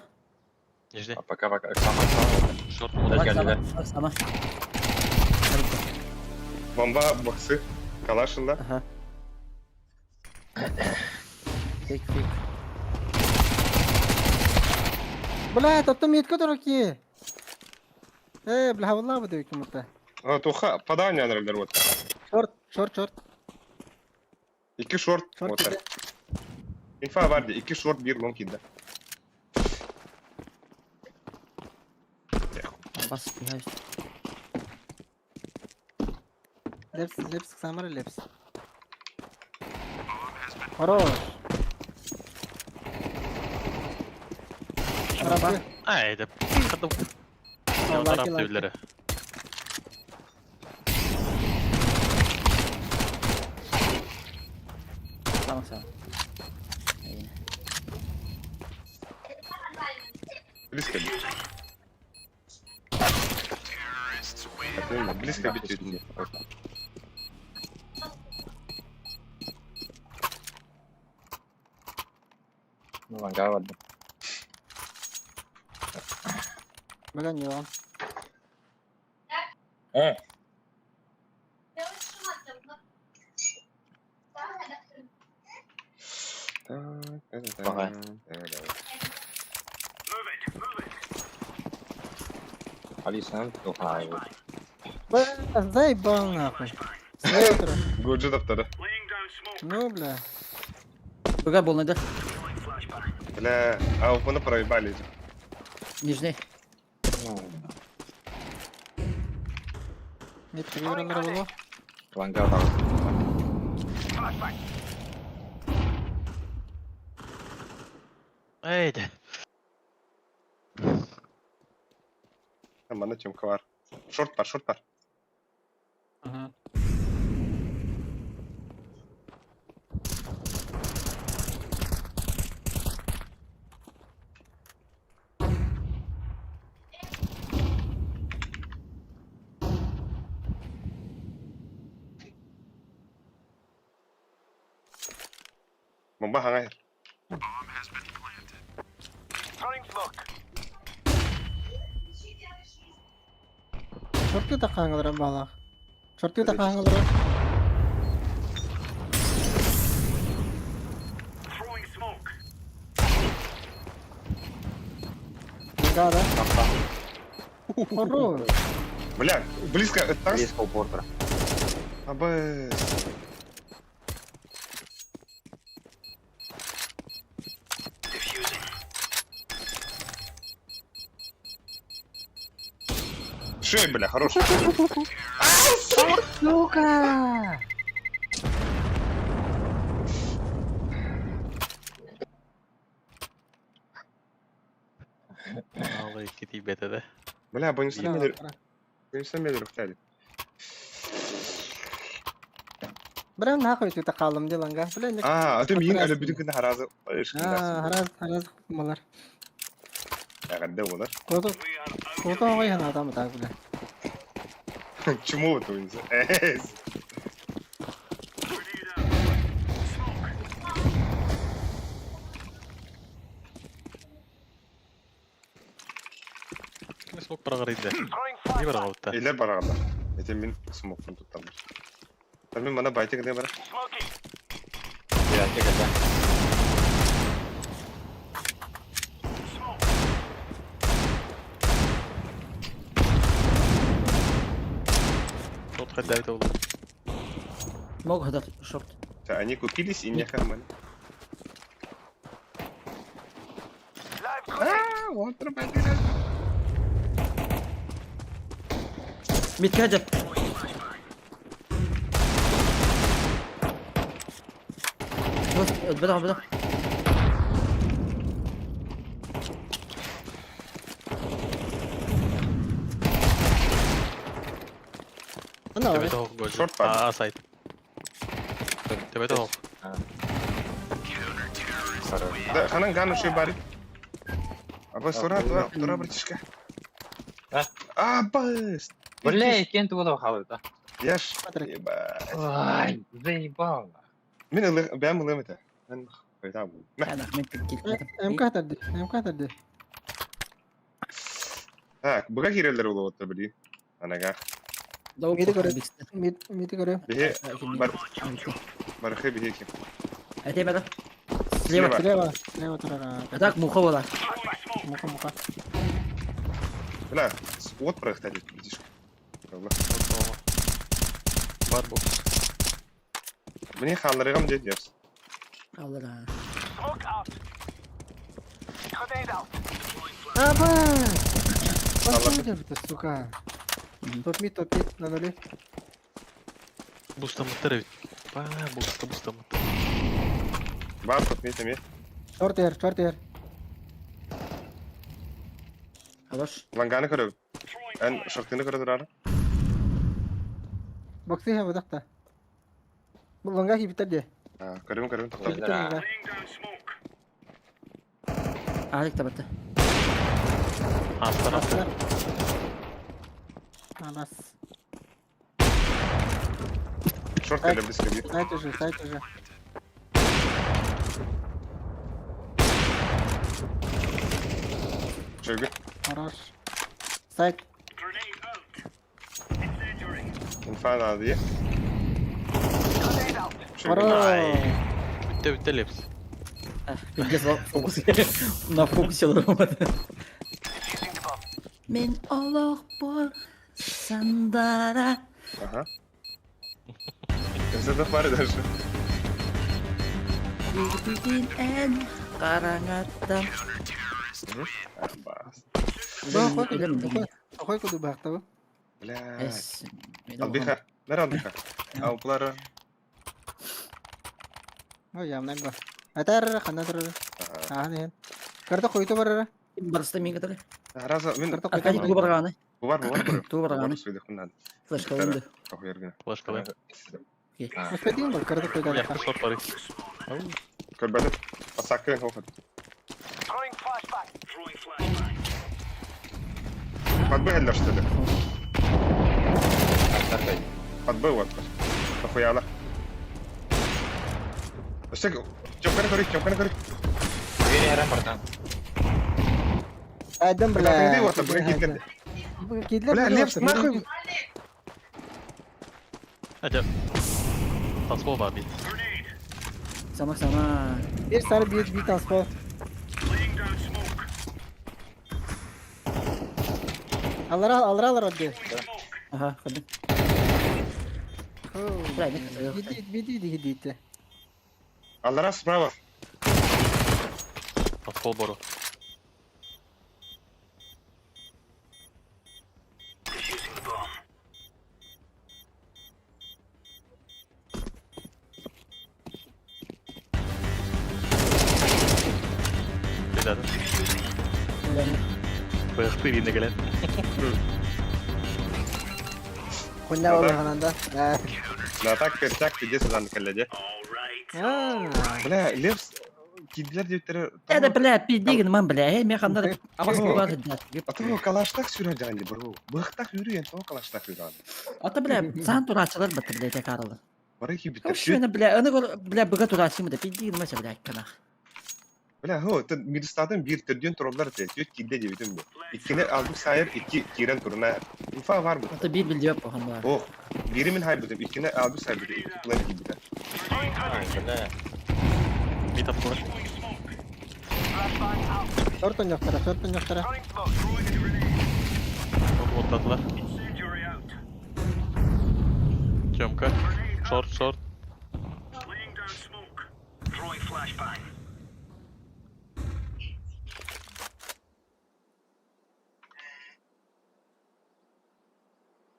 Нежде. А пока пока. Сама сама. Шорт. Дальше geldiler. Сама. Бомба баксы. Калашында. Ага. Фейк, фейк. Блядь, а то метка дураки. Бля, валла буду кому-то. А, туха, падание нралер вот. Шорт, шорт, шорт. Икки шорт. Шорт Вот. киде. Инфа бар ди. Икки шорт бир лонг киде. Бас, бегаюсь. Лепс, лепс, самара лепс. Хорош. Рампа. Ай, да. Лайки, лайки. Tamam tamam. Aynen. Близко бить. Близко бить. Ну, ланга барда. Бля, не он. Баҕай. Алисан тухай. Бля, заебал нахуй. Слева. Годжи таптары. Ну, бля. Буга болнайдар. Бля, а оны проебали. Нижний. Нет, было. Ланга бар. Эй, да. Мана темка бар. Шорт бар, шорт бар. Ага. Бомба хаңайыр. Шорты тақаңылар балақ. Шорты тақаңылар. Да, да. Хорош. Бля, близко. Это Близко у портера. Абы. Шей, бля, хорош. Сука! Алай кити бете да. Бля, бонусами бонусами рухтали. Бля, нахуй ты қалым деланга. Бля, не. А, а ты мин әлі бүтін күні харазы. А, хараз, хараз малар. Ягында олар. Кото. Кото ой хана там так, бля. Чему это ойынсы? Ким смок барағар иде? Не барағар отта? Элер барағанда. Это мен смокпын туттамыр. Мен мана байтик не бар. Я тегеде. Шорт хайда это oldu. Мог хадат шорт. Они купились и не харман. А, вот тропа. Мид каджа. Беда, беда. Ана, Тебе того годжи. Шорт бар. А, сайт. Тебе того. Да, ханан гану шей бари. Аба сура, тура, тура, братишка. А? А, быс. Бля, кем ты буду халыта? Я ж, ебать. Ай, заебал. Мен ылы, бәм ылым это. Мен қайда бұл. Мә. Ана, мен кит. МК тәрді, МК тәрді. Так, бұға керелер ол отыр білейін. Анаға. Миди көрі. Миди көрі. Бихе, бар, бархы бихе кем. Әте бәді. Слева. Слева, слева тұрара. Так, муха бола. Муха, муха. Бля, от проехали, братишка. Бар бокс. Мне халларыгам дед дерс. Алла. Аба! Посмотри, сука. Топ мид, топ мид, на нуле. Бустамыттар бит. Ба, бокста бустамыттар. Бар топ мид эме. Шорт ер, шорт ер. Хорош. Ланганы көрөбүн. Эн шортыны көрө турары. Боксы иһэ бадахта. Бу ланга киирбиттэр дии. Көрөбүн көрөбүн тоқтоо. Киирбиттэр ланга. Алик табатты. Астар астар. Абас. Шорт кэлэ близко бит. Сайт уже, сайт уже. Чөйгү. Хорош. Сайт. Инфа надо дии. Хорош. Бүттэ бүттэ лепс. Пиздец, фокус. На фокусе олорбот. Мен олохпор сандара. Ага. Это пары даже. Бүгүн эн караңаттан. Бас. Охой куду бахтабы. Бля. Албиха. Нара албиха. Алплара. Ой, ямнай ба. Атар хана турар. Аа не. Карта който барара. Барыста мен кытары. Раза мен Аркадий тугу барганы. Бу бар бу бар. Тугу барганы. Сүдөхүн Флешка алынды. Тохуергина. Флешкалай. Успетин бар карта койда. Яхты шорт бар. Көрбөтүм. Асакы хохот. Подбыгали что ли? Подбыл вот. Похуяла. Өссө Тёмканы көрүй, Тёмканы көрүй. Двери эрен братан. Айдым бля. Бля, вот, бля, китлер. Китлер. Бля, лепс нахуй. Хотя. Танцпол бар бит. Сама сама. Bir sarı bir bir transport. Аллара аллара аллара ди. Ага, ходи. Бля, не Биди биди ди ди. Аллара справа. Танцпол бару. Ребята. Быхты ринде келет. Хуйня болгананда. Да так перчак пиздец дан келеде. Бля, лепс кидлер диптер. Это, бля, пиздеген ман, бля, э, мен хандар абас болар да. А то калаштак сүрө жанды бро. Быхтак үрү ен то калаштак үрү. Ата, бля, сан турачылар бат, бля, текарылы. Бары кибиттер. Шöne, бля, аны гор, бля, быга турачымы да, пиздеген маса, бля, канах. Бля, хо, тен мидустатын бир төрдөн турлар те, төт кидде дебитим бу. Иккини алдык сайыр, икки кирен туруна. Инфа бар бу. Ата бир билди yok бу бар. Ох, бири мин хайбытым, иккини алдык сайыр, икки план кибите. Бля. Бит аптылар. Сортон yoktara, сортон yoktara. Оттадылар. Тёмка. Шорт, шорт.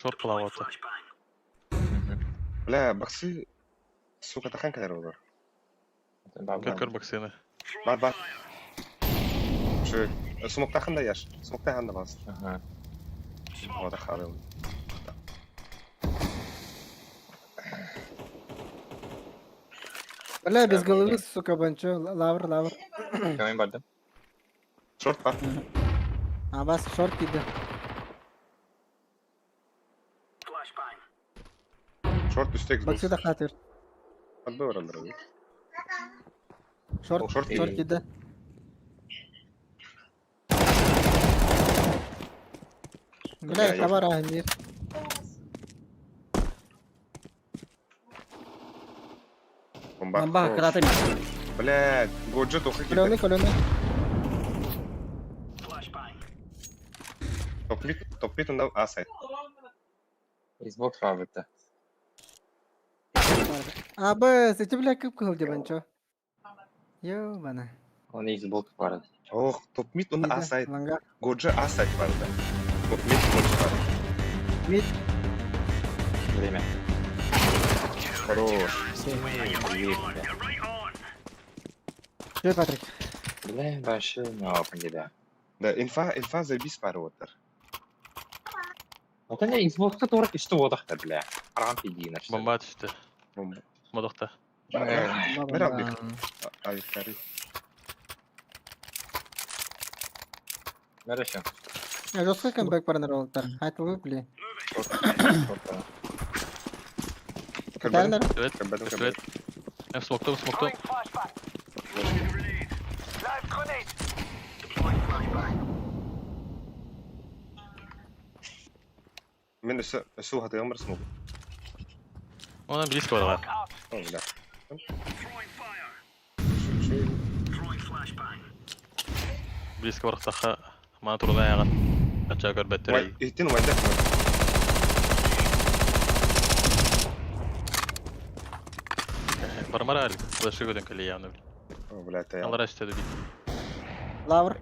Шорт кылап Бля, баксы сука тахан кадar олар. Көр көр баксыны. Бар бар. Şu смоктахан да яш. Смоктахан да бас. Ага. Ода харыл. Бля, без головы, сука, банчо. Лавр, лавр. Кемин бардым. Шорт бар. Абас шорт киди. Шорт үстек. Баксы да хатыр. Подбыл оралар. Шорт, Шорт шорт киди. Бля, товар ахнир. Бомба. Бомба, крата. Бля, годжо тохы киди. Каленый, каленый. Топ мид, топ мид онда А сайт. Xbox бар битте. Абы, эти бля кып кыл дебанчо. Йо, бана. Он Xbox бар. Ох, топ мид онда А сайт. Ланга. Годжо А сайт бар да. Топ мид годжо бар. Мид. Время. Хорош. Жой, Патрик. Бля, большой на опенде, да. Да, инфа, инфа заебись пары оттар. Вот они Xbox-та тура кишти бодахта, бля. Арган пиди начали. Бомба түстэ. Бомба. Модохта. Бер албик. Авиктары. Хорошо. Жестко камбэк баранар олтар. Айтылгы били. Көрбөтүм. Evet. Көрбөтүм, Evet. көрбөтүм. Смоктом, смоктом. Мен өссө өссө уһатыгым бар смог. Она близко барар. О, бля. Близко барахтаха. Мана турда яган. Ача көрбөттөр. Иттин вайда. Бармара алик. Флеши көдөн кели яны. О, бля, это я. Алар эштеди бит. Лавр.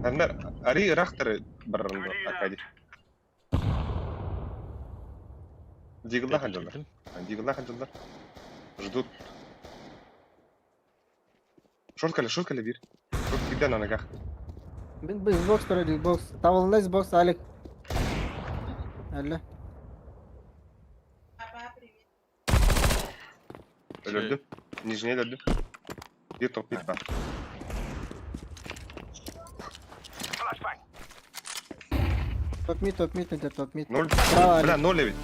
Андар, ари рахтары баррын Аркадий. Дигла ханжалар. Дигла ханжалар. Ждут. Шорткали, шорткали бир. Шорт киден на ногах. Xbox тұр, Xbox. Табылында Xbox, Алик. Әлі. Өлөрдүм. Нижний өлөрдүм. Бир топ бир бар. Топ мид, топ мид, это топ мид. Ноль. Право, Бля, Алик. ноль эбит.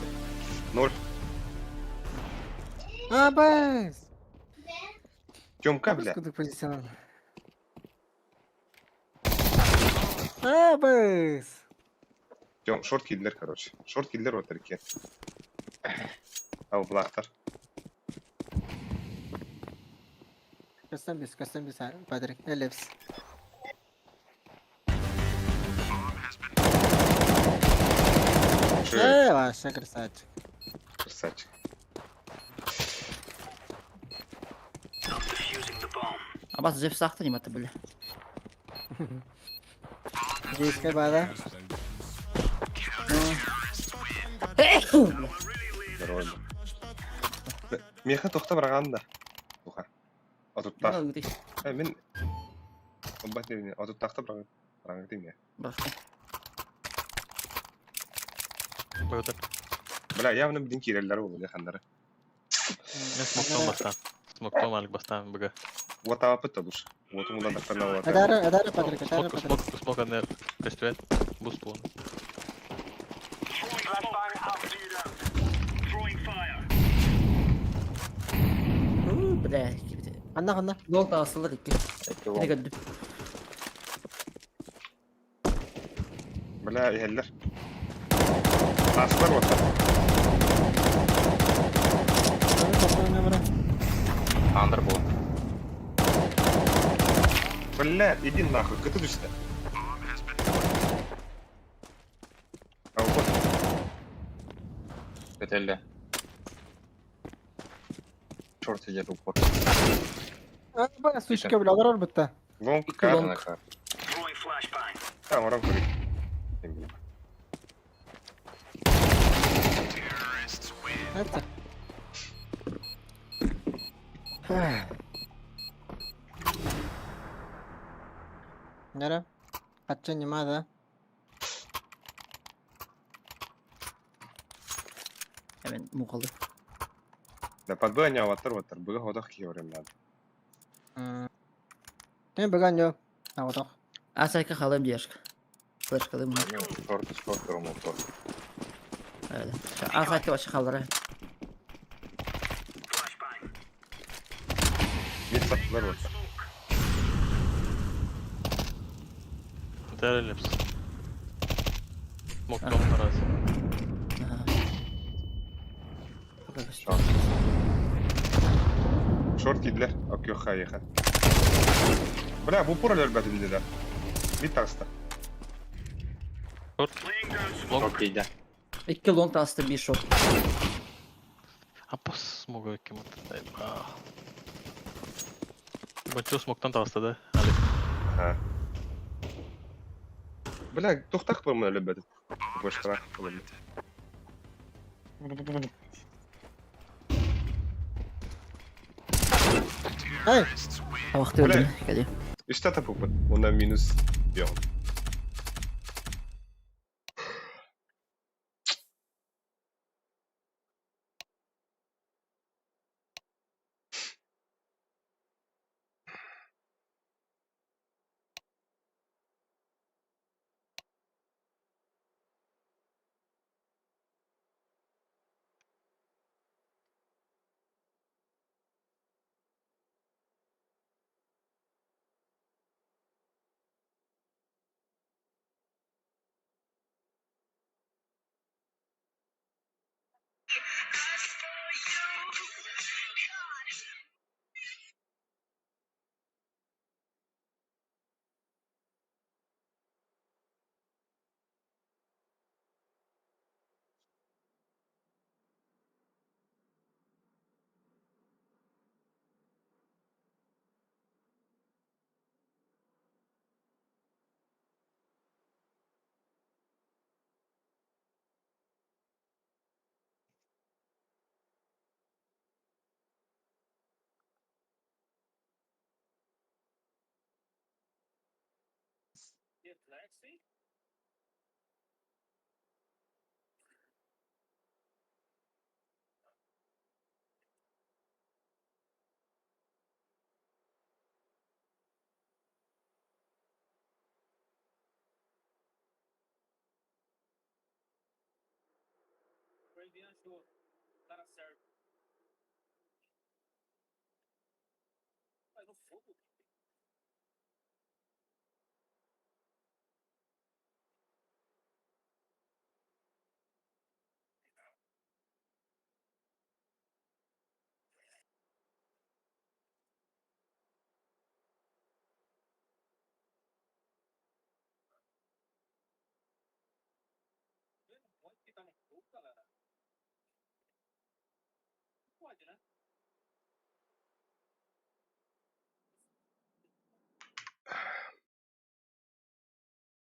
Ноль. А, бэс! Тёмка, бля. Куда позиционал? А, бэс! Тём, шорт кидлер, короче. Шорт кидлер вот таки. Ау, блахтар. Кастом бис, кастом бис, Патрик. Элепс. Чё, Вообще красавчик. красавчик. Абас жеп сақты нематы бile. Здесь бада. Здорово. Меха тохта барган да. Туха. Отуттах. Э, мен Обат не отуттахта барган. Барган дейм я. Бөтөр. Бля, явно бидин киреллер болду жакандары. Мен смоктом бастан. Смоктом алик бастан бг. Вот апыт да душ. Вот мундан дактарна вот. Адара, адара, Патрик, адара, Смок, Патрик. смок, смок анер. Көстүбет. Бус буун. Бля, Анна, анна. Лонг асылыр икки. Кини көрдүм. Бля, эхеллер. Аслар вот. Андер был. Бля, иди нахуй, кыты түстө. А вот. Көтелле. Шорт сидит упор. А, бля, сучка, бля, алар бітті. Лонг Икки кар. лонг. А, оран көрейік. Это. Нера? Хатча нема, да? Hemen мукалды. Да подбой не аватар ватар, быга ходах киорем надо. Мен бүгін жоқ. Ауыдақ. Асайка халым дешк. Флеш калым. Шорт, шорт, упор. Öyle. Асайка башы халдыра. Мид саттылар вот. Дәрелепс. Смоктом раз. Шорт. Шорт кидлер, окей, еха. Бля, в упор өлбәтим деди. Мид таста. Шорт. Лонг. Шорт иди. Икки лонг асты bir шот. Апос смогу кем Бачу смоктан таста да. Алик. Ага. Бля, тохтах бар мен өлбәтим. Башкара. Ай! Табахты өлдүм, кэди. Үстэ тапыппыт. Уонна минус диэҕим.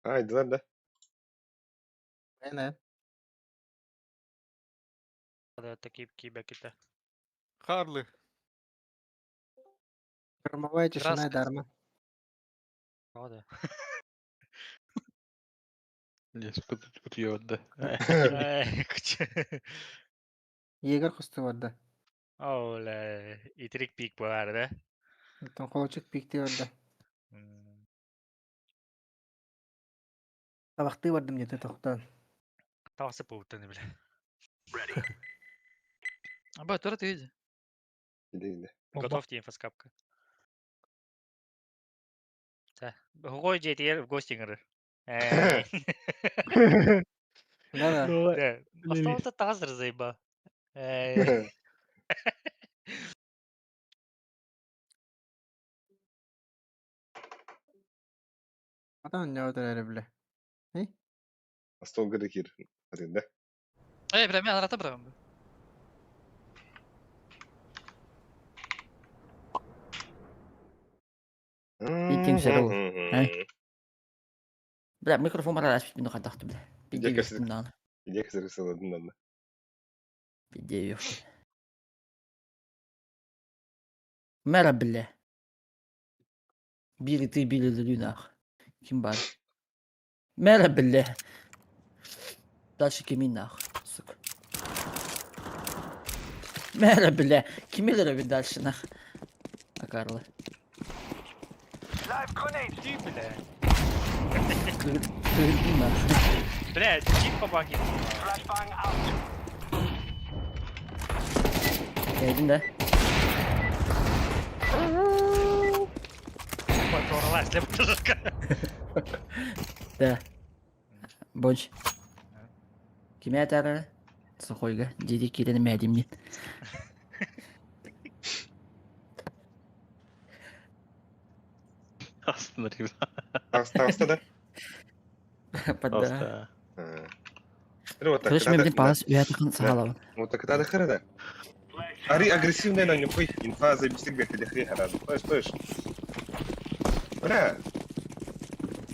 Айдылар да. Aynen. Такие кибеките. Харлы. Громовая тишина и Краска. дарма. О, да. Лес утуйуот да. Эй, куча. Егер кусту барда. Оле, итрик пик бар, да? Оттон холочук пикти барда. Табахты бардым дете тохтон. Тавасы пуутаны, бля. Аба, тура ты иди. Иди, иди. Готов тебе инфоскапка. Да. Какой JTR в гости говорю. Да-да. Да. Остался тазер заеба. Эй. Атан не өтөр бile. Стол кир. Один, да? Эй, бля, мен арата бырагам. Иккинчи ол. Бля, микрофон бар арас бит хадахты бля. Пиде Иди кесер. юктум Иди кесер сыладын да. Пиде юктум. Мэра бля. Били ты били лүнах. Ким бар? Мэра бля. Дальше кимин нах, сука. Мэра бля. Кими лөрөбүн дальше нах. Акарлы. Ты, бля. Кырдым нах. Бля, чип помоги. Geldim да. Поторлась, для Да. Бонч. Киме атары? Сухойга. Диди кирени мәдимнен. Астын ребята. Таҕыста да? Подда. Вот так. Слышь, мен билин палас уятыкын сагалабын. Вот так это хара Ари агрессивная на нюхай. Инфа забистик бек дехри хара. Слышь, слышь. Бля.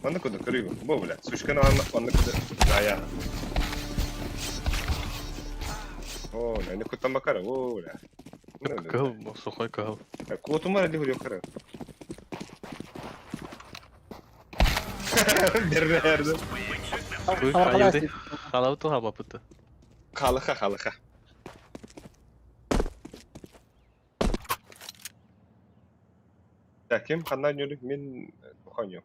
Онна куда көрүгү. Бо бля. Сучканы онна куда. Да я. О, не кутан бакара. О, бля. Кыһыл, сухой кыһыл. Куотумар эди хурьёккара. Берберди. Айылды. Халабы халбапыты. Халыха, халыха. Так, ким ханна ньөрүк мин туханьо.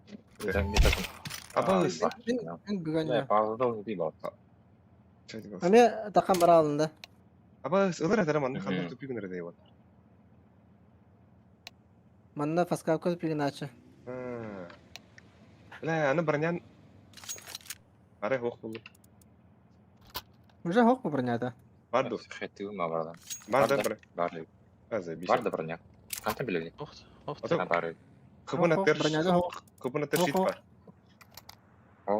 Абалыс. Мен бүгін. Паузада đi бар. Аме тақан бара алынды. Абалыс, ылыр атара манны ханна тупи гыныр дейбат. Манна фаскавка тупигин ачы. Бля, аны бронян Ары хох булду. Уже хох бу броняда. Бар ду. Хэтүү ма бардан. Бар да бр. Бар. Аза биш. Бар да броня. Канта билели. Ох, ох. Бар. Кыбын аттер. Броняда хох. Кыбын аттер щит бар.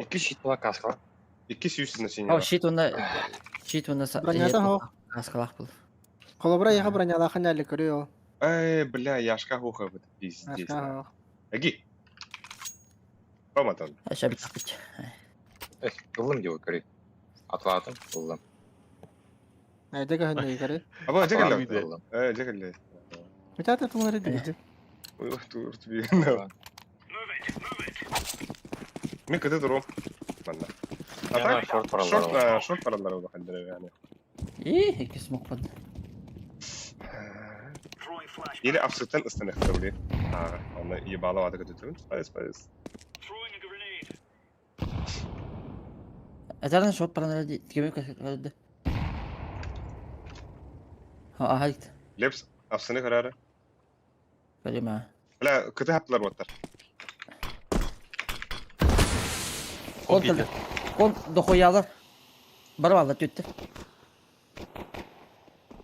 Ики щит була каска. Ики сүүс значение. О, щит онна щит онна Броняда хох. Каскалах был. Колобра яха броняда ханяли көрү. Эй, бля, яшка хоха вот пиздец. Аги. Поматан. Аша бит. Эх, ылым дип көрү. Атлатым, ылым. Айда көһүннө көрү. Аба, жекеле. Э, жекеле. Митата тулары диги. Ой, тур тебе. Мен кыты туру. Манна. А так, шорт шорт, шорт паралар улахан yani. И, ики смок под. Или абсолютно ыстыныкты били. А, оны ебало ады көтөтүн. Спайс, спайс. Азардан шорт паралар ди. Кеме каскалды. Ха, ахайт. Лепс абсыны карары. Көрүмө. Бля, кыты хаптылар боттар. Кон кон дохуялар. Бар алла түттү.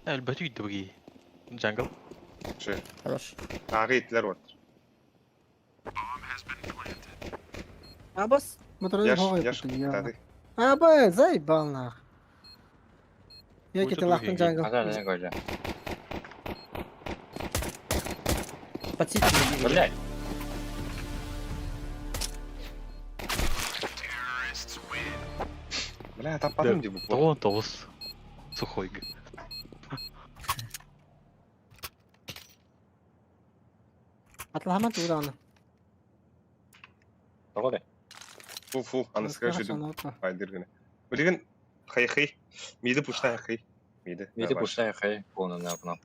Әлбәт үйді бұги. Джангл. Ше. Хорош. Ағы итлер боттар. Абас, моторы Яш, хох. яш, тады. Аба, заебал нах. Я кете лахтын джангл. Аза, не гожа. Подсидки. Блядь. Бля, таппадым деп. Тоғыз тоғыз. Сухой. Атламан туураны. Тоҕо Фу, фу, аны скажи, Айдыр гына. Билген хай-хай. Миди пуштай хай. Миди. Миди пуштай хай, полный на окно.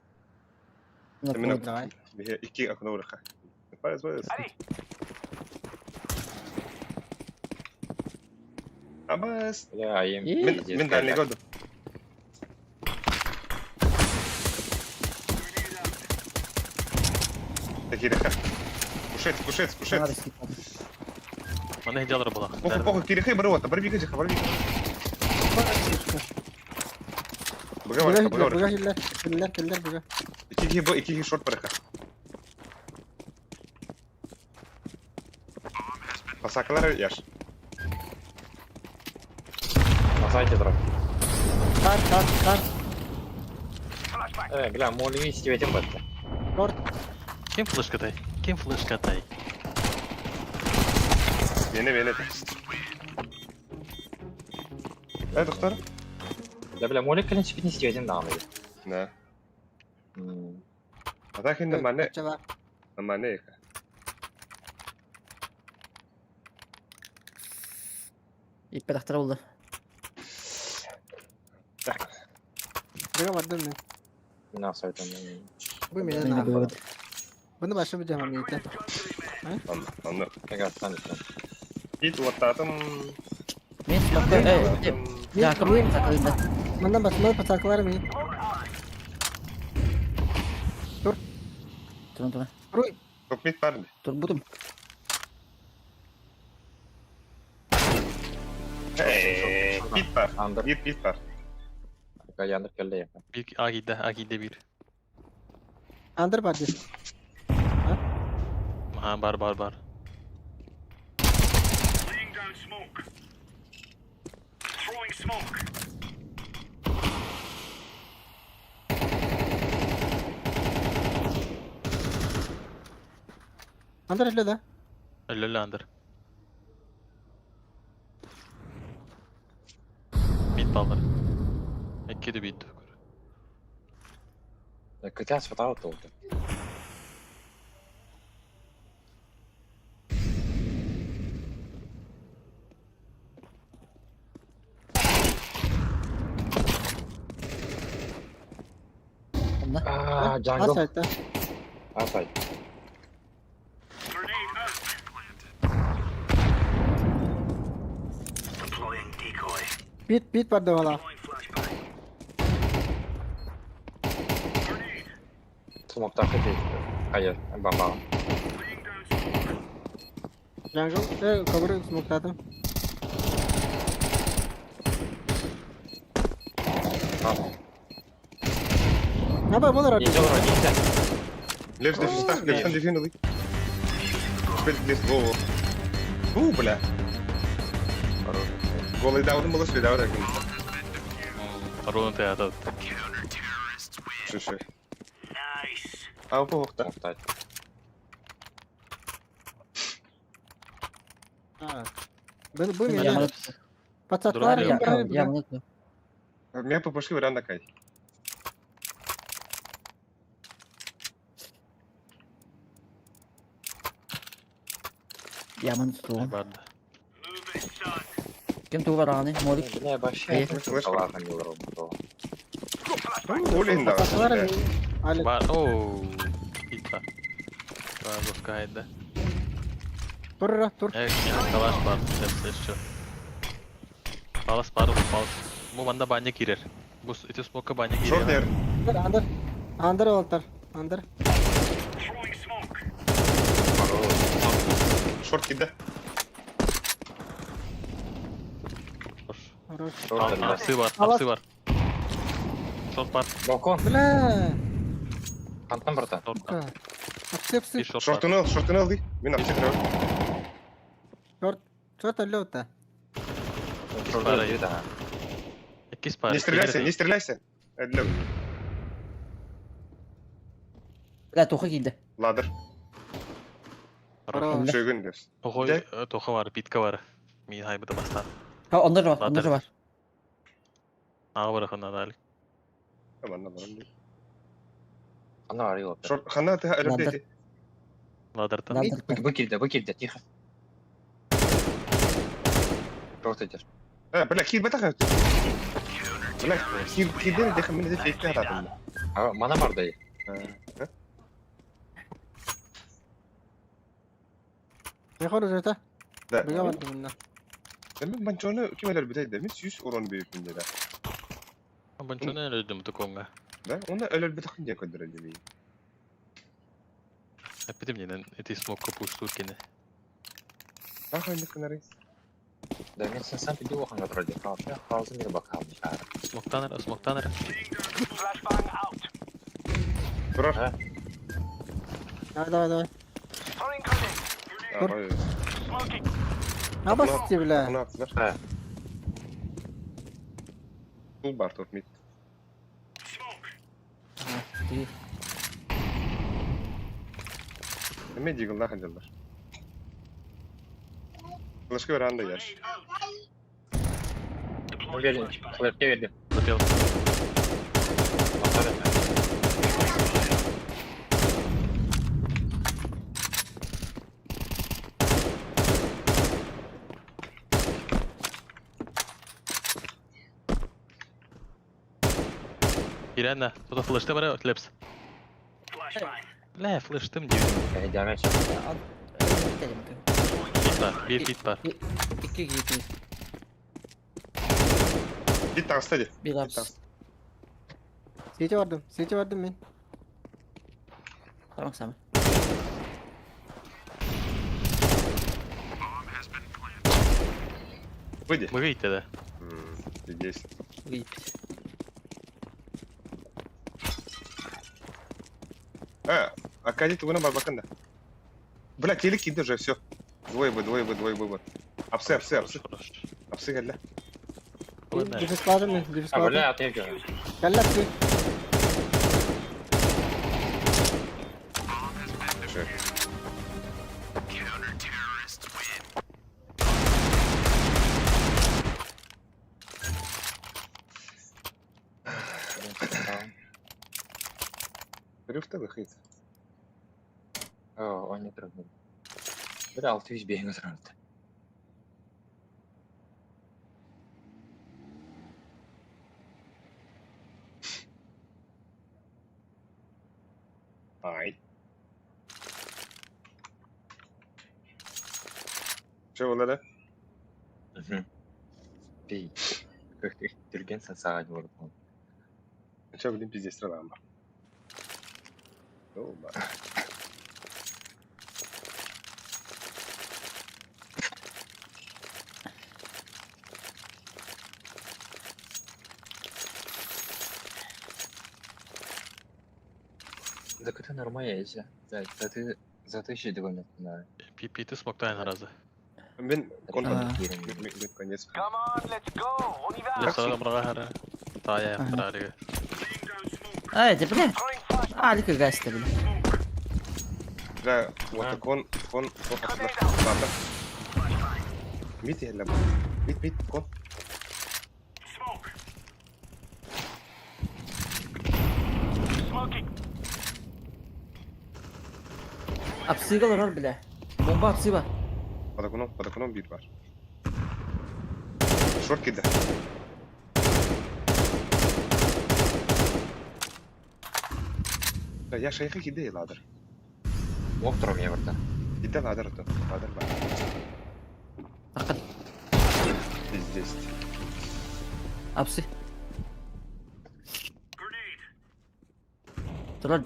Давай. Ики окно ураха. Пайз, пайз. Абас. Бля, им. Мен мен дальний году. Кириха. Пушец, пушец, пушец. Мана хеджалар була. Похуй, похуй, кирихай баруата, барбика жиха, барбика. Бага Буга барка, хиллер, бага буга барка. хиллер, хиллер, хиллер, буга. Икиги б, икиги шорт барка. Басакалар яш. На сайте дроп. Кар, кар, кар. Э, бля, молими сетеветем батты. Шорт. Ким флешкатай? Ким флешкатай? Мени, мени. Э, доктор? Да, бля, молик кэлин сипитин сетеветем даҕаны. Да. А так инде мане. Мане. Иппер oldu. Буга бардым мен. На сайтан. Бу менен нахуй. Буну башы бу жаман мейте. Анны, анны. Ага, Ит уаттатым. Мен смокта, э, Яков сакалында. Мандан басмай пацакалар мен. Тур. Турun турun. Руй. Топ мид бар. Тур будум. Бит бар. Бит бит бар. Янdır келді яка. Bir Agi'de, Agi'de bir. Андыр бар дес. Ha бар бар бар. Андыр эле да. Өлөлө андыр. Mid ballar. Ekki de bit. Кытаас фатау толду. А, Джанго. сайта. А, сайт. Бит, бит бар давала. Смоктах это. Hayır, бомба. Jungle. Cover смоктадым. Аба, болар. Нельзя, нельзя. Лев дефистах, лев дефинул. Теперь лес во. У, бля. Голый даун было сюда, да, Руна ты этот. Шиши. А, похта. Смоктать. Был, был меня. Пацатлар, Я я Меня попошли вариант кай. Яман суон. Барды. Ким тугу барааны? Молик. Бля, вообще. Олин да. Пацатлар, Али. Бар. Оу. Итла. Бар хайда. Тур, тур. Калаш бар. Еще. Палас бар, палас. Бу манда баня кирер. Бу ити смока баня кирер. Шорт Андер. Андер олтар. Андер. Шорт киде. Хорош. Апсы бар, апсы бар. Шорт бар. Балкон. Бля. Антон, братан. Шорт бар. Апсы, апсы. Шортын ал, шортын ал ди. Мен апсы кірем. Шорт. Шорт алло-та. Не стреляйся, не стреляйся. Әділі. Бля, тоха килди. Ладыр. Шөгін дес. Охой, тоха бар, питка бар. Мин хайбыта бастан. Ha, onlar var, onlar var. Ага бар хана дали. Аман барам. Хана бар йоқ. Шорт хана ты әлі Ладыртан. Вы кирде, вы кирде, тихо. Шорт идешь. Бля, кир бата. Бля, кир кирден де мен де фейкте атадым. А, мана бар да. Не хорош это? Да. Бега бардым мында. Мен банчоны ким элер битейди? Мен 100 урон берипмин деди. Банчоны өлдүм туконга. Да, оны элер битахын деп көндүрө дебей. Апетим ненен эти смокка пуштур кене. Ахай кынары. Да, мен сен сам пиди охан вроде. Правда, пауза мир бакал. Смоктанер, смоктанер. Турар. Давай, давай, давай. Тур. Абасти, бля. Тул бар тур мид. Эме дигилна ханжалар. Флешка веранда яш. Уверен, флешке вердим. Хотел. Ирена, тут флеште бар, лепс. Бля, флештым дейм. Бит бар, бир бит бар. İki gibi. Бит тагыста ди. Bir апс. Сети бардым, сети бардым мен. Tamam сам. Выйди. Мы видите, да? Здесь. Выйди. А, Акади тугуна бар бакында. Бля, телек киди уже, все. Двое бы, двое бы, двое бы. Апсы, апсы, апсы. Апсы келді. Дефискладым мен, дефискладым. Бля, отъехал. Кәллә апсы. Рюфта выхит. О, он не трудно. Бля, 605 сразу. Ай. Че буолла Пей. Түргэн сансаҕа буолбут. Че, блин, пиздец, страна. О, Закыты нормально есе. Заты заты еще довольно на. Пипи смоктайн разы. Мин контакт. Мин конец. Лепса браға Тая браға. Ай, да бля. Алика гаста, бля. Да, вот кон кон кон Мит еле. Мит мит кон. Апсыга олорор, бля. Бомба апсыга. Балаконом, балаконом bir var. Шорт киде. Да, я шайхы киде ладыр. Ох, меня варта. Киде ладыр то. Ладыр бар. Ақын. Пиздец. Апсы. Турар.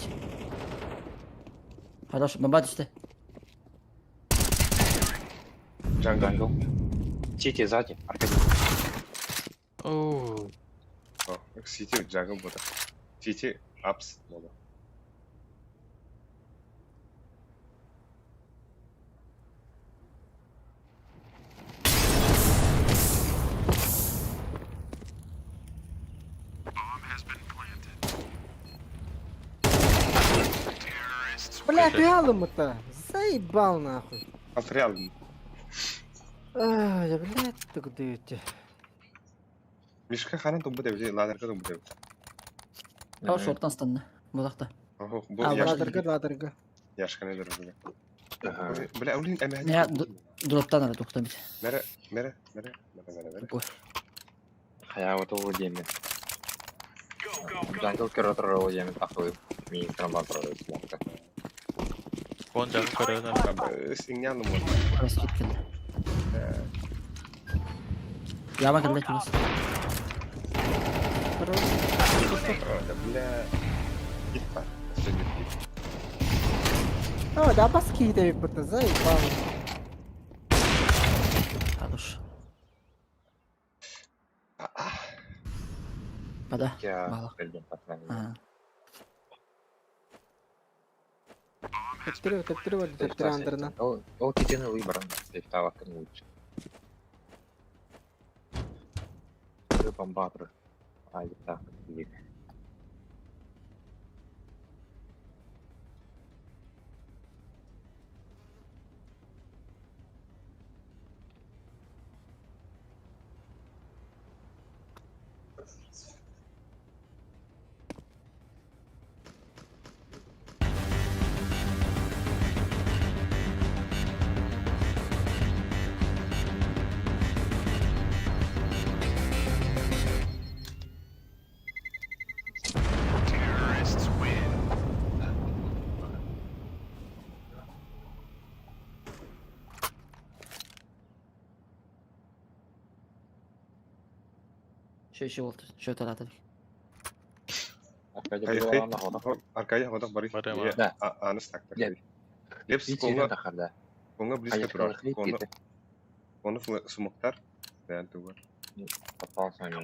Хорош, бомба түсті. Джангл. Джангл. Сити сзади. Аркадий. Оу. О, Сити джангл болды. Сити апс болды. Бля, ты алым-то. Заебал нахуй. Алтыры Ай, я, блядь, ты где Мишка ханан тумбу деп, ладырга тумбу деп. Ау, шорттан станды. Бұлақта. Охо, бу А, яш Ладырга, ладырга. яшканы дөрүгө. Бля, улин әмәһ. Не, дроптан ара тоқтам бит. Мере, мере, мере, мере, мере, мере. Тупой. Хая вот ол деме. Джангл көрө ол деме тақылып. Мен трамбан тұрады смокта. Кон жағы көрөна. Сиңнялым бол. Раскид келді. Яма келді чулас. Бля. Кит бар. Сен кит. О, да баски деп будто заебал. Хорош. Бада. Я Мало. білдім патынан. Ага. Төптүрү, төптүрү болды, төптүрү андырынан. Ол ол кетені выбран. Сейфталакын лучше. Бомбатыр. Ай, так, екі. Шö шö болды. Шö таратыр. Аркадий Хайхи. был на хода. Аркадий хода бари. Бари, Да. Аныс так. Нет. Лепс Сити конга тахарда. конга близко турар. Конга Конга. Оны сумоктар. Бән тугар. Попался на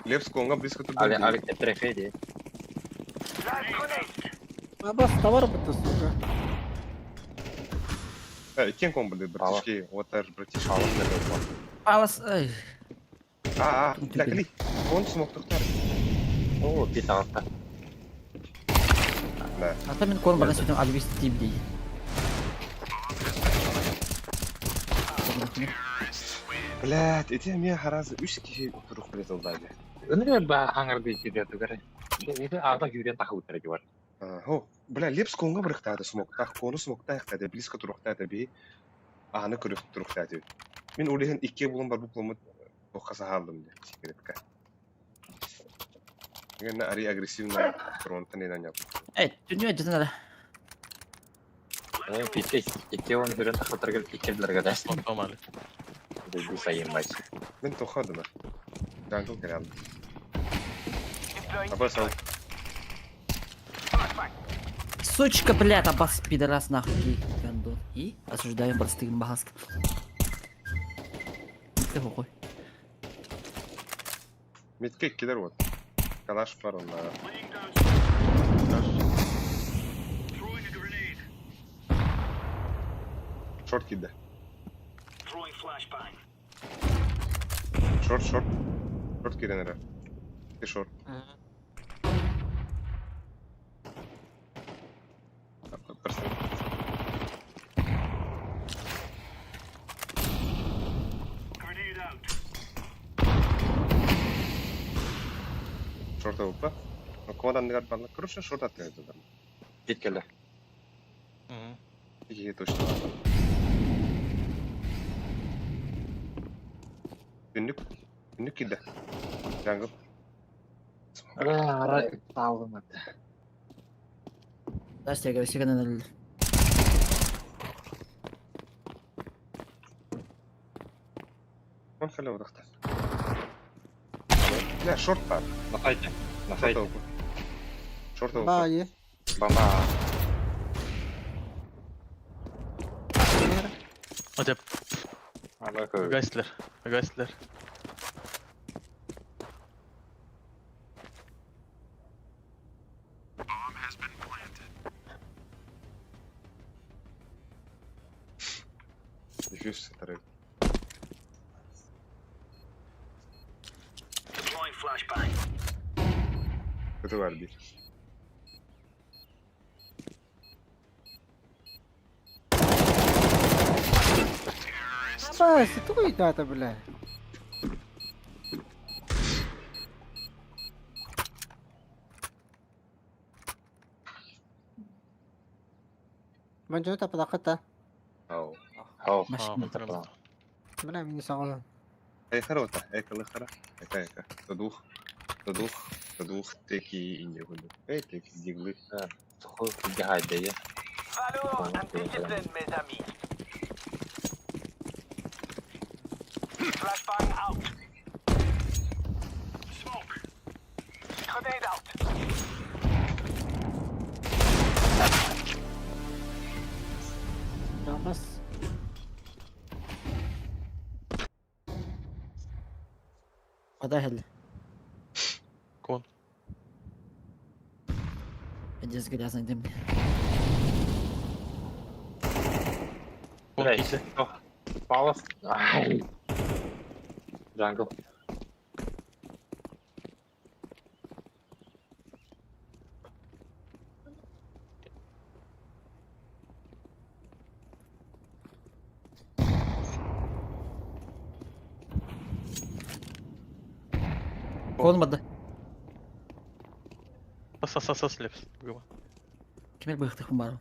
Лепс конга близко турдар. Али, али, трефеди. А бас товар будто, сука. Кен кон билди, братишки, отар братишки. Палас, ай. А, а, бля, кали. Кон смоктуктар. О, питалта. Да. Ата мен кон баран сөйтем албис тип дейді. Блядь, эти меня харазы үш киши турук билет олдайды. Өнүрө ба хаңарды киде тугары. Аата күүрэн тахыбыттара дьуар. Хо, бля, Лепс конга бырыхтаата смоктаах, кону смоктаах близко туруохтаата би ааны көрөх туруохтаата. Мин ол иһин икки булан барбыт буламмыт туохха саһааллым диye секретка. Гэнэ ари агрессивно фронтан инан яппыт. Эй, түнүө дьытын эрэ. Э, икки икки он хүрэн тахыбыттарыгар икки билэргэ да. Смоктомали. Бу сайын бай. Мин тоха дына. Jungle кэлэн. Абас ал. Сучка, блядь, абас пидорас нахуй. И, гандон. И, осуждаем простых бахаск. Ты какой? Митке иккилер вот. Калаш бар онна. Шорт киде. Шорт, шорт. Шорт кирен эрэ. Ты шорт. Шорт ылыппа. Командан анныгар балла. Короче, шорт аттыгар. Дит кэллэ. Икки точно. Түннүк. Түннүк киирдэ. Jungle. Ара таалым это. Здрасте, я говорю, всегда Он халява тахта. Бля, шорт бар. На сайте. На Шорт сайте. ылыппа. Шорт ылыппа. Баайы. Бомба. Отеп, Ана гастилер. Гастилер. Дефьюз сатарыг. Это var bir. Абас, тугуй даата, бля. Манжо тапалаката. Ау. Хау. Машина. Бля, мин саҕалан. Эйхара ота, экалы хара. Эка эка. Тадух. Тадух. Тадух теки инде гунду. Эй, теки диглы. Сухой гайдее. Абас. Када хэл. Кон. Пиздец грязный дым. Кон Бля, киирдэ. Палас. Ай. Jungle. Olmadı. Сас сас сас лепс. Гыма. Кимер быхтыхым бар.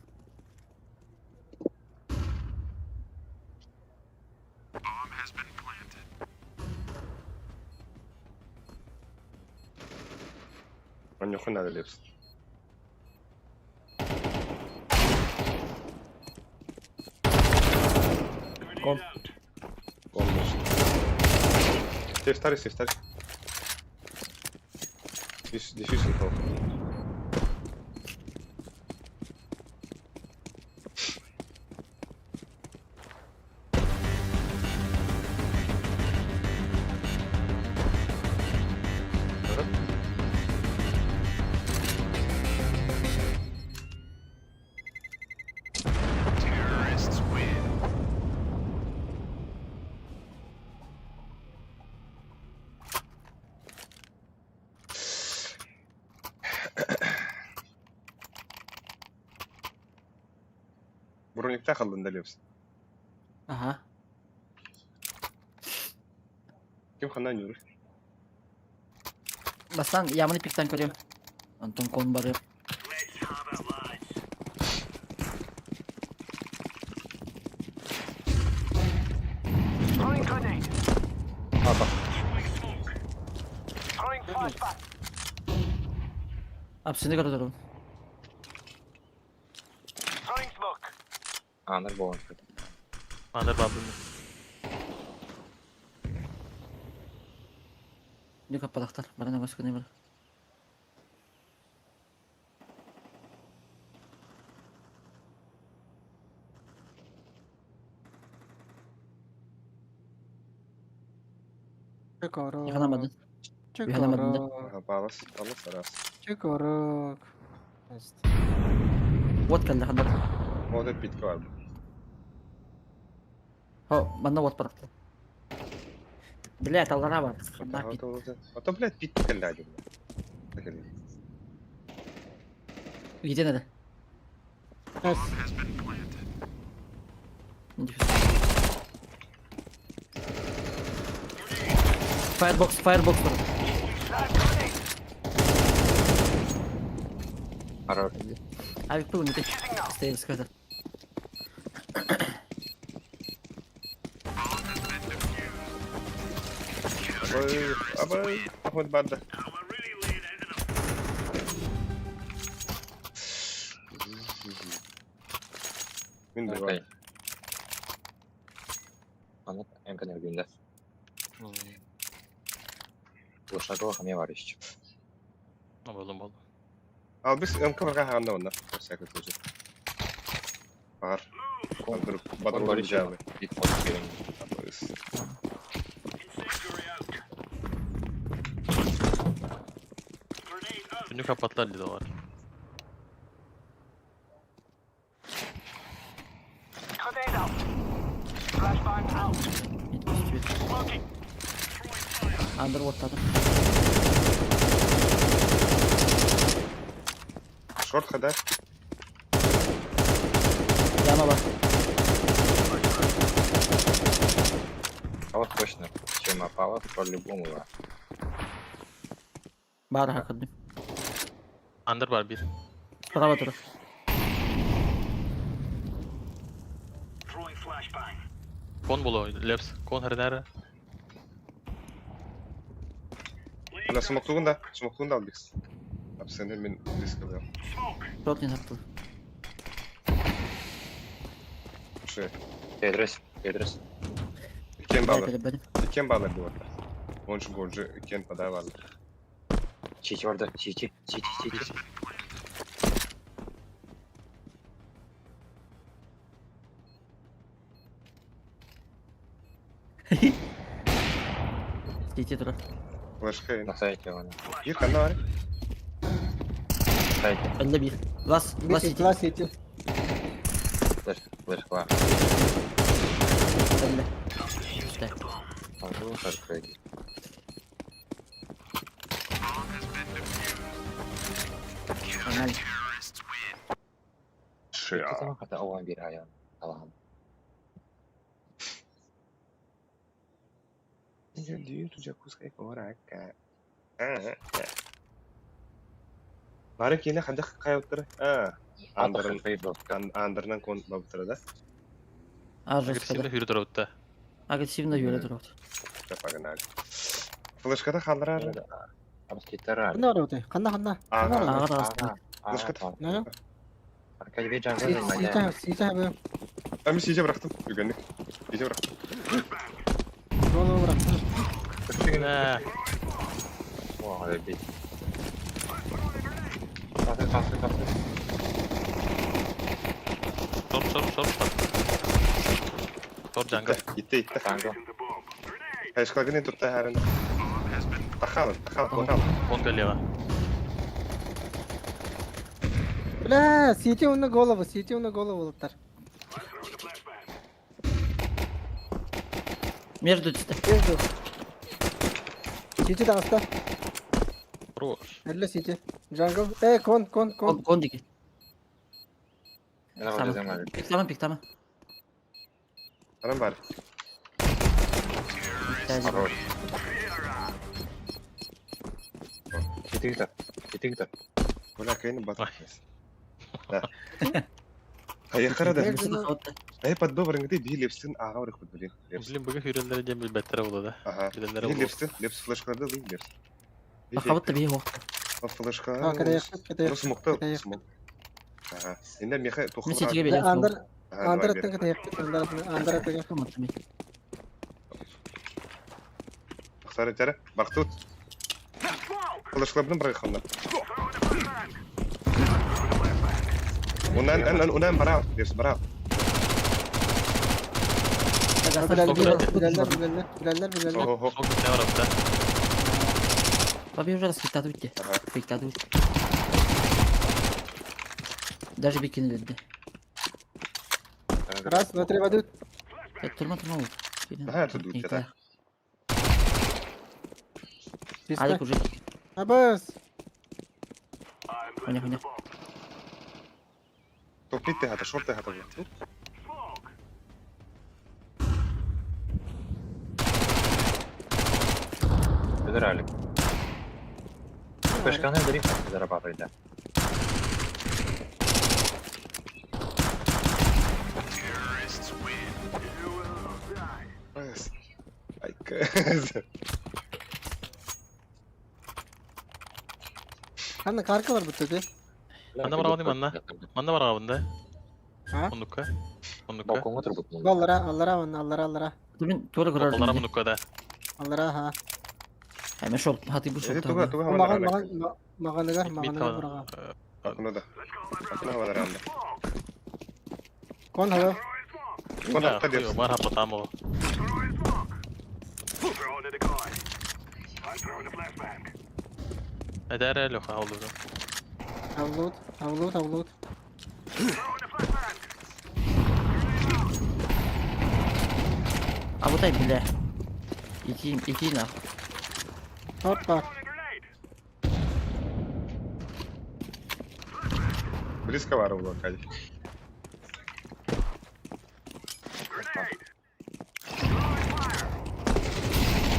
Оньохун надо лепс. Кон. Кон Сейфтари, сейфтари. Дефьюз не Броникта халлында лепс. Ага. Ким ханан юры? Бастан яманы пиктан көрөм. Антон кон барыа. Апсыны көрдөрөбүн. Аныр буолан. Аныр бабын. Не каппатахтар. Баран бас күнэ бар. Чекорок. Яханамадын. Чекорок. Палас, палас, раз. Чекорок. Вот кэллэ хандар. Ода питка бар. Хо, манна вот барахта. Бля, таллара бар. Ханна пит. А то, блядь, пит кэллэ дим. Где надо? Эс. Firebox, firebox бар. Хорош. Авик пыл не ты. Стоит сказать. Абай, абай, аход банда. Мин Окей. бар. Аны МК күндә. Лошадова хамя бар еще. Болдум болду. Ал биз МК барга хаганда онда. Всякий случай. Бар. Бадыр, бадыр бар еще. жабы. Бит код керек. Түнү капаттылар деди алар. Underwater'da. Шорт хада. Яма бар. Палас точно. Чем палас по-любому. да. Бар хакыдым. Андер бар бир. Справа тур. Кон боло, Лепс. Кон хернere. Ана смоктугун да, смоктугун да ал бикс. Апсенде мен риск алам. Шорт не таптыл. Ше, Тедрес, Тедрес. кен балар. Бля, Кен балар деп атыр. Ончу голжу кен подай балар. Чичи бар да, чичи, чичи, чичи. Сити тур. Флешка. На сайте он. Бир канда бар? На сайте. Элле бир. Лас, лас Бит сити. лас сити. Флеш, флеш, флеш. Элле. İşte. Могу открыть. Нормально. Ше. Там хата оған бир аян. Алам. Бары келе ханда кайыптыр. А. Андырын Андырын. андырынан кон бабытыр да. А, жестко Агрессивно да. хүрү туруп Агрессивно юрэ туруп. Погнали. Флешкада халдырар. Абскитара. Канда бар өте? Канда канда? Ага. Канда бар? Ага, ага. Флешкада. Ne? Аркадий Бейджан Сити, сити abi. Ben bir CC bıraktım. Güvenlik. CC bıraktım. Голову bıraktım. Нэ. О, бей. Тасы, тасы, тасы. Шорт, шорт, шорт, шорт. Шорт джангл. Gitti gitti. Танго. Хайшклагын tuttu herин. Тахал, тахал, тахал. Кон галева. Бля, сити на голову, сити на голову улыптар. Между түсті. Между. Сити таҕыста. Хорош. Элле сити. Джангл. Э, кон, кон, кон. Кон, кон диги. Мен оған Пиктама, пиктама. Анам бар. Хорош. Четыре. Четыре. Бля, кайны батыр. Да. Хайахара да. Ай подбы барыңгыты би лепстин ага барык блин. Блин, бүгүн хүрэллэри диэн билбэттэрэ буолла да. Ага. Билэллэрэ Би буолуо. лепстин, лепс флешкаларды лый лепс. Хабыт да бии хуох. Флешка. А, кытайык, кытайык, Смокта, кытайык. смок. Ага. Инде меха тухы. Мен сетиге берем. Андыр, андыр аттан кытайык, андыр аттан, андыр аттан. Ахсар этере. Бактут. Флешкаларын бирге ханна. Унан ан унан бара, лепс бара. Билэллэр, билэллэр, билэллэр, билэллэр, билэллэр. Хо хо. Баби уже распитады битте. Фейктады битте. Даже бикинлерди. Раз, два, три, воды. Турма турма ул. Ага, тут будет это. Алик уже. Абас. Хуйня, хуйня. Топит ты хата, шорт ты хата. Федор Алик. Флешканы бери, зарабатывай, да. Айка. Ханна карка бар бутты де. Манна барабын манна. Манна барабын да. А? Оннукка. Оннукка. Балконга турбут. Аллара, аллара, онна, аллара, аллара. Мен тура көрөр. Аллара мунукка да. Аллара, ха. Эме шол, хати бу шол. Туга, туга Маган, маган, маганыгар, маганыгар бурага. Акуна да. Акуна хавалар анда. Кон хава. Кон апта дерс. Бар хапа там ол. Эдәре Леха алды. Авлут, авлут, авлут. А вот ай бля. Иди, иди нахуй. Торт бар. Близко бар было, Кадик.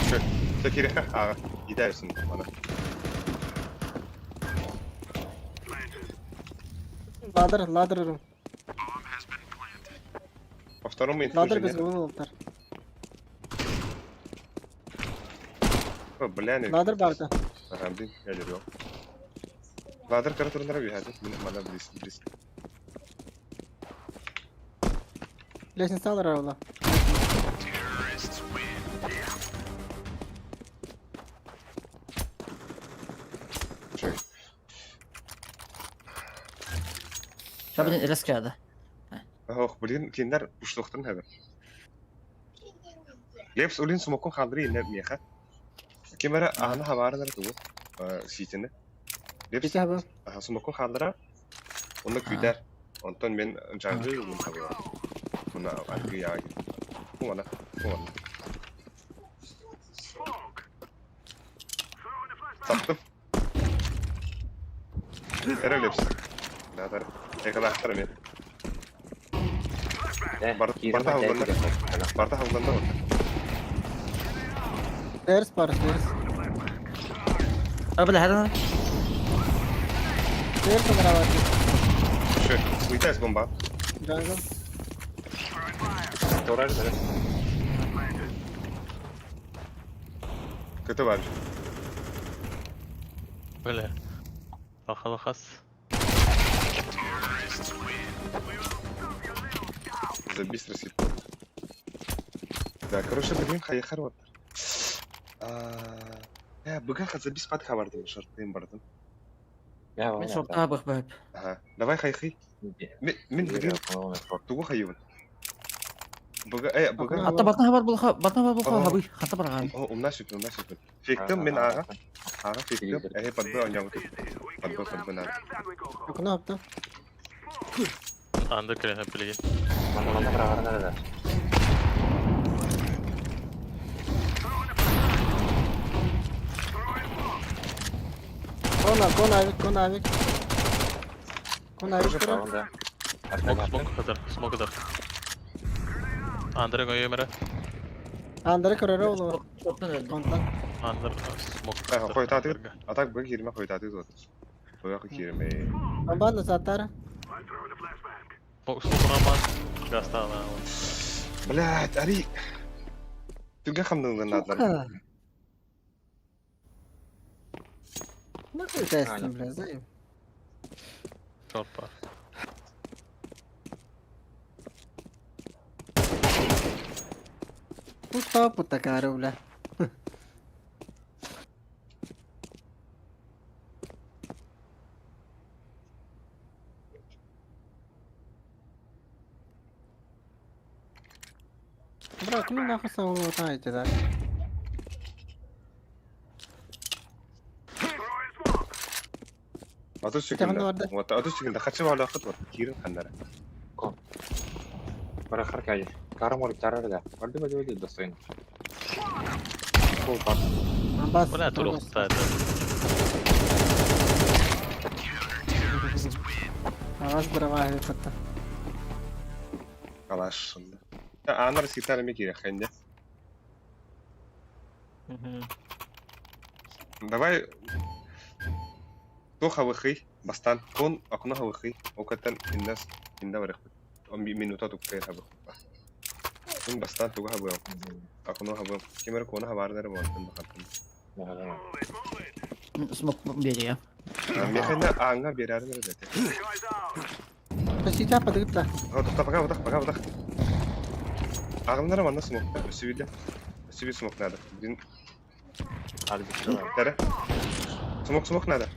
Чё, Шакира, ага, gidersin bana. Ладыр, ладыр рум. По второму Ладыр инфу без ултар. О, бля, не. Ладыр барды. Ага, блин, я держал. Ладыр каратурнара бихати, мин мана близ, близ. Лестница аллара ола. Чё? Шабын элескада. Ох, блин, киндер ушлуктан хәбәр. Лепс улин смокун хадри инне меха. Кемера аны хабарынар тугу. Ситини. Лепс. Аха, смокун хадра. Оны күдәр. Онтон мен жангы юлун табыла. Мына аргы яги. Куана, куана. Саптым. Эре лепс. Да, да. Экалахтар мен. Барда havlandı. Барда havlandı. Дерс бар, дерс. А бля, хада. Дерс аллара бар. Şu, уйтас бомба. Джангл. Тораж да. Kötü var. Бля. Лаха-лахас. Забыстро съеб. Да, короче, блин, хайхар вот. Я быга забис пат хабардым, шартым бардым. Мен шорта бах бах. Ага, давай хайхи. Мен блин, тугу хайыбын. Быга, э, быга. Атта батна хабар булха, батна хабар булха, хабы, хата барган. О, умна сүпін, умна сүпін. Фектім мен аға. Аға фектім, э, подбы ойнауы. Подбы, подбы надо. Окно апта. Андыр кирен билген. Манна барабарына да. Кон, кон авик, кон авик. Кон авик тура. Смок, смок кадар, смок кадар. Андыр көйөмөрө. Андыры көрөрө ола. Контан. Андыр смок. Ага, қой татып. Атак быга кирме қой татып вот. Туох киирмэй. Бан сатар. Смок роман. Гастана. Блядь, ари. Түгэн хамнылын наадалар. Сука. Нахуй тестим, бля, заеб. Шорт бар. Пусто путакары, бля. Брат, ну нахуй самого знаете, да? 30 Ханна секунда. барда? Вот 30 секунда. Хачы баалаахыт бар. Киирин ханнара. Барахар кайы. Карамор тарар да. Барды барды барды достойно. Кол бар. Амбас. Бля, турук та. Аваз бравай фата. Калаш шынды. Анар ситар ме кире хэнде. Давай Тоха выхый, бастан, кон окно выхый, окатан иннас инда барых. Он минута туккай хабы. Ин бастан туга хабы. Окно хабы. Кемер кона хабардар болтан бахаттан. Смок берия. Мехена анга берәрнер дете. Сейчас подготовь. Тоқта, пока выдох, пока выдох. Ағымнара манна смок. Өсүбүдэ. Өсүбү смок надо. Блин, Дәрі. Смок, смок надо.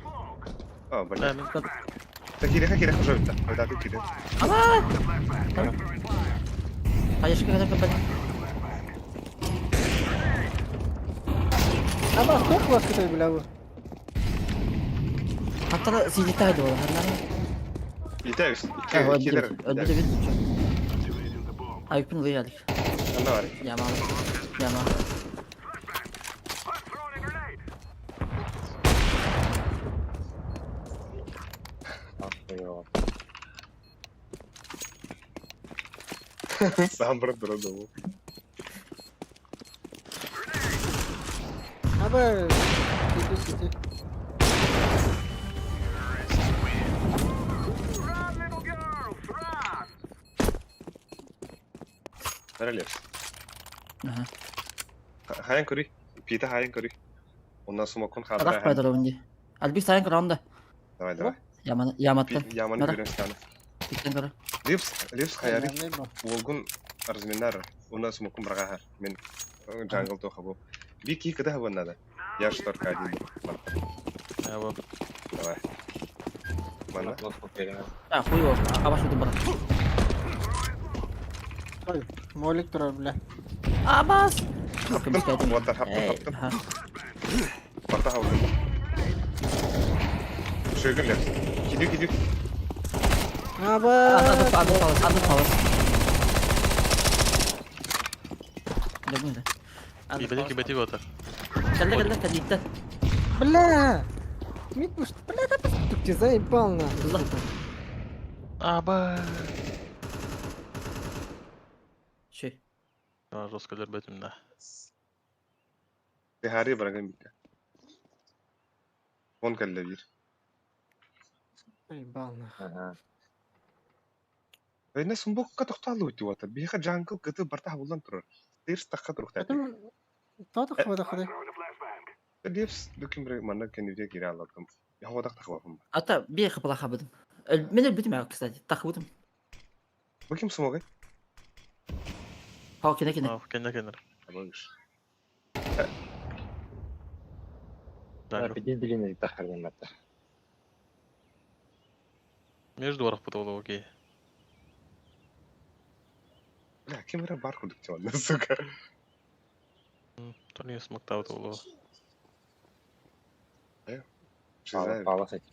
О, блин. Так, кире, кире, уже бітті. Ойдады кире. Хаешка когда попадет. Абас, как вас это, бля, вы? Hatta сидит тайды ол. Итәбіз. Ага, Килер. Öldü bir Ayıpın geldik. Анда бар. Яма. Яма. Сам бір тұрады ол. Аба, иди, иди. Нәрелер. Ага. Хайын көрүй. Пита хайын көрүй. Ондан смокун Арах хадра. пайдалы өнде. Альбик сайын көрәнді. Давай, давай. Яман яматтан. Яманы Нара. көрем саны. Биттен көрі. Липс, липс хаяри. Наверное, бо. Волгун разминар. Ондан смокун брагахар. Мен джангл тоха бу. Бики кыда хабын надо. Я шторка один. Я вот. Давай. Мана. А, хуй его. Абаш өтіп бара. Ой, молик турар, бля. Абас! Вот, хаптым, хаптым. Барта хабын. Шөгір лепс. Киді, киді. Аба. Ады палас, ады палас. Дөгүн. Кибети кибети вот. Кәллә кәллә кәллә. Бля! Мид, бля, да ты заебал нахуй. Аба. Шей. Жестко бетим да. Хари бараган битте. Он кәллә бир. Заебал нахуй. Ага. Эне сумбокка тоқталу өтіп отыр. Биха джангл кыты барта хабулдан тұрыр. Тирс таққа тұрық тәпі. Тотық хабада ходай. Лепс дүкін бір манна кеневде кире аладым. Яхудақ тақбапым. Ата бир қапала хабыдым. Мен өлбүтүм я, кстати. Тахыбыдым. Бұл кім смогы? Хау кене кене. Кенде кенер. Абыш. Пиздец длинный тахар это. Между ворох потолок, окей. Бля, кем бар кудык тема, сука. То не смог та вот Жиза. Палас эти.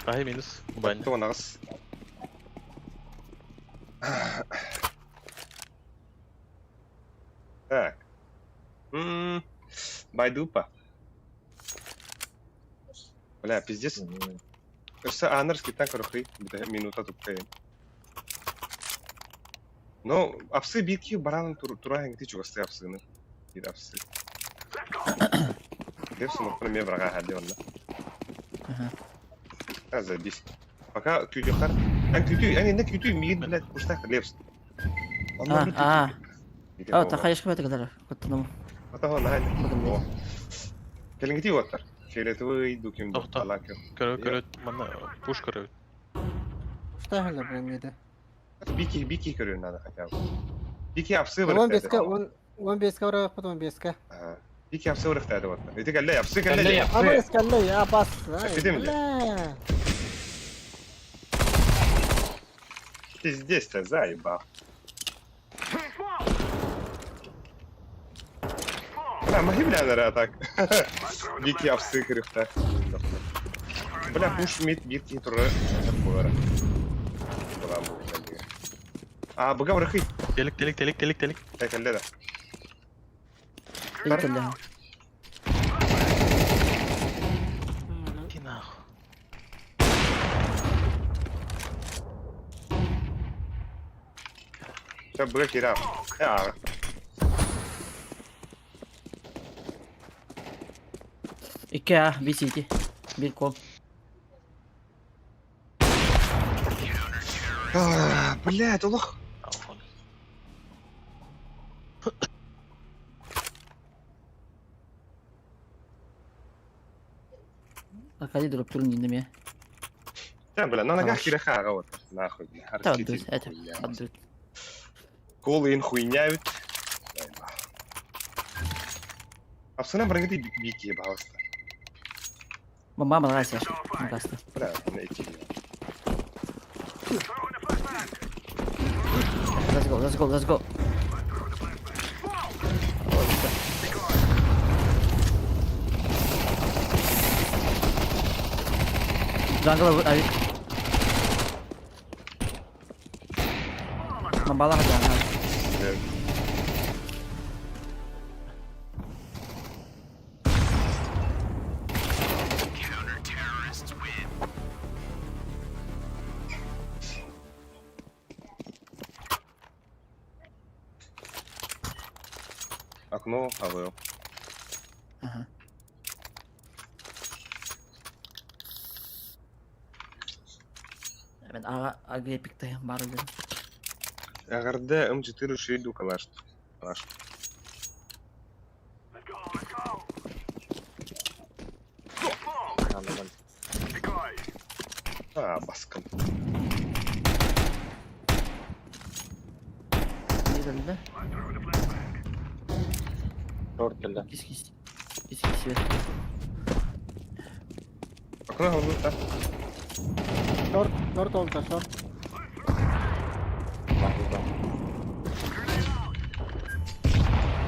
Ай, минус. Бань. Кто нас? Так. Байдупа. Бля, пиздец. Өссө анарский так рухи, минута тупая. Но апсы биир киһи бараанын тура эҥити чугастыы апсыыны. Биир апсы. Деп сумукпун эмиэ быраҕа аһар онно. А, забись. Пока күүтүөххэр. Эн күүтүү, эн иннэ күүтүү, миигин блядь, пустаах Лепс. А, а. А, тахайышка бэтэ Куттанам. Атаһо наһаа. Кэлиҥити уоттар. Фиолетовый дуким талакы. Көрө көрө манна пуш көрө. Что блин, Бики, бики көрүөн надо хотя бы. Бики апсы 15-ка, 15-ка барабыт, 15-ка. Бики апсы вырыхтады вот. Ити кэллэ, апсы кэллэ. Абыс кэллэ, абас. Эпидем Бля. Пиздец-то, заебал. Бля, моги бля нара так. Бики апсы көрүхтэ. Бля, пуш мид бики туры буолара. А, быга вырыхый. Телек, телек, телек, телек, телек. Кэллэ да. Кэллэ. Иди нахуй. Все, быга киирэ. А. Икки А, би сити. Бир кол. Блядь, олох. Аркадий дроп турун инде Да, бля, на ногах кирэха вот. Нахуй, бля. Это, отдают. Колы хуйня ведь. Апсына барыңды бики пожалуйста. Мама нравится, Накаста. Бля, найти. Let's go, let's go, let's go. Jungle авик. Мамбала jungle. Окно АВЛ. Ага. Мен ага ага пикте бар эле. Агарда М4 шейду калаш. Калаш. А, баскан. Не да? Шорт кэллэ. Кис кис. Кис кис. Окно говно, да? Шорт, шорт олта, шорт.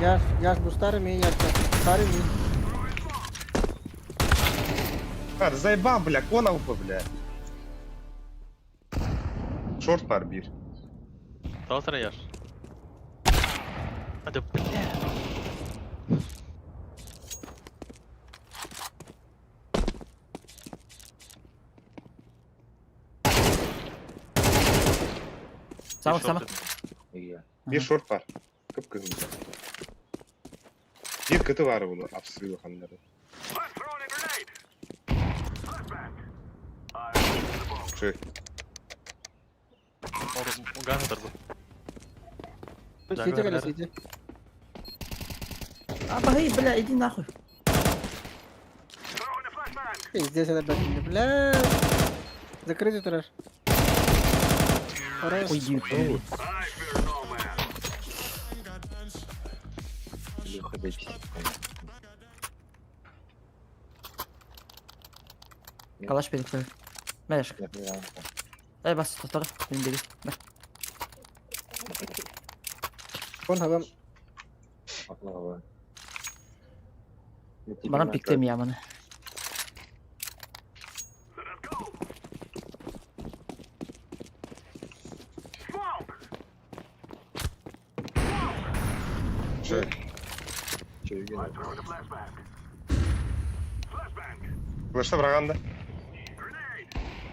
Яш, яш, бу старый ми, яш, старый ми. А, заебал, бля, кона упа, бля. Шорт бар бир. Талсара яш. А да бля. Сама, сама. Бир шорт бар. Кып кызыл. Бир кыты бар буну апсыры хандары. Ши. Ган bu. Сити кэллэ, сити. А, бахи, бля, иди нахуй. Пиздец, это блядь, бля. Закрытый трэш. Хорош. Ой, Илюха, заебись. Калаш перед Мәлеш. Дай бас, тоқтар. Мен бери. Кон хабам. Барам пиктем яманы. Ши. Флешта быраганда.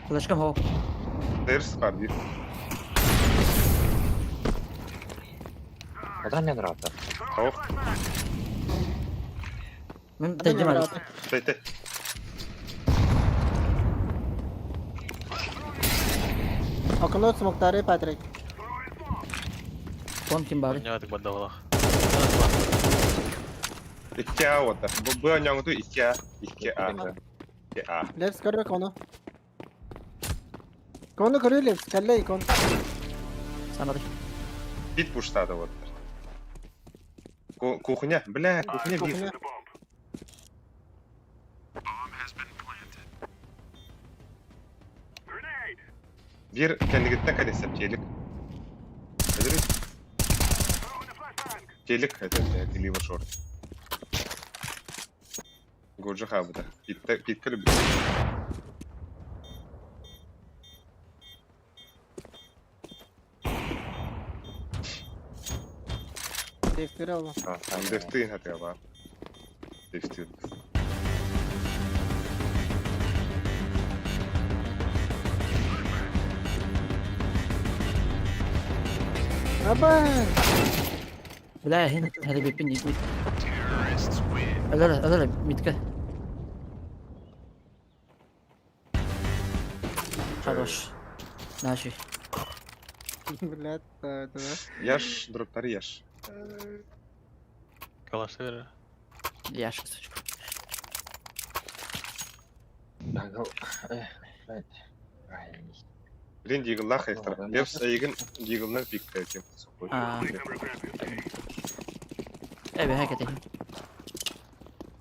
Флешкам хо. Дерс бар бир. Одан не нравится. Ох. Мен тәдем әлі. Тәй, Окно смоктары, Патрик. Кон ким бары. Ойнадык бардавалах. 2А вот. Б ойняңды 2А. 2А. 2А. Левс көрбе кону. Кону көрүү Левс, кәллей кон. Самары. Бит пуштады вот. Кухня, бля, кухня бит. Бир кәндігіттен кәдесіп телек. Телек, это, либо шорт. Годжа хабыта. Питте, питке любит. Дефтер алма. Дефтин хотя бы. Дефтин. Аба! Бля, хин хәле бипин мид. Алар, алар мидка. Хорош. Наши. Блядь, это да. Яш, дроптар яш. Калашты бер. Яш, сучка. Блин, диглах экстра. Левс эйген диглнан пикте кем. А. Эбе, хәкәте.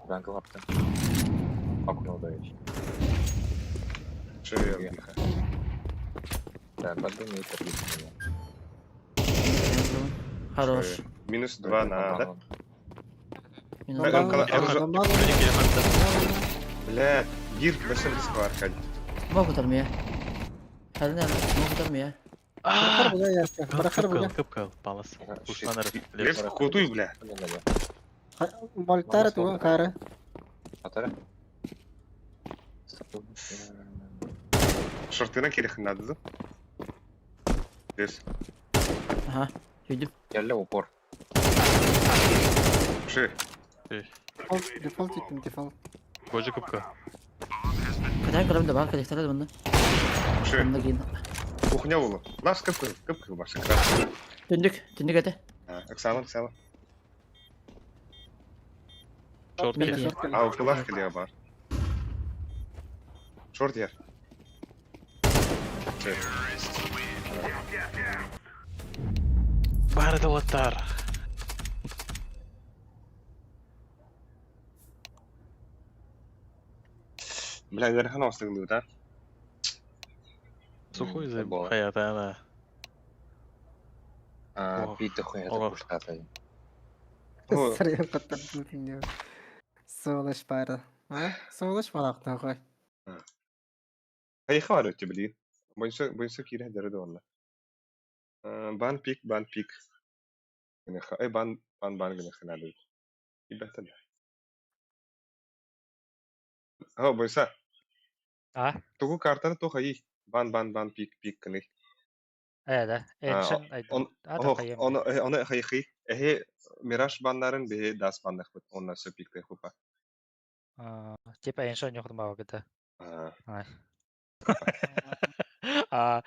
Ранга лапта. Окно даешь. Шевел. Да, подумай, это видно. Хорош. Минус 2 на, да? Минус Бля, гир, большой риск Аркадий. Могут армия. Хәлне, могут армия. Барахар буга яшка. Барахар буга. Кып кыл, палас. Куштанар. Левс, кутуй, бля. Мольтара туган кары. Атара. Шортына керек надо, да? Левс. Ага, үйдім. Келле упор. Ши. Дефолт еттім, дефолт. Годжа кыпка. Кадан көрөм да бар, коллекторда мында. Ши. Мында кейін. Кухня болу. Лас кып кыл, кып кыл башы. Түндүк, түндүк эте. Оксана, Оксана. Шорт Мид. А, укылах келе бар. Шорт ер. Ши. Бары да оттар. Бля, верхан остыгны, да? Сухой за хаята она. А, питы хуя это пуштата. Сырыйын каттар бүтүн. Солыш бары. А? Солыш балакта кой. Хайха бар өтө били. Бойынша бойынша кире дәрі онна. Бан пик, бан пик. Ай бан бан бан гыне ханады. Ибәтәл. Хо бойынша. А? Тугу картаны тохай. Бан бан бан пик пик кыны. Э, да. Эншен Он он он хайхи. Эхе Мираж баннарын бе дас баннах бит. Онна сө пикте хупа. Типа эншен юктым баба кете. А. А.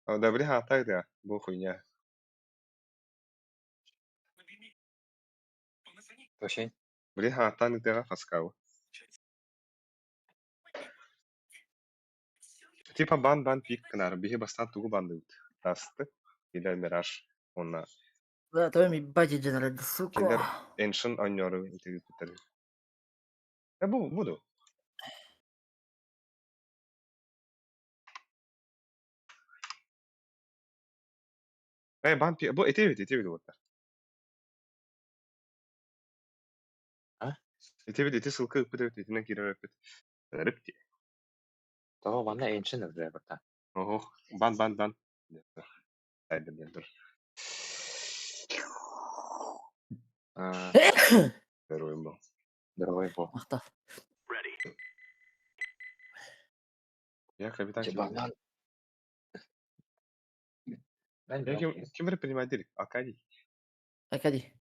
Да, бля, так да, бу хуйня. Точень. Бля, так да, фаскау. Типа бан бан пик кынар, бихи бастан тугу банды тасты. Или Мираж онна. Да, твой бати дженерал, сука. Киндер эншн оньору итеги питер. Я буду. Э, бан пик, бу этебит, этебит вот. А? Этебит, эти ссылка питер, этинен кирер пит. Репти. Того ванна эншин өбүлэ барта. Ого, бан бан бан. Айда мен тур. Здоровый был. Здоровый был. Мактав. Я капитан. Банан. Ким ким предприниматель? Аркадий. Аркадий.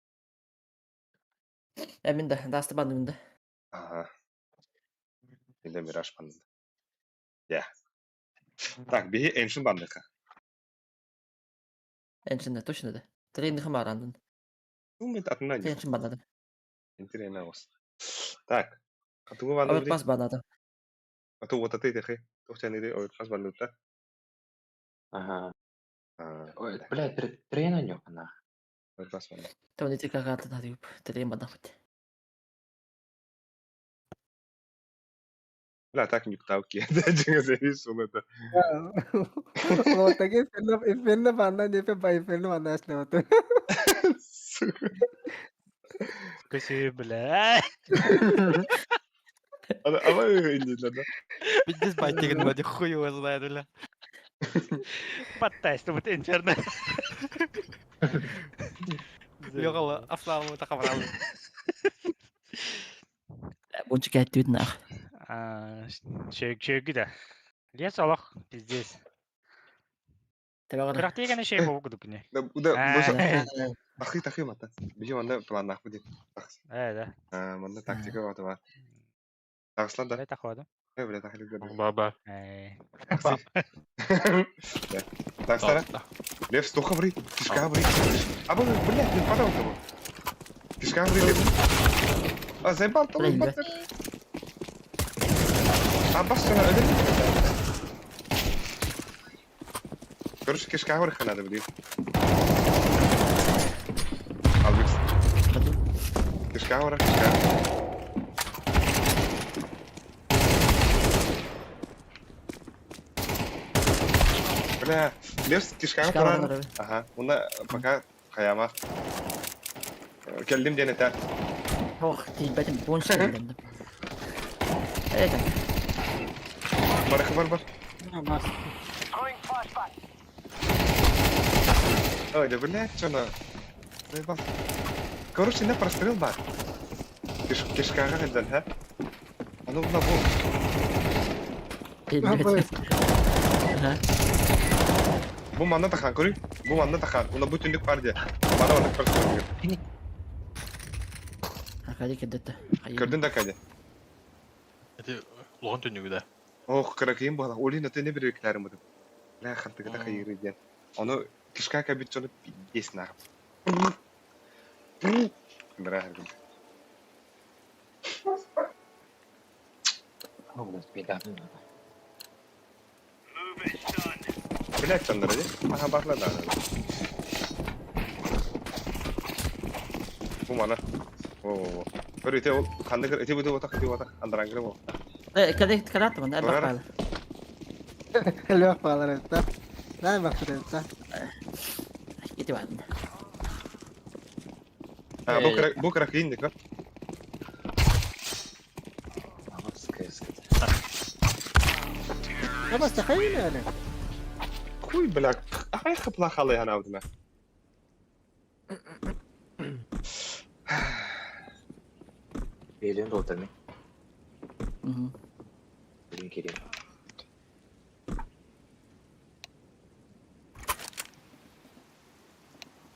Э, мин да, Даста банныбын да. Ага. Или Мираж баннды. Я. Так, биһи Эншин банныха. Эншин да, точно да. Тренинг барандын. Думает, атына не. Эншин баннады. Интересно ос. Так. А тугу банныбы? Оверпас баннады. А ту вот аты техи. Тухтяны оверпас банныбыта. Ага. Ой, бля, трен у него, нах. Оверпас банны. Там не тика карта надо, трен баннабыт. Бля, так не кталки. Дьиҥэ это. Вот такие инферно банна не пе инферно банна эшлеп Сука. Көсүү, бля. А вы не да? Пиздец байтигин вроде хуй его знает, бля. Подтайство вот инферно. Йоғалы, асламы тақабыралы. Бунчик әттүт нах. Чөг да. Лес олох, пиздец. Табагара. Кырахтыганы шей болу кудукне. Да, да, Тахы, тахы мата. Биһи манна планнаах бу дии. Э, да. А, манна тактика бата бар. Тахслан да. Бля, тахвады. Э, бля, тахы да. Баба. Э. Тахсара. Лев, стоха бри. Кишка бри. А, бу, блядь, не падал того. Кишка бри, Лев. А, заебал того, Блин, бата. А, бас, она, öyle. Короче, кишка бри надо, блин. Албикс. Кишка бри, кишка. Бля, Лев кишка Кишка турар. бри. Ага, уна пока хаяма. Келдим диэн этэ. Ох, тиийбэтим, бунчик дендим. Э, так. Бар бар бар. Ой, да блядь, чё на? Заебал. Короче, не прострел бар. Киш кишкаға кэлдэн, ха? Аны уна бу. Тиийбэт. Ага. Бу манна тахан көрүй. Бу манна тахан. Уна бу түндүк бар де. Мана оны прострел. Аркадий кедетті. Көрдүн да кәде. Эти улахан түннүгү да. Ох, кыракыйын була. Олин өтө не бир буду. Бля, хантыгы да хайыры диэн. Ону кишка кабит чону пиздец нахуй. Бра, О, блядь, беда. Блядь, чандыр ди. Аха барла да. Бу мана. Во во во. Бер ите ол хандыгыр ите бу отак ите отак андрангыр бу. Э, каде кадат ман, элбэх Барар. баала. Элбэх баалар эбит Да, бахтыр эбит Ити бар. А, бу кырак бу кыракыйын дик. Бas тахайын әле. Хуй, бля. Ай хапла халы ханаудына. Белин долтырмын. Мгм. Блин, керек.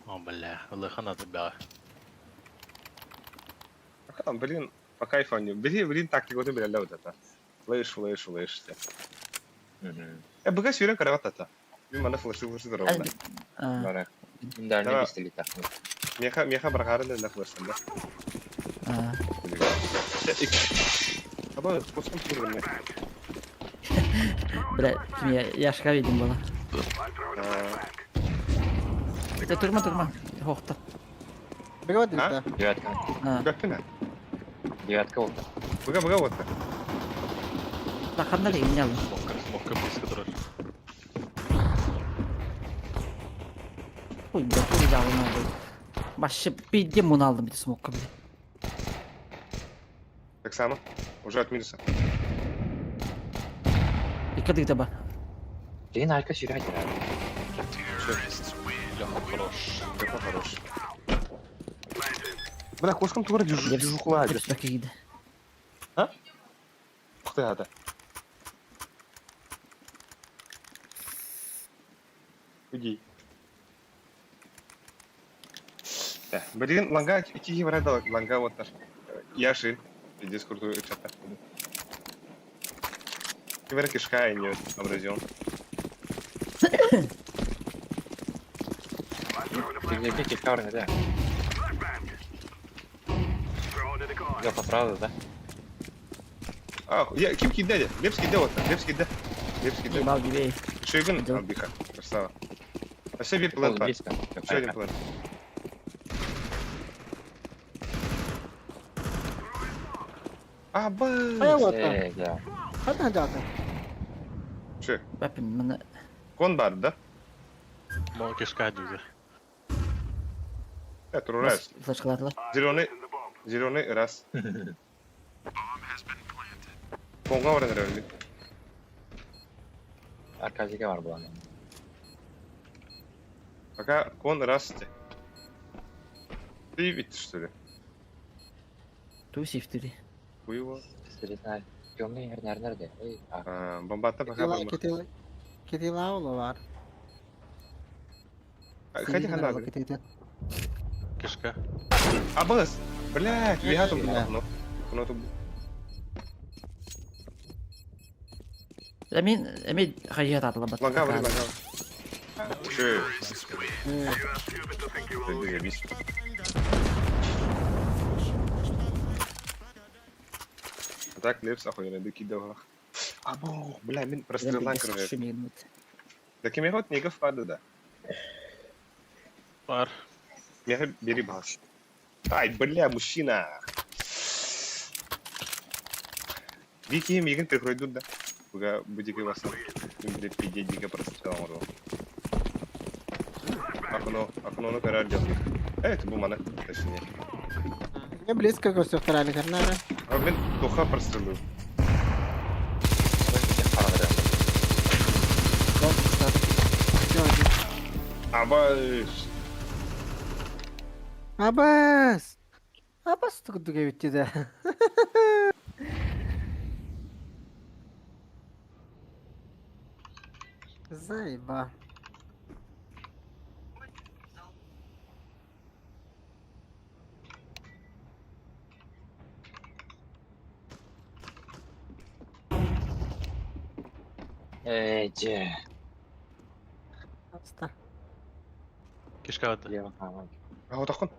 О, бля, ылыхан аты бля. А, блин, по кайфу они. Бери, блин, тактика вот бля, вот это. Флэш, флэш, флэш. Э, быга сүйрен карават ата. Мен мана флэши флэши дорогда. Бара. Индарны пистолет тахмын. Меха, меха баргарын да флэшын да. Аба, куском турган. Бля, ким я яшка видим была. Э, турма, турма. Хохта. Быга вот Девятка. Быга Девятка вот. Быга, быга вот. Таханна ли имнял. Смокка, смокка близко турар. Хуй, бля, хуй дал надо. Вообще пиздем он алдым бит смокка, бля. Так само. Уже от минуса. И кадык таба. Блин, Алька сюрять. Леха хорош. Леха хорош. Бля, кошкам тугар дюжухла. Деп А? Ты ада. Уйди. Билигин ланга киһи барар да ланга уоттар. Яшин. Пиздец крутой ыччаттар. Ким эрэ кишка инньэ абразион. Киһи кишка баран этэ. Леха сразу, да? А, я, ким киирдэ дии? Лепс киирдэ уоттар, Лепс киирдэ. Лепс киирдэ. Мал бибей. Шигин албиха. Красава. Өссө биир план бар. Еще один план. Абы! Хайа Ханна дата? Че? Бапин мана. Кон бар, да? Мо кишка дүүгэр. Это раз. Флешкалатылар. Зеленый, зеленый раз. Конга баран эрэр Аркадийга бар буолан. Пока кон раз те. Ты видишь, что ли? Ту сифтири. Хуево. Темный нер де. Бомбата пока бомба. Китила бар. Ходи хана. Кишка. Абыс! Блядь, я тут окно. Окно тут. Эмин, эми хайя татыла бат. Лага, лага. Че? Ты Так, Лепс охуенно, докидывал. Або, бля, мин прострелан кровь. Да кем я негов пада, да. Бар. Я бери бас. Ай, бля, мужчина. Вики мигин ты пройдут, да? Буга будига вас. Бля, пиде дига прострелан уру. Окно, окно, ну карар делай. Это бумана, точнее. Я близко к всех карнара. А мен тоха прострелю. Абаш. Абас. Абас тугдуга битти да. Заеба. Эти. Аста. Кишка аты. А вот акын.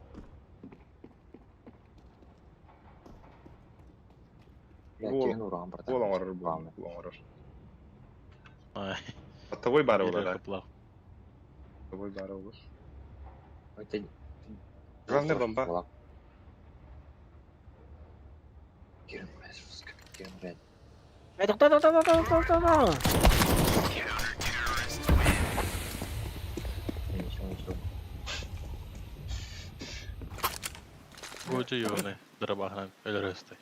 Гол оңорор, гол оңорор. Ай. Тобой бары болар. Тобой бары болар. Главное бомба. Гожу юуны дырабахынан өлөр өстэй.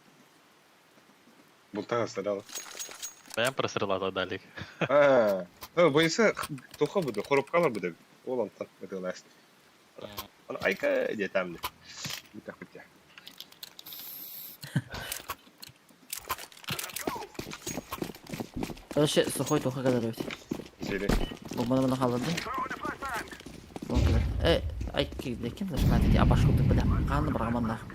Бултага стреляла. Бэйэм прострелата далик. А, ну, бойся, тоха буду, хоробкалар буду. Ол антан, это ласт. Аны айка детамны. Бүтә бүтә. Вообще сухой тоха kadar öt. Сели. Бомбаны мына халынды. Э, ай кирде ким флешкалаты ди абаш курдук бля. Канны баргаман нах.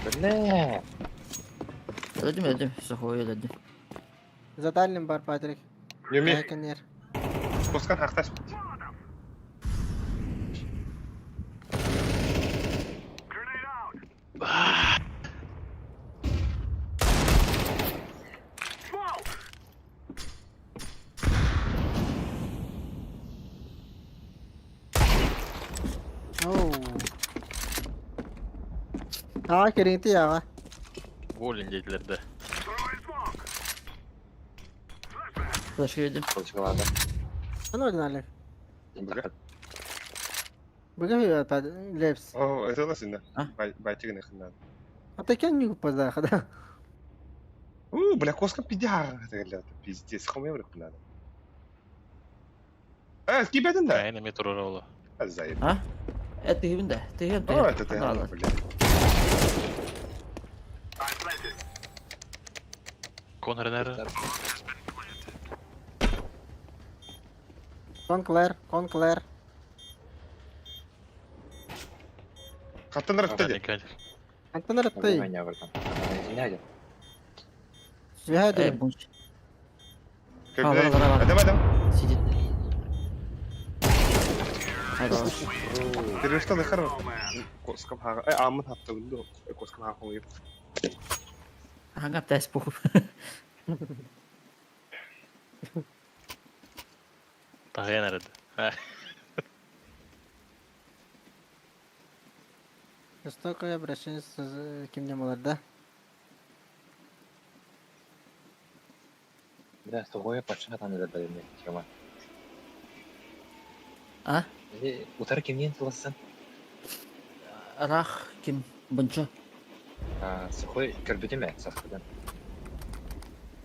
Бля. Öldüm öldüm. Сухой öldüm. За дальним бар, Патрик. Неме. Кенер. Коскан хакташ. Оу. А, кереңти яға. Голин дейтилерде. Флешка öldüm. Флешкалады. Аны ординалер. Бага. Бага Лепс. О, это у нас инде. Байтигин хыннан. А такен не упада, хада. У, бля, коска пидяр. Пиздец, хомя бля хыннан. Э, кибетин да. Айна метро роло. Заеб. А? Э, тыгын да. Тыгын О, это ты, бля. Конренер. Конклер, конклер. Хаттан ырытта дии. Хантан ырытты? Свяһа Э, дии. бунч. А, бара, бара, бара. Давай, давай. Сидит. Хорош. Перевести на хорош. Коскам хага. Э, амын хапта гынды. Коскам хага хоңйып. Ага, птась похуй. Тагын әрәде. Жестокое обращение с кем не да? Бля, сухое патша там это мне тема. А? Утар кимнен тылысын? Рах ким бунчо. Сухой көрбүтүм сахыдан.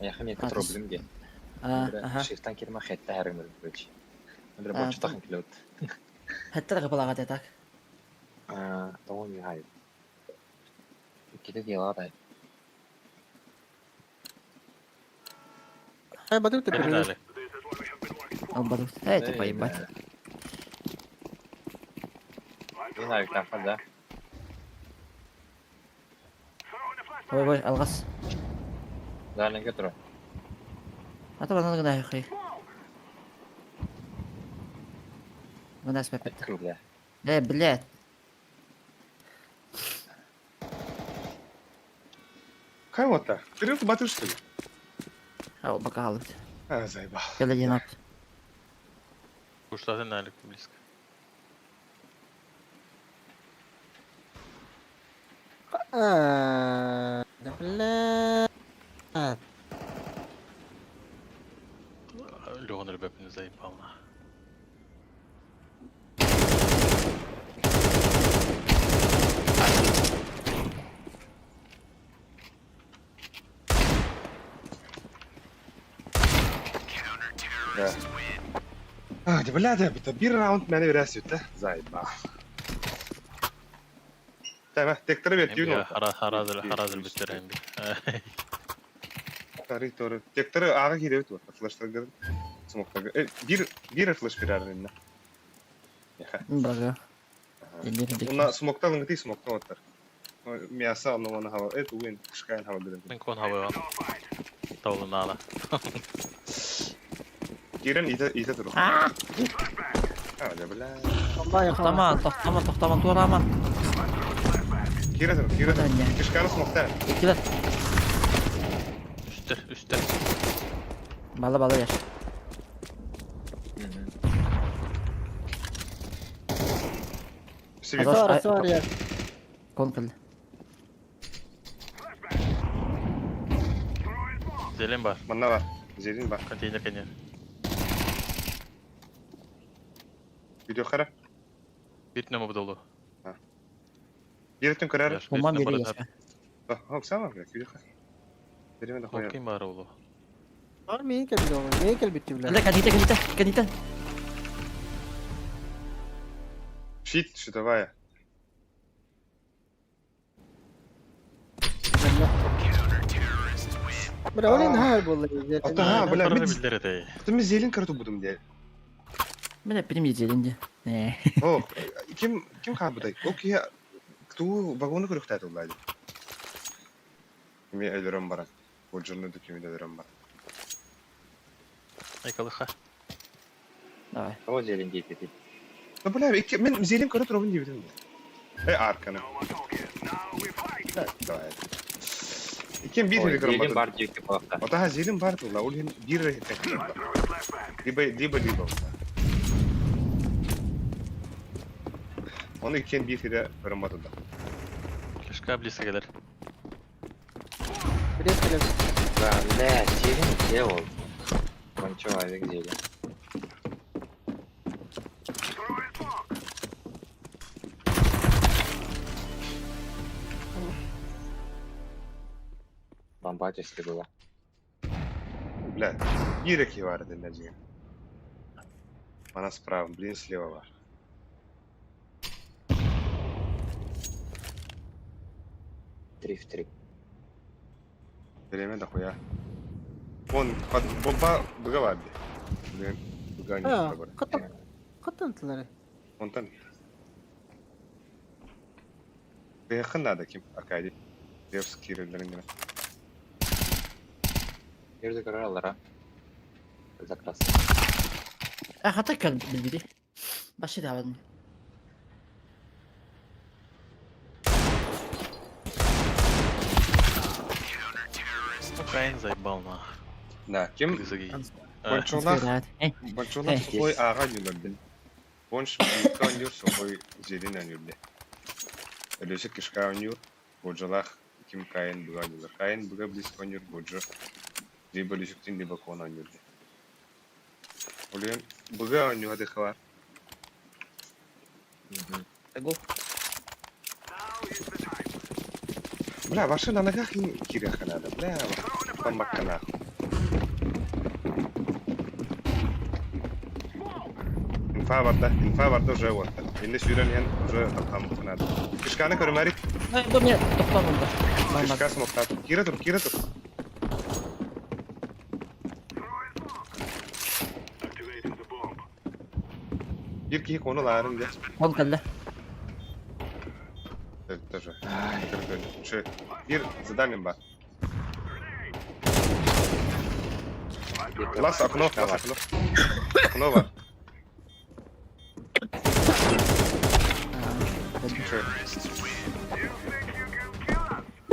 Аяхым мен А, проблем ге. А, ага. Шифтан кирма хетте харымыр короче. Бля, А, бочу тахын келет. Хеттер гыбалага так. А, того не хай. Киде дела да. Ай, бадыр ты перевез. Албадыр. Эй, ты поебать. Не знаю, там да. Ой, ой, алгас. Да, не готово. А то она гына хай. Гына спепет. Бля. Э, блядь. Кай вот так? Перевести батыр что ли? Ал бакалыт. А, заебал. Келе ап. Куштатын әлі близко. А, да бля. Леон ребята заебал на. Да. А, да бля, да, это бир раунд мене вересит, да? Заебал. Давай, тектор бет, юно. Харазыл, харазыл биттерем би. Тари торы. Текторы ага киребит вот, флештар смоктар. Э, бир бир флеш берер инне. Брага. Уна смоктан ыңгыты смоктан оттар. Мяса аны оны хава. Э, тугын кышкайын хава берем. Мен кон хава. Тавлын ала. Кирен ите ите тур. А, да бля. Тоқтама, тоқтама, тоқтама, тураман. Кире тур, кире тур. Кышкайын смоктан. Килер. Үстер, үстер. Бала бала яш. Сори, сори. Кон кыл. Зелен бар. Манна бар. Зелен бар. Контейнер, контейнер. Видео қара. Бит нөмі бұдылы. Биреттен көрәр. Оман бери яшка. Оксана, видео қара. Береме да қояр. Ким бар олу? Бар мен келді ол. Мен кел битти бля. Анда канита, канита, канита. Щит, щитовая. Бля, ол енді хар болды. Ата, бля, мен Билдер мен зелен карту будум де. Мен әппенем зелен де. О, ким ким хабыдай? Окей, ту вагоны көрөктәт улайды. Мен өлөрөм барат. Бул журну дүкүмү өлөрөм бар. Айкалыха. Давай. Того зелен дейт. Да бля, мен зелен көрө турабын деп едим. Э, арканы. Давай. Иккен бир хери Зелен бар дейт балакта. Ата зелен бар тула, ул бир хери Либо либо либо. Оны иккен бир хери көрөм да. Кишка близко келер. Привет, Да, бля, зелен где ол? Он человек зелен. Бомба если было. Бля, бир эки бар денежи. Мана справа, блин, слева бар. Три в три. Время дохуя. Вон, под бомба быга Блин, Быга оонньуохтара бары. Хаттан тылары. Онтон Кыаххын наада ким, Аркадий? Левс киирэллэрин гына. Жерде көрөр аллара. Закрас. А хата кэл билбити. Башы да Украин заебал на. Да, ким Бончолах Бончолах сухой ааҕа ньүлэрдин. Бонч бииргэ оонньуур сухой зелень оонньуур Өлүөсэ кишка оонньуур, Боджалаах ким Каин быга оонньуулар. Каин быга близко оонньуур, Боджо либо Лүсүктин, либо Кон оонньуур диэн. Ол иһин быга оонньууга дыхалар. Гол. Бля, ваши на ногах кириэххэ надо, бля, бамбакканаах. Инфа барда, инфа барда уже уотта. Инде сүүрэн иһэн уже тохтооммукка наада. Кишканы көрүмээрик. Бу мне тохтоон онда. Кишка смоктаат. Киирэ тур, киирэ тур. Биир киһи кону лаарын дэ. Кон кэллэ. Тоже. Биир задание бар. Лас окно, лас окно. Окно бар.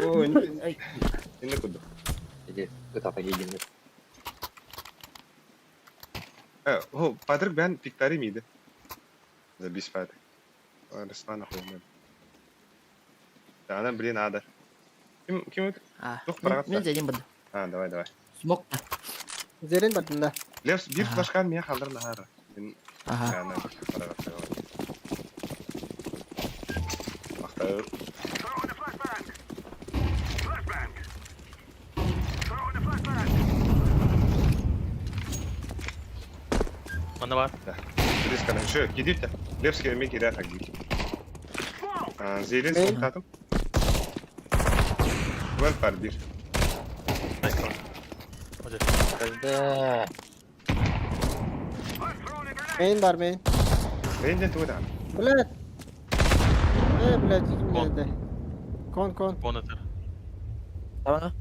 Ой, инне курдук. Иди, ытата киигиннит. О, Патрик бэйэн пиктари мииди. Забись Патрик. Руслан охуенно. Да, она, блин, надо. Ким, ким это? Тух Мен зелен барды. А, давай, давай. Смок. Зелен бардым да. Левс, биир флашкан меня халдар нахара. Ага. Махтаю. Манна бар. Да. Близко на еще. Кидите. Левский ми кидает так бить. Зелен смоктатым. Вен пар бир. Когда? Мейн бар мейн. Мейнден тугудан. Блядь. Блядь, ким geldi? Кон, кон. Кон этер. Tamam.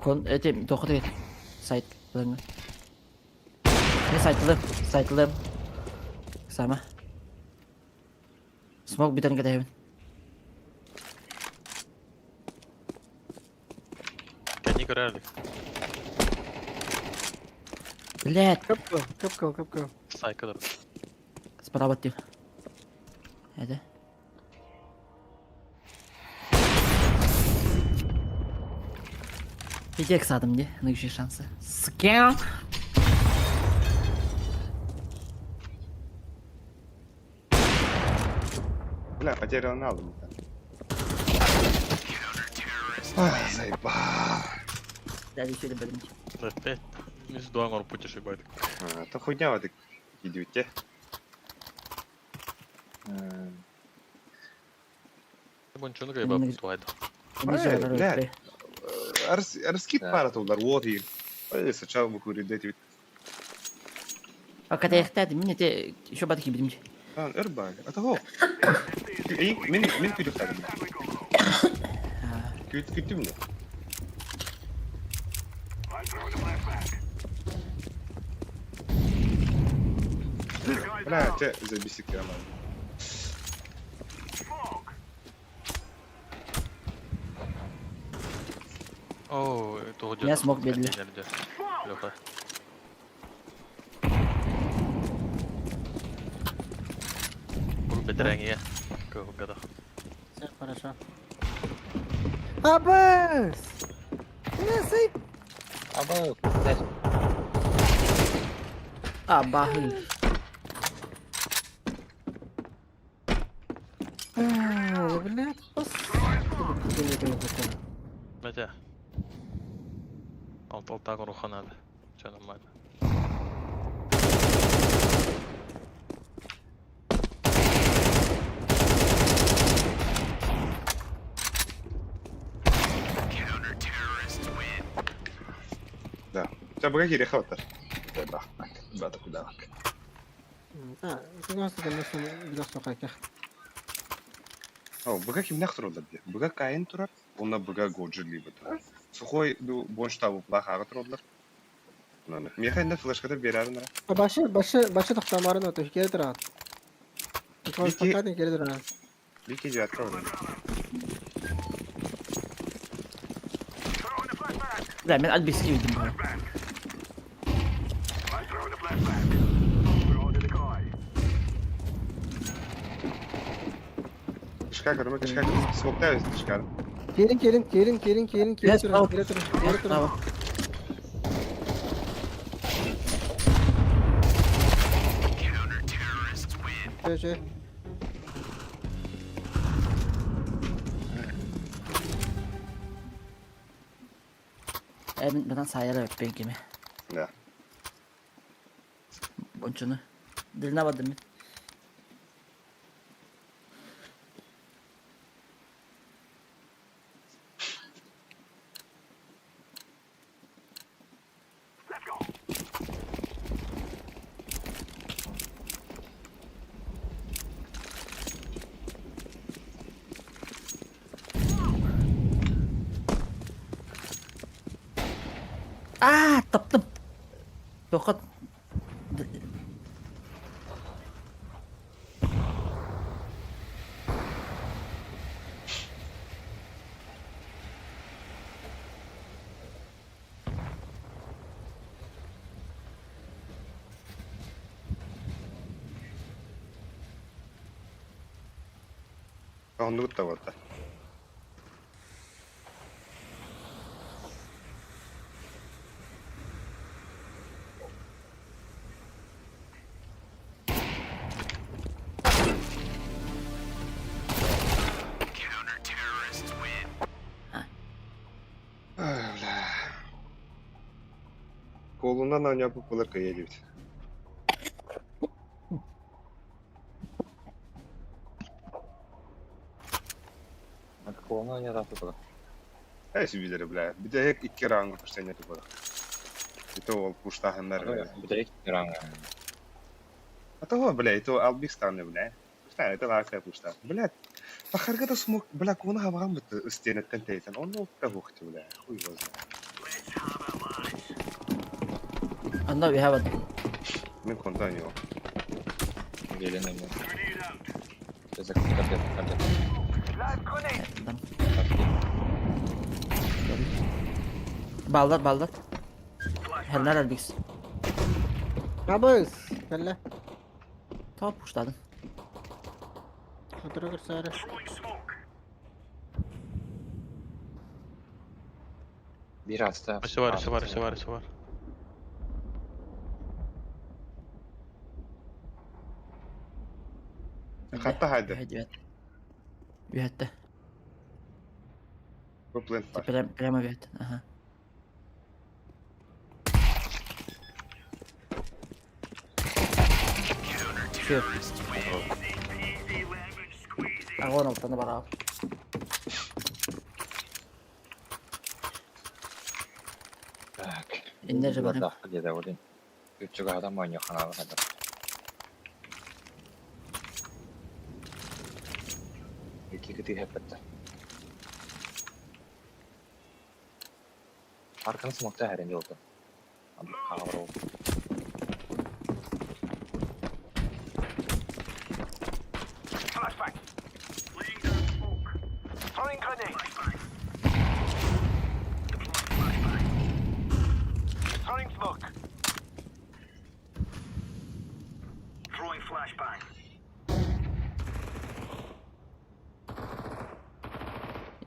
Кон эти тоқыты сайт лыңы. Не сайтлым, сайтлым. Сама. Смок бүтән кәтәбин. Кәни көрәрлек. Блядь. Кып-кыл, кып-кыл, кып-кыл. Сайкадыр. Справа тип. Это. Пятек садым не, на еще шансы. С кем? Бля, потерял налом. Ах, заебал. Да, еще блин. Опять. Мис дуан путеши байды. А, то хуйня вот идете. Бончону гайба туайды. Блядь. Арскит пара тулар, вот и. Сначала выкурить эти. А когда я хотел, мне те еще батки будем. А, эрбаг. А того. Эй, мен мен күдүк тагым. Күт күттүм да. Бля, те забесик я О, это Я смог бедли. Леха. Бедрәңе. Көһүгә Все хорошо. Абас! Несей! Абас, блядь. Абахы. Блядь, пос. Мэтя. Алтаг руханады. Все нормально. Да. Тебя бога кире хватар. Бата кудавак. О, быга кимнэх тураллар дии. Быга Каин турар, уонна быга Годжи турар. Сухой ду бонштабы плахаҕа тураллар. Миэхэ иннэ флешката биэрээрин эрэ. Башы, башы, башы тохтооморун оту, кире туран. Пока кире туран. Вики девятка вроде. Бля, мен альбиски видим бар. Кишка көрүмэ, кишка смокта кишка. Келин, келин, келин, келин, келин, кире туран, кире туран, кире туран. Че, че. Э, мен бынан сайара өппен кеме. Да. Бончуну. Дилна бардым мен. Аа, таптым. Тохот. Оннук да барда. Ай, бля. Колунан оñоппут былыр кыйа диэбит. Клона не рату Эй, сүбүлэри, бля. Бүтэһик икки ранга постоянно тупа. Это ол пуштаханнар. Бүтэһик ранга. А того, бля, это албикстан, бля. Пушта, это лакая пушта. Бля, пахарга да смог, бля, куна хабаган бит стенеттен тейтен. Он ну та бля. Хуй его знает. Анда we have Мен конта него. Гелен ему. Капет, капет. Балдар, балдар. Хернер альбикс. Абыз, кэллэ. Топ пуштадым. Отыра көрсөрө. Бир аста. Өссө бар, өссө бар, өссө бар, өссө бар. Хатта хайды. Үһәттэ. Бу плент бар. Прямо, прямо үһәттэ. Ага. Все. Агон алтаны бар ап. Так. Инне же барым. Где-то один. Үчүгө адам ойноо ханага кадар. Ики кити хеппетте. Арканы смокта хэрэн жолду. Агыр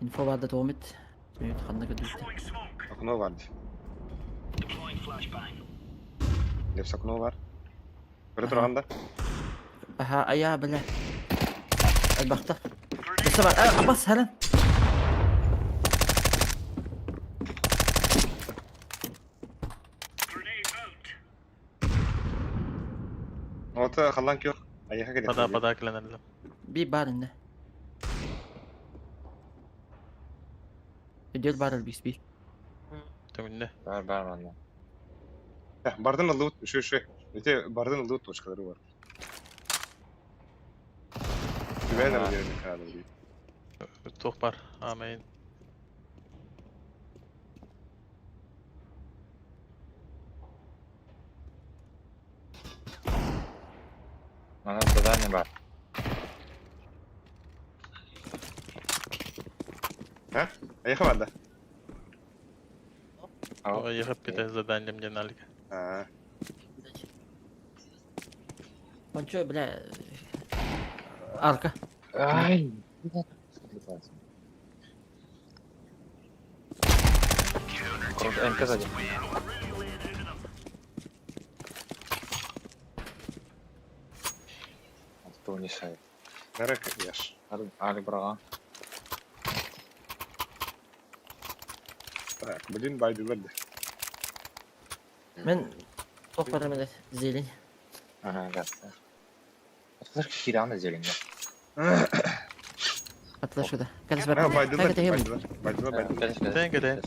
Инфо барды тоомит. Түмүт ханна көдүстэ. Окно бар. Лепс окно бар. Бiri турганда. Аха, ая, бля. Албахта. Баса бар. А, Абас, хәрен. Ота халан кök. Аяха керек. Пада, пада киленеллер. Би бар инне. Үдел бар альбикс би. Төңүнне. Бар бар манна. Бардын ыллыбыт, үчүгэй үчүгэй. Ити бардын ыллыбыт точкалары бар. Түбээн эрэ диэн хаалым дии. Туох бар? Амейн. Манан задание бар. А? Эйиэхэ барда. Эйиэхэ эппитэ заданием диэн Алика. Аа. Пончо, бля... Арка. Ай! Круто, МК сзади. Кто мешает? Нарек ешь. Али брала. Так, блин, байдылар да. Мен тоқ барам эле зелень. Ага, да. Слышь, кирана зелень, да? Атлашу да. Кәлес А, бар. байдылар, байдылар, байдылар, байдылар. Кәтен, кәтен.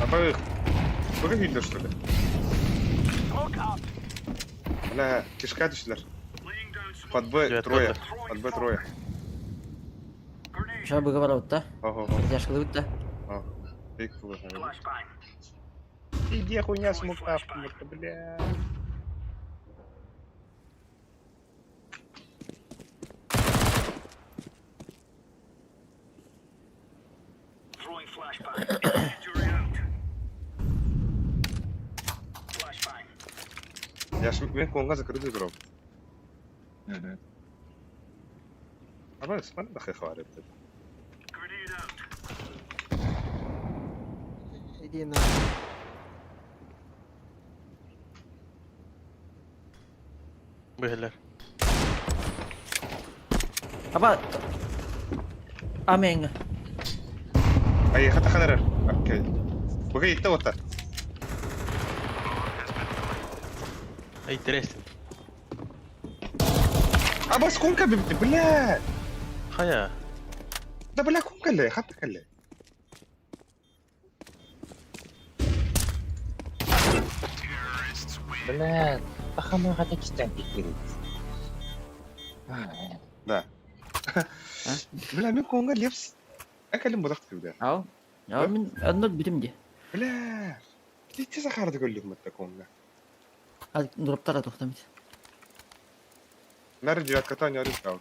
Апа, сколько видно, что ли? Бля, кишка түштүлэр. Под Б трое, под Б трое. Ща бы говорил, да? Ого. Тяжко да? Иди хуйня смуктавка, бля. Я ж мен конга закрытый дроп. Угу. А смотри, нахуй хвалит это. Иди на. Быһылар. Аба. Амен. Ай, хата ханарар. Окей. Буга итте ота. Эй, интересен. А бас кунка бибти, бля. Хая. Да бля кунка ле, хата кале. Бля, пахама хата кистен кикирит. Да. Бля, мен конга лепс. Акалым бодак бля. Ау. Ау, мен одно бүтүм ди. Бля. Литте сахарды көллүк матта конга. Ал дроптара токтомит. Нар девятка та не арыскал.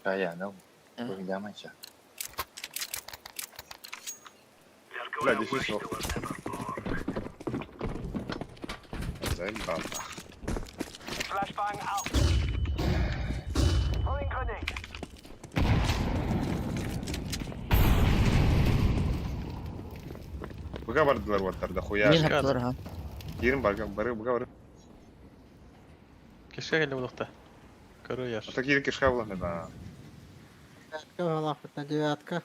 Да, я, ну, ямача. Бля, дефис ох. Заебал. Буга бардылар уоттар да хуя. Мен хаптылар ха. Кирин барга бары буга бары. Кишка келе булыкта. Көрө яш. Ата кирин кишка булан да. Девятка была, хоть на девятка.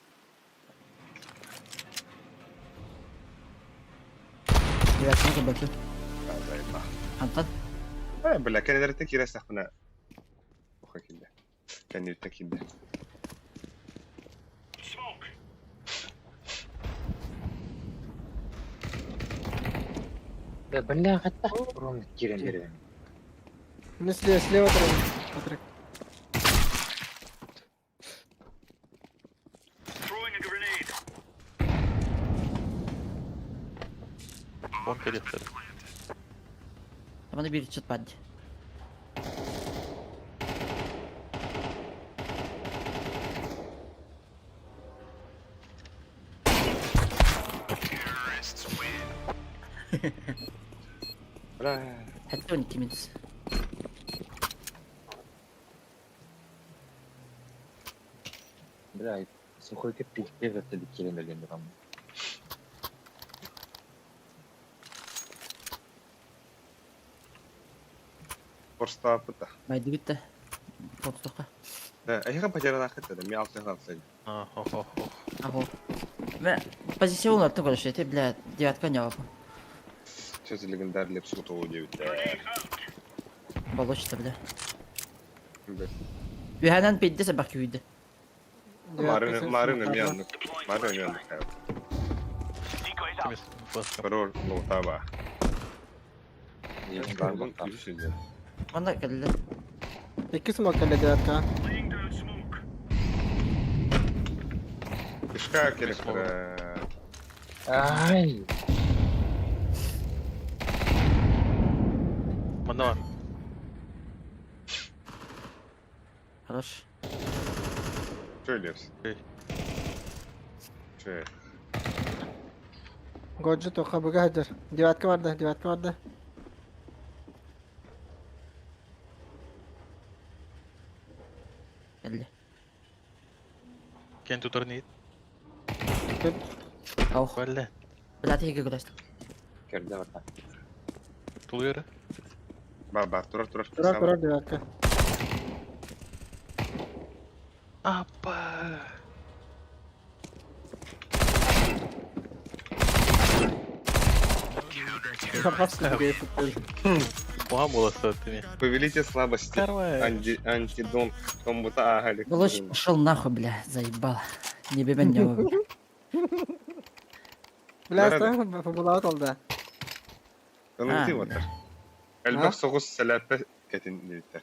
Девятка бөкү. Заебал. Антон. Э, бля, кенелерте киресах мына. Оха килде. Кенелерте килде. Да, бля, хата. Ром кирен берем. Ну, слева, слева трек. Патрик. Бом келеттер. Аманы бир чыт бадди. Бля. Хәтта 12 минус. Бля, сухой кирпич певец кирен берген там. Форста пыта. Байды битте. Форстокка. Да, айга потеряна хата, да, ми алты алты. А, ох, ох, ох. Ахо. Мен позиция олар короче, ты, бля, девятка не алып. Сейчас легендар лепс готовый 9. Болочта, бля. Да. Үһәнән пидде сәбәк күйді. Марын марын эмиэ оннук. Марын эмиэ оннук. Пароль лоутаба. Манна кэллэ. Икки смок кэллэ девятка. Кышка керектер. Ай! Манна бар. Хорош. Чөй Левс. Чөй. Годжи тоха быга сылдьар. Девятка барда, девятка барда. Кэллэ. Кен тутар нит. Ох. Бэллэ. Блядь, иһигэ көрөстүм. Көрдө барда. Тулуйары. Бар бар турар турар. Турар турар девятка. Апа. Куһаҕан буоласса тими. Повелитель слабости. Анди антидон. Томбута ааһа Володь, пошел нахуй, бля, заебал. Не бебен не бля. Бля, стой, побулаабыт ол да. Ылымты батар. Элбэх соҕус сэлээппэ кэтин диэбиттэр.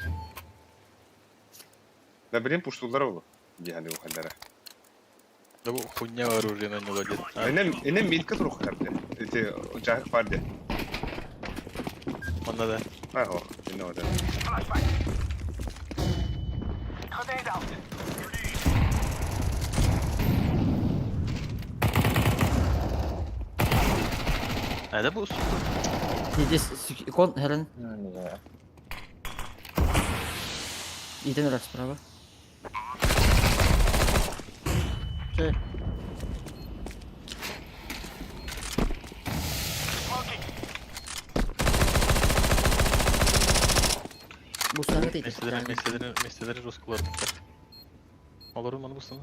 Да блин пуштуллар ол диэхани ухаллара. Да бу хуйня оружие на него дед. Энем энем митка турух хапты. Эти жахык бар де. Манна да. Ахо, инне ода. А да бу сука. Здесь кон херен. Иди раз справа. Чэй. Бусаны дейdi. Meseleleri meseleleri meseleleri Rus kullanmışlar. Олорун маны бусаны.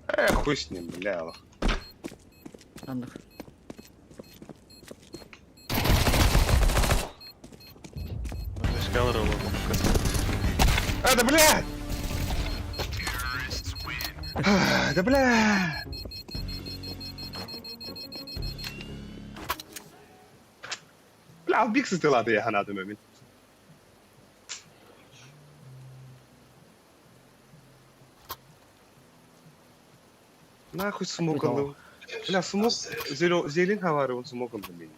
Э, хуй с ним, бля. Аллах. Андык. Мешкалар олор. А, да бля! Да бля! Бля, албик сытылады я ханадым өмін. Нахуй смок алым. Бля, смок, зелен хавары он смок алды мени.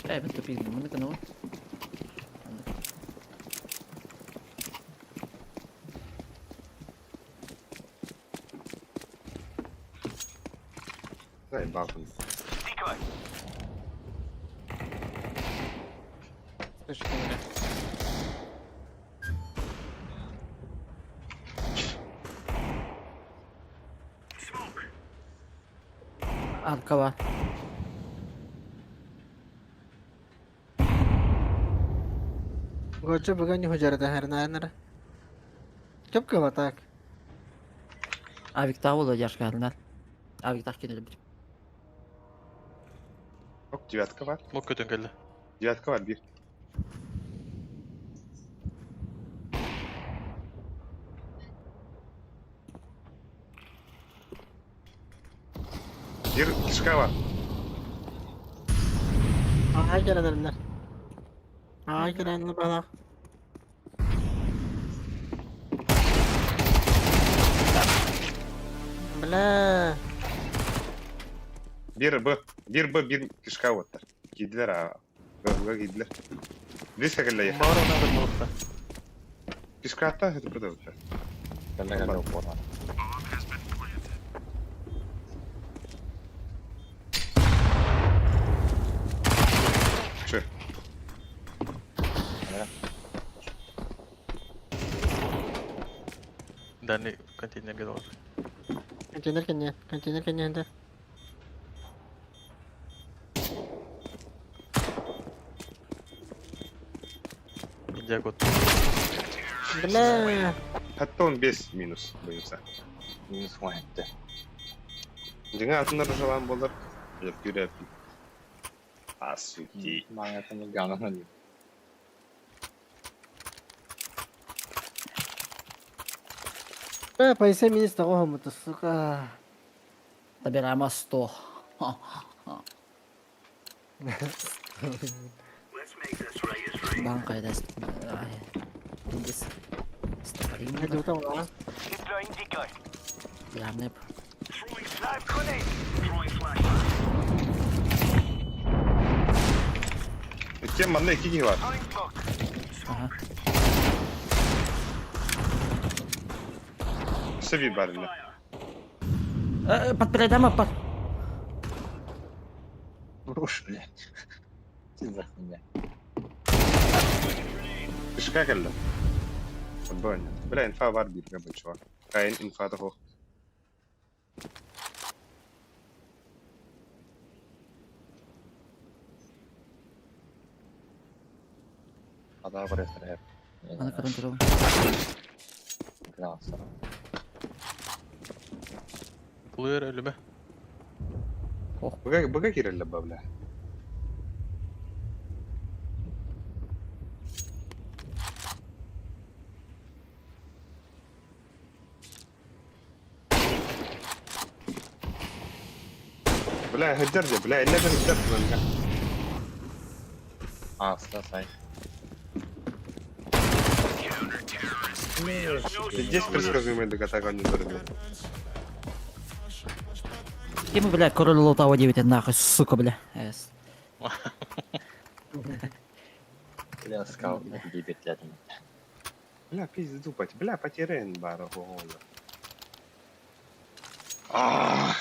Э, мен тупик, маны канал. Заебал. Слышите меня? Аркова. Годжи быга не хужарда хернайнер. Кеп кыла так. Авик таула яшкарнар. Авик так кинели бит. Ок, девятка бар. Мок көтөн келди. Девятка бар, бир. Бир кишка бар. Aa gelenler. Aa gelenler bana. Бля. Бир Б. Бир Б, бир кишка оттар. Кийдилер а. Б, Б кийдилер. Близко келле. Бары надо болупта. Кишка атта, это продолжается. Кэллэ кэллэ упорно. Че? Дальний контейнер келди. Контейнер кенне, контейнер кенне энде. Индия год. Бля. Hatta 15 минус боюнса. Минус хуайнты. Деңе атындар жалан болар. Деп күрәп. По сути. Маңатын ганын. Бля, поясай минус того, это, сука. Добираем 100. Банка это... Здесь. Hadi tamam. Главное. Кем манна iki киһи бар. Ага. Өссө биир бар иннэ. Подпередама под... Уж, блядь. Ты за хуйня. Кышка кэллэ. Отбойня. Бля, инфа бар бииргэ бу чувак. Кайын инфа того. Ада барыстыр. Аны көрөн турабын. Класс. Плеер өлүмэ. Быга быга кирелле ба, бля. Бля, хыддар же, бля, инне хыддар манга. Аста сай. Здесь предсказуемый догадка не дорогой. Ким, бля, король лутава 9 нахуй, сука, бля. Эс. Бля, скал дебетледим. Бля, пизду, пать. Бля, потерян бара гола. А.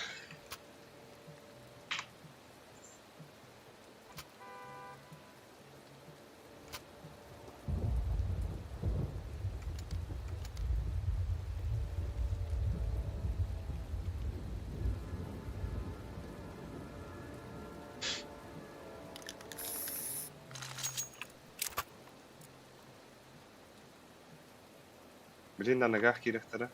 Блин, на ногах кирехтера.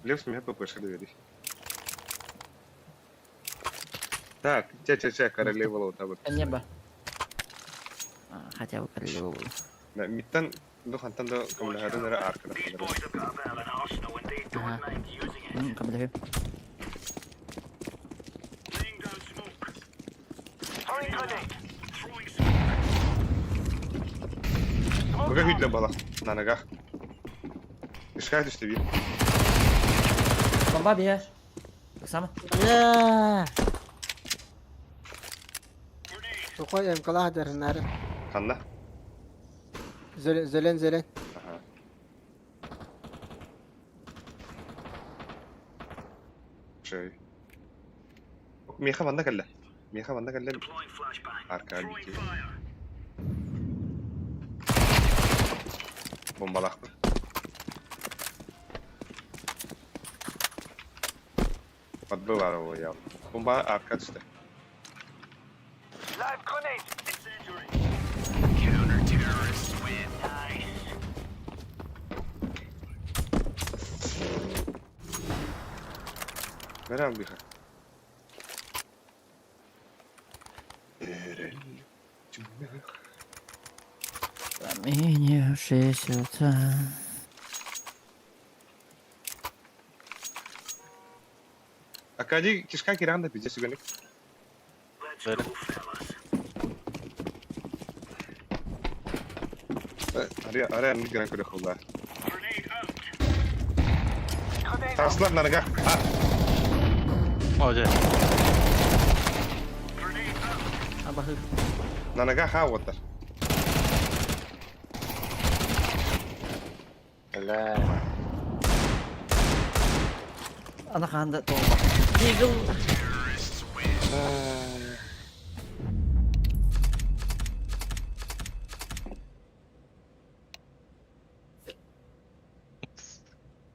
Лев, меня ППшка доверись. Так, ча-ча-ча, королева лоута. Небо. А, хотя бы королева было. Да, миттан, ну хантан да коммунарын эре аркада. Ага. Камляхы. Быга хүдле бала, на ногах. Ишкай түсті бир. Бомба бия. Сама. Бля. Сухой МКЛА дернер. Ханна. Зелен, зелен, зелен. Ага. Шей. Меха манна кэллэ. Меха манна кэллэ. Арка бики. Бомбалахпын. Подбылар его явно. Бомба арка түсті. Бәрәм биха. Меня в 6 утра. Акади кишка киранда пиздец үгәнек. Бәрі. Аре аре гран көрө хулла. Таслар на ногах. А, О, дьэ. Абахы. на ногах а вот. Бля. Ана ханда толба. Дигл.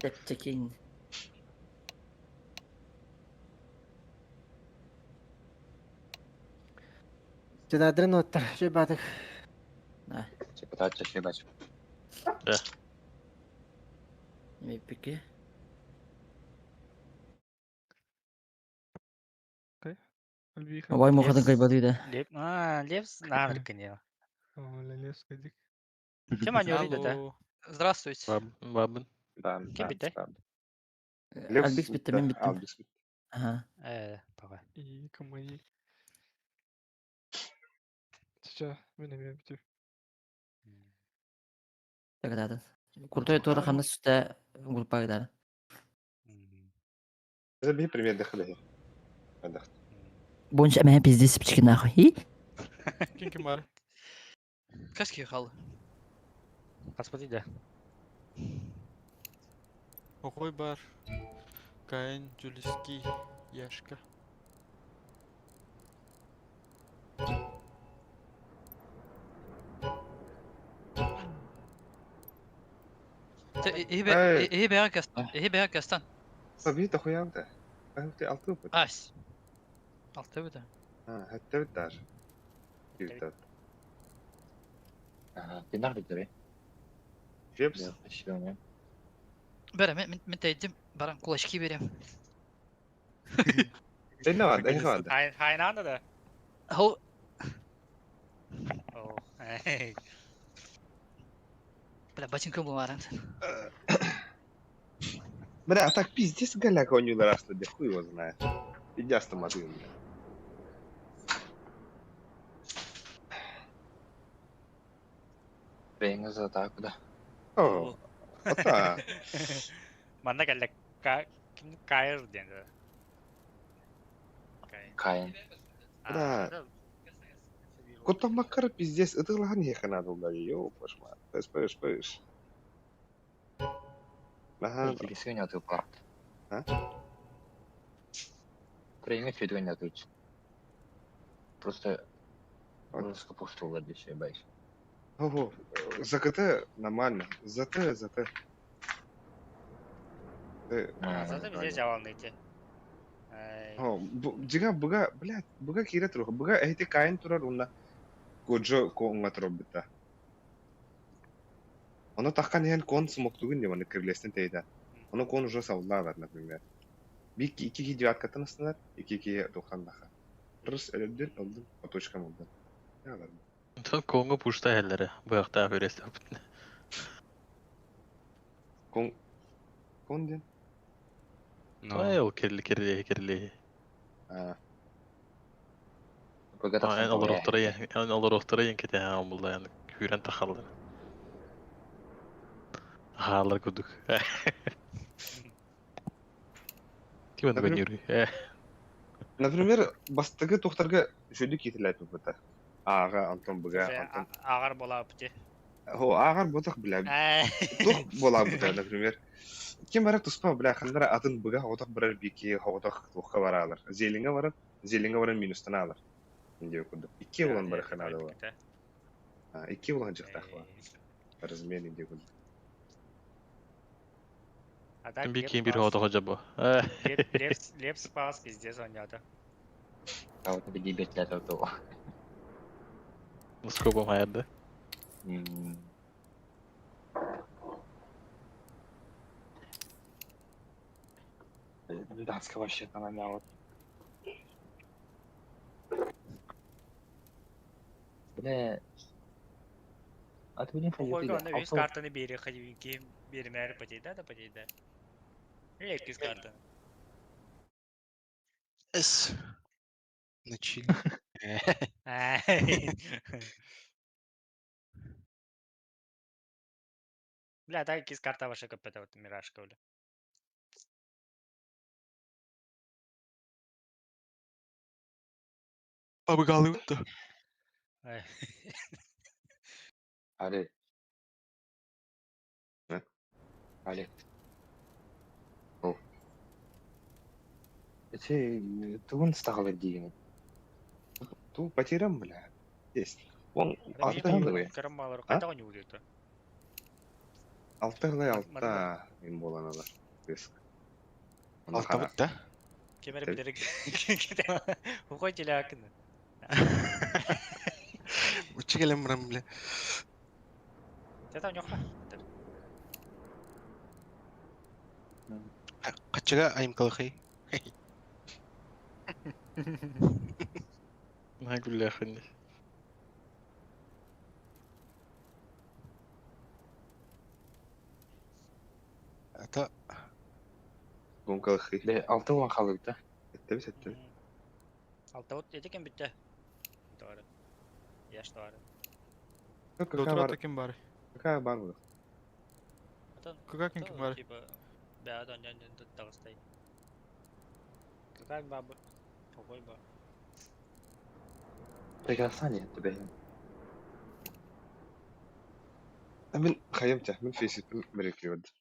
Чепчекин. Жедадрын оттар, жебадык. Чепатача чебач. Неме пике. Абай мухатын кайбаты да. Леп, а, Лепс наврикани. О, Лепс кадик. Кем они да? Здравствуйте. Бабын. Да, Ким битте? Альбикс битте, мен биттим. Альбикс битте. Ага. Пага. И комани. Сейчас, мен эме битү. Так, да, да. Крутой тура хамна сүтэ группа гидара. Это би пример дыхали. Дых. Бонч әмә пиздец пички нахуй. И? Ким ким бар? Каски халы. Господи, да. Охой бар. Каин, Джулиски, Яшка. Ehi be Gastan. Tabii de хуявда. Ахты алты бит. Ас. Алты бит. А, хәтта бит даже. Бит. Ага, Динар бит бе. Лепс. Бере, мен мен тәйдим, барам кулачки берем. Не надо, не надо. Хай, хай надо да. Хо. О. Бля, ботинком буларам. Бля, а так пиздец голяка у него раз да хуй его знает. Иди с бля. Бэйҥэ за атаку да. О, ата. Манна кэллэ ким Кайр диэн да. Каин. Да. Куда макар пиздец, это лаган ехать надо, да, ё, пошма. Пэш, пэш, пэш. Ага. Интересует не парт. А? Тренинг фидуин не тут. Просто просто пустого для байс. Ого, за КТ нормально. За Т, за Т. За Т везде жавал найти. О, жига буга, блядь, буга кире туруха. Буга эхти кайын турар унна коджо конга турар Оно тахкан ен кон смоктугун деп, аны кирлестен тейда. Оно кон уже саулла например. Бик ики ки девяткаттан астынар, ики ки тоқтан даха. Рыс өлөддүн, олдун, по точкам олдун. Ялар. Конго пушта хәлләре. Бу якта хүрәстә. Кон кон ден. Ай, ул кирли кирли кирли. А. Эн олар охтара, эн олар охтара ен кете ха булда яны хүрән тахаллар. Хаалар кудук. Ким аны гөнүрү? Например, бастыгы тохтарга шөйдү китиләп бит. Ага, Антон буга, Антон. Агар бола бите. Хо, агар ботак бля. Тух бола бит, например. Ким бара туспа бля, хандара атын буга отак барар бики, отак тухка баралар. Зелинге барып, зелинге барып минустан алар. Инде куду. Икки булан бар ханада бар. А, икки булан жыктак бар. Размен инде куду. Бики бир отак жабы. Лепс, лепс пас пиздец онята. А вот беди бетлер то. Скобом хаярды. Датска вообще там на вот. Бля. А ты не Ой, он весь картаны бери, ходивинки, бери мэр потейда, да потейда. Или карта. С. Начали. Бля, так кис карта ваша КП, вот мирашка, бля. Побегал да. Али. Али. О. Эти тугун стағалар деген. Ту потерям, бля. Есть. Он алты ғылай. Алты ғылай алта им боланада. Риск. Алта бит, да? Кемер билерик. Ухой телякын. Учи келем брам, бля. Тета нёха. Качыга айым калхай. Наһаа күллээххин дии. Это Гонкалахы. Бе 6 10 қалыгда. Эттэби сэттэби. Алта вот эти кем битте. Товары. Я что товары. Какая Дотрата бар? ким бар? Какая бар был? Какая ким бар? Типа, да, да, да, да, да, стой. Какая баба? Какой ба? Прекрасно тебе. Мин хайым тя, мин фейсиппин мерекли бад.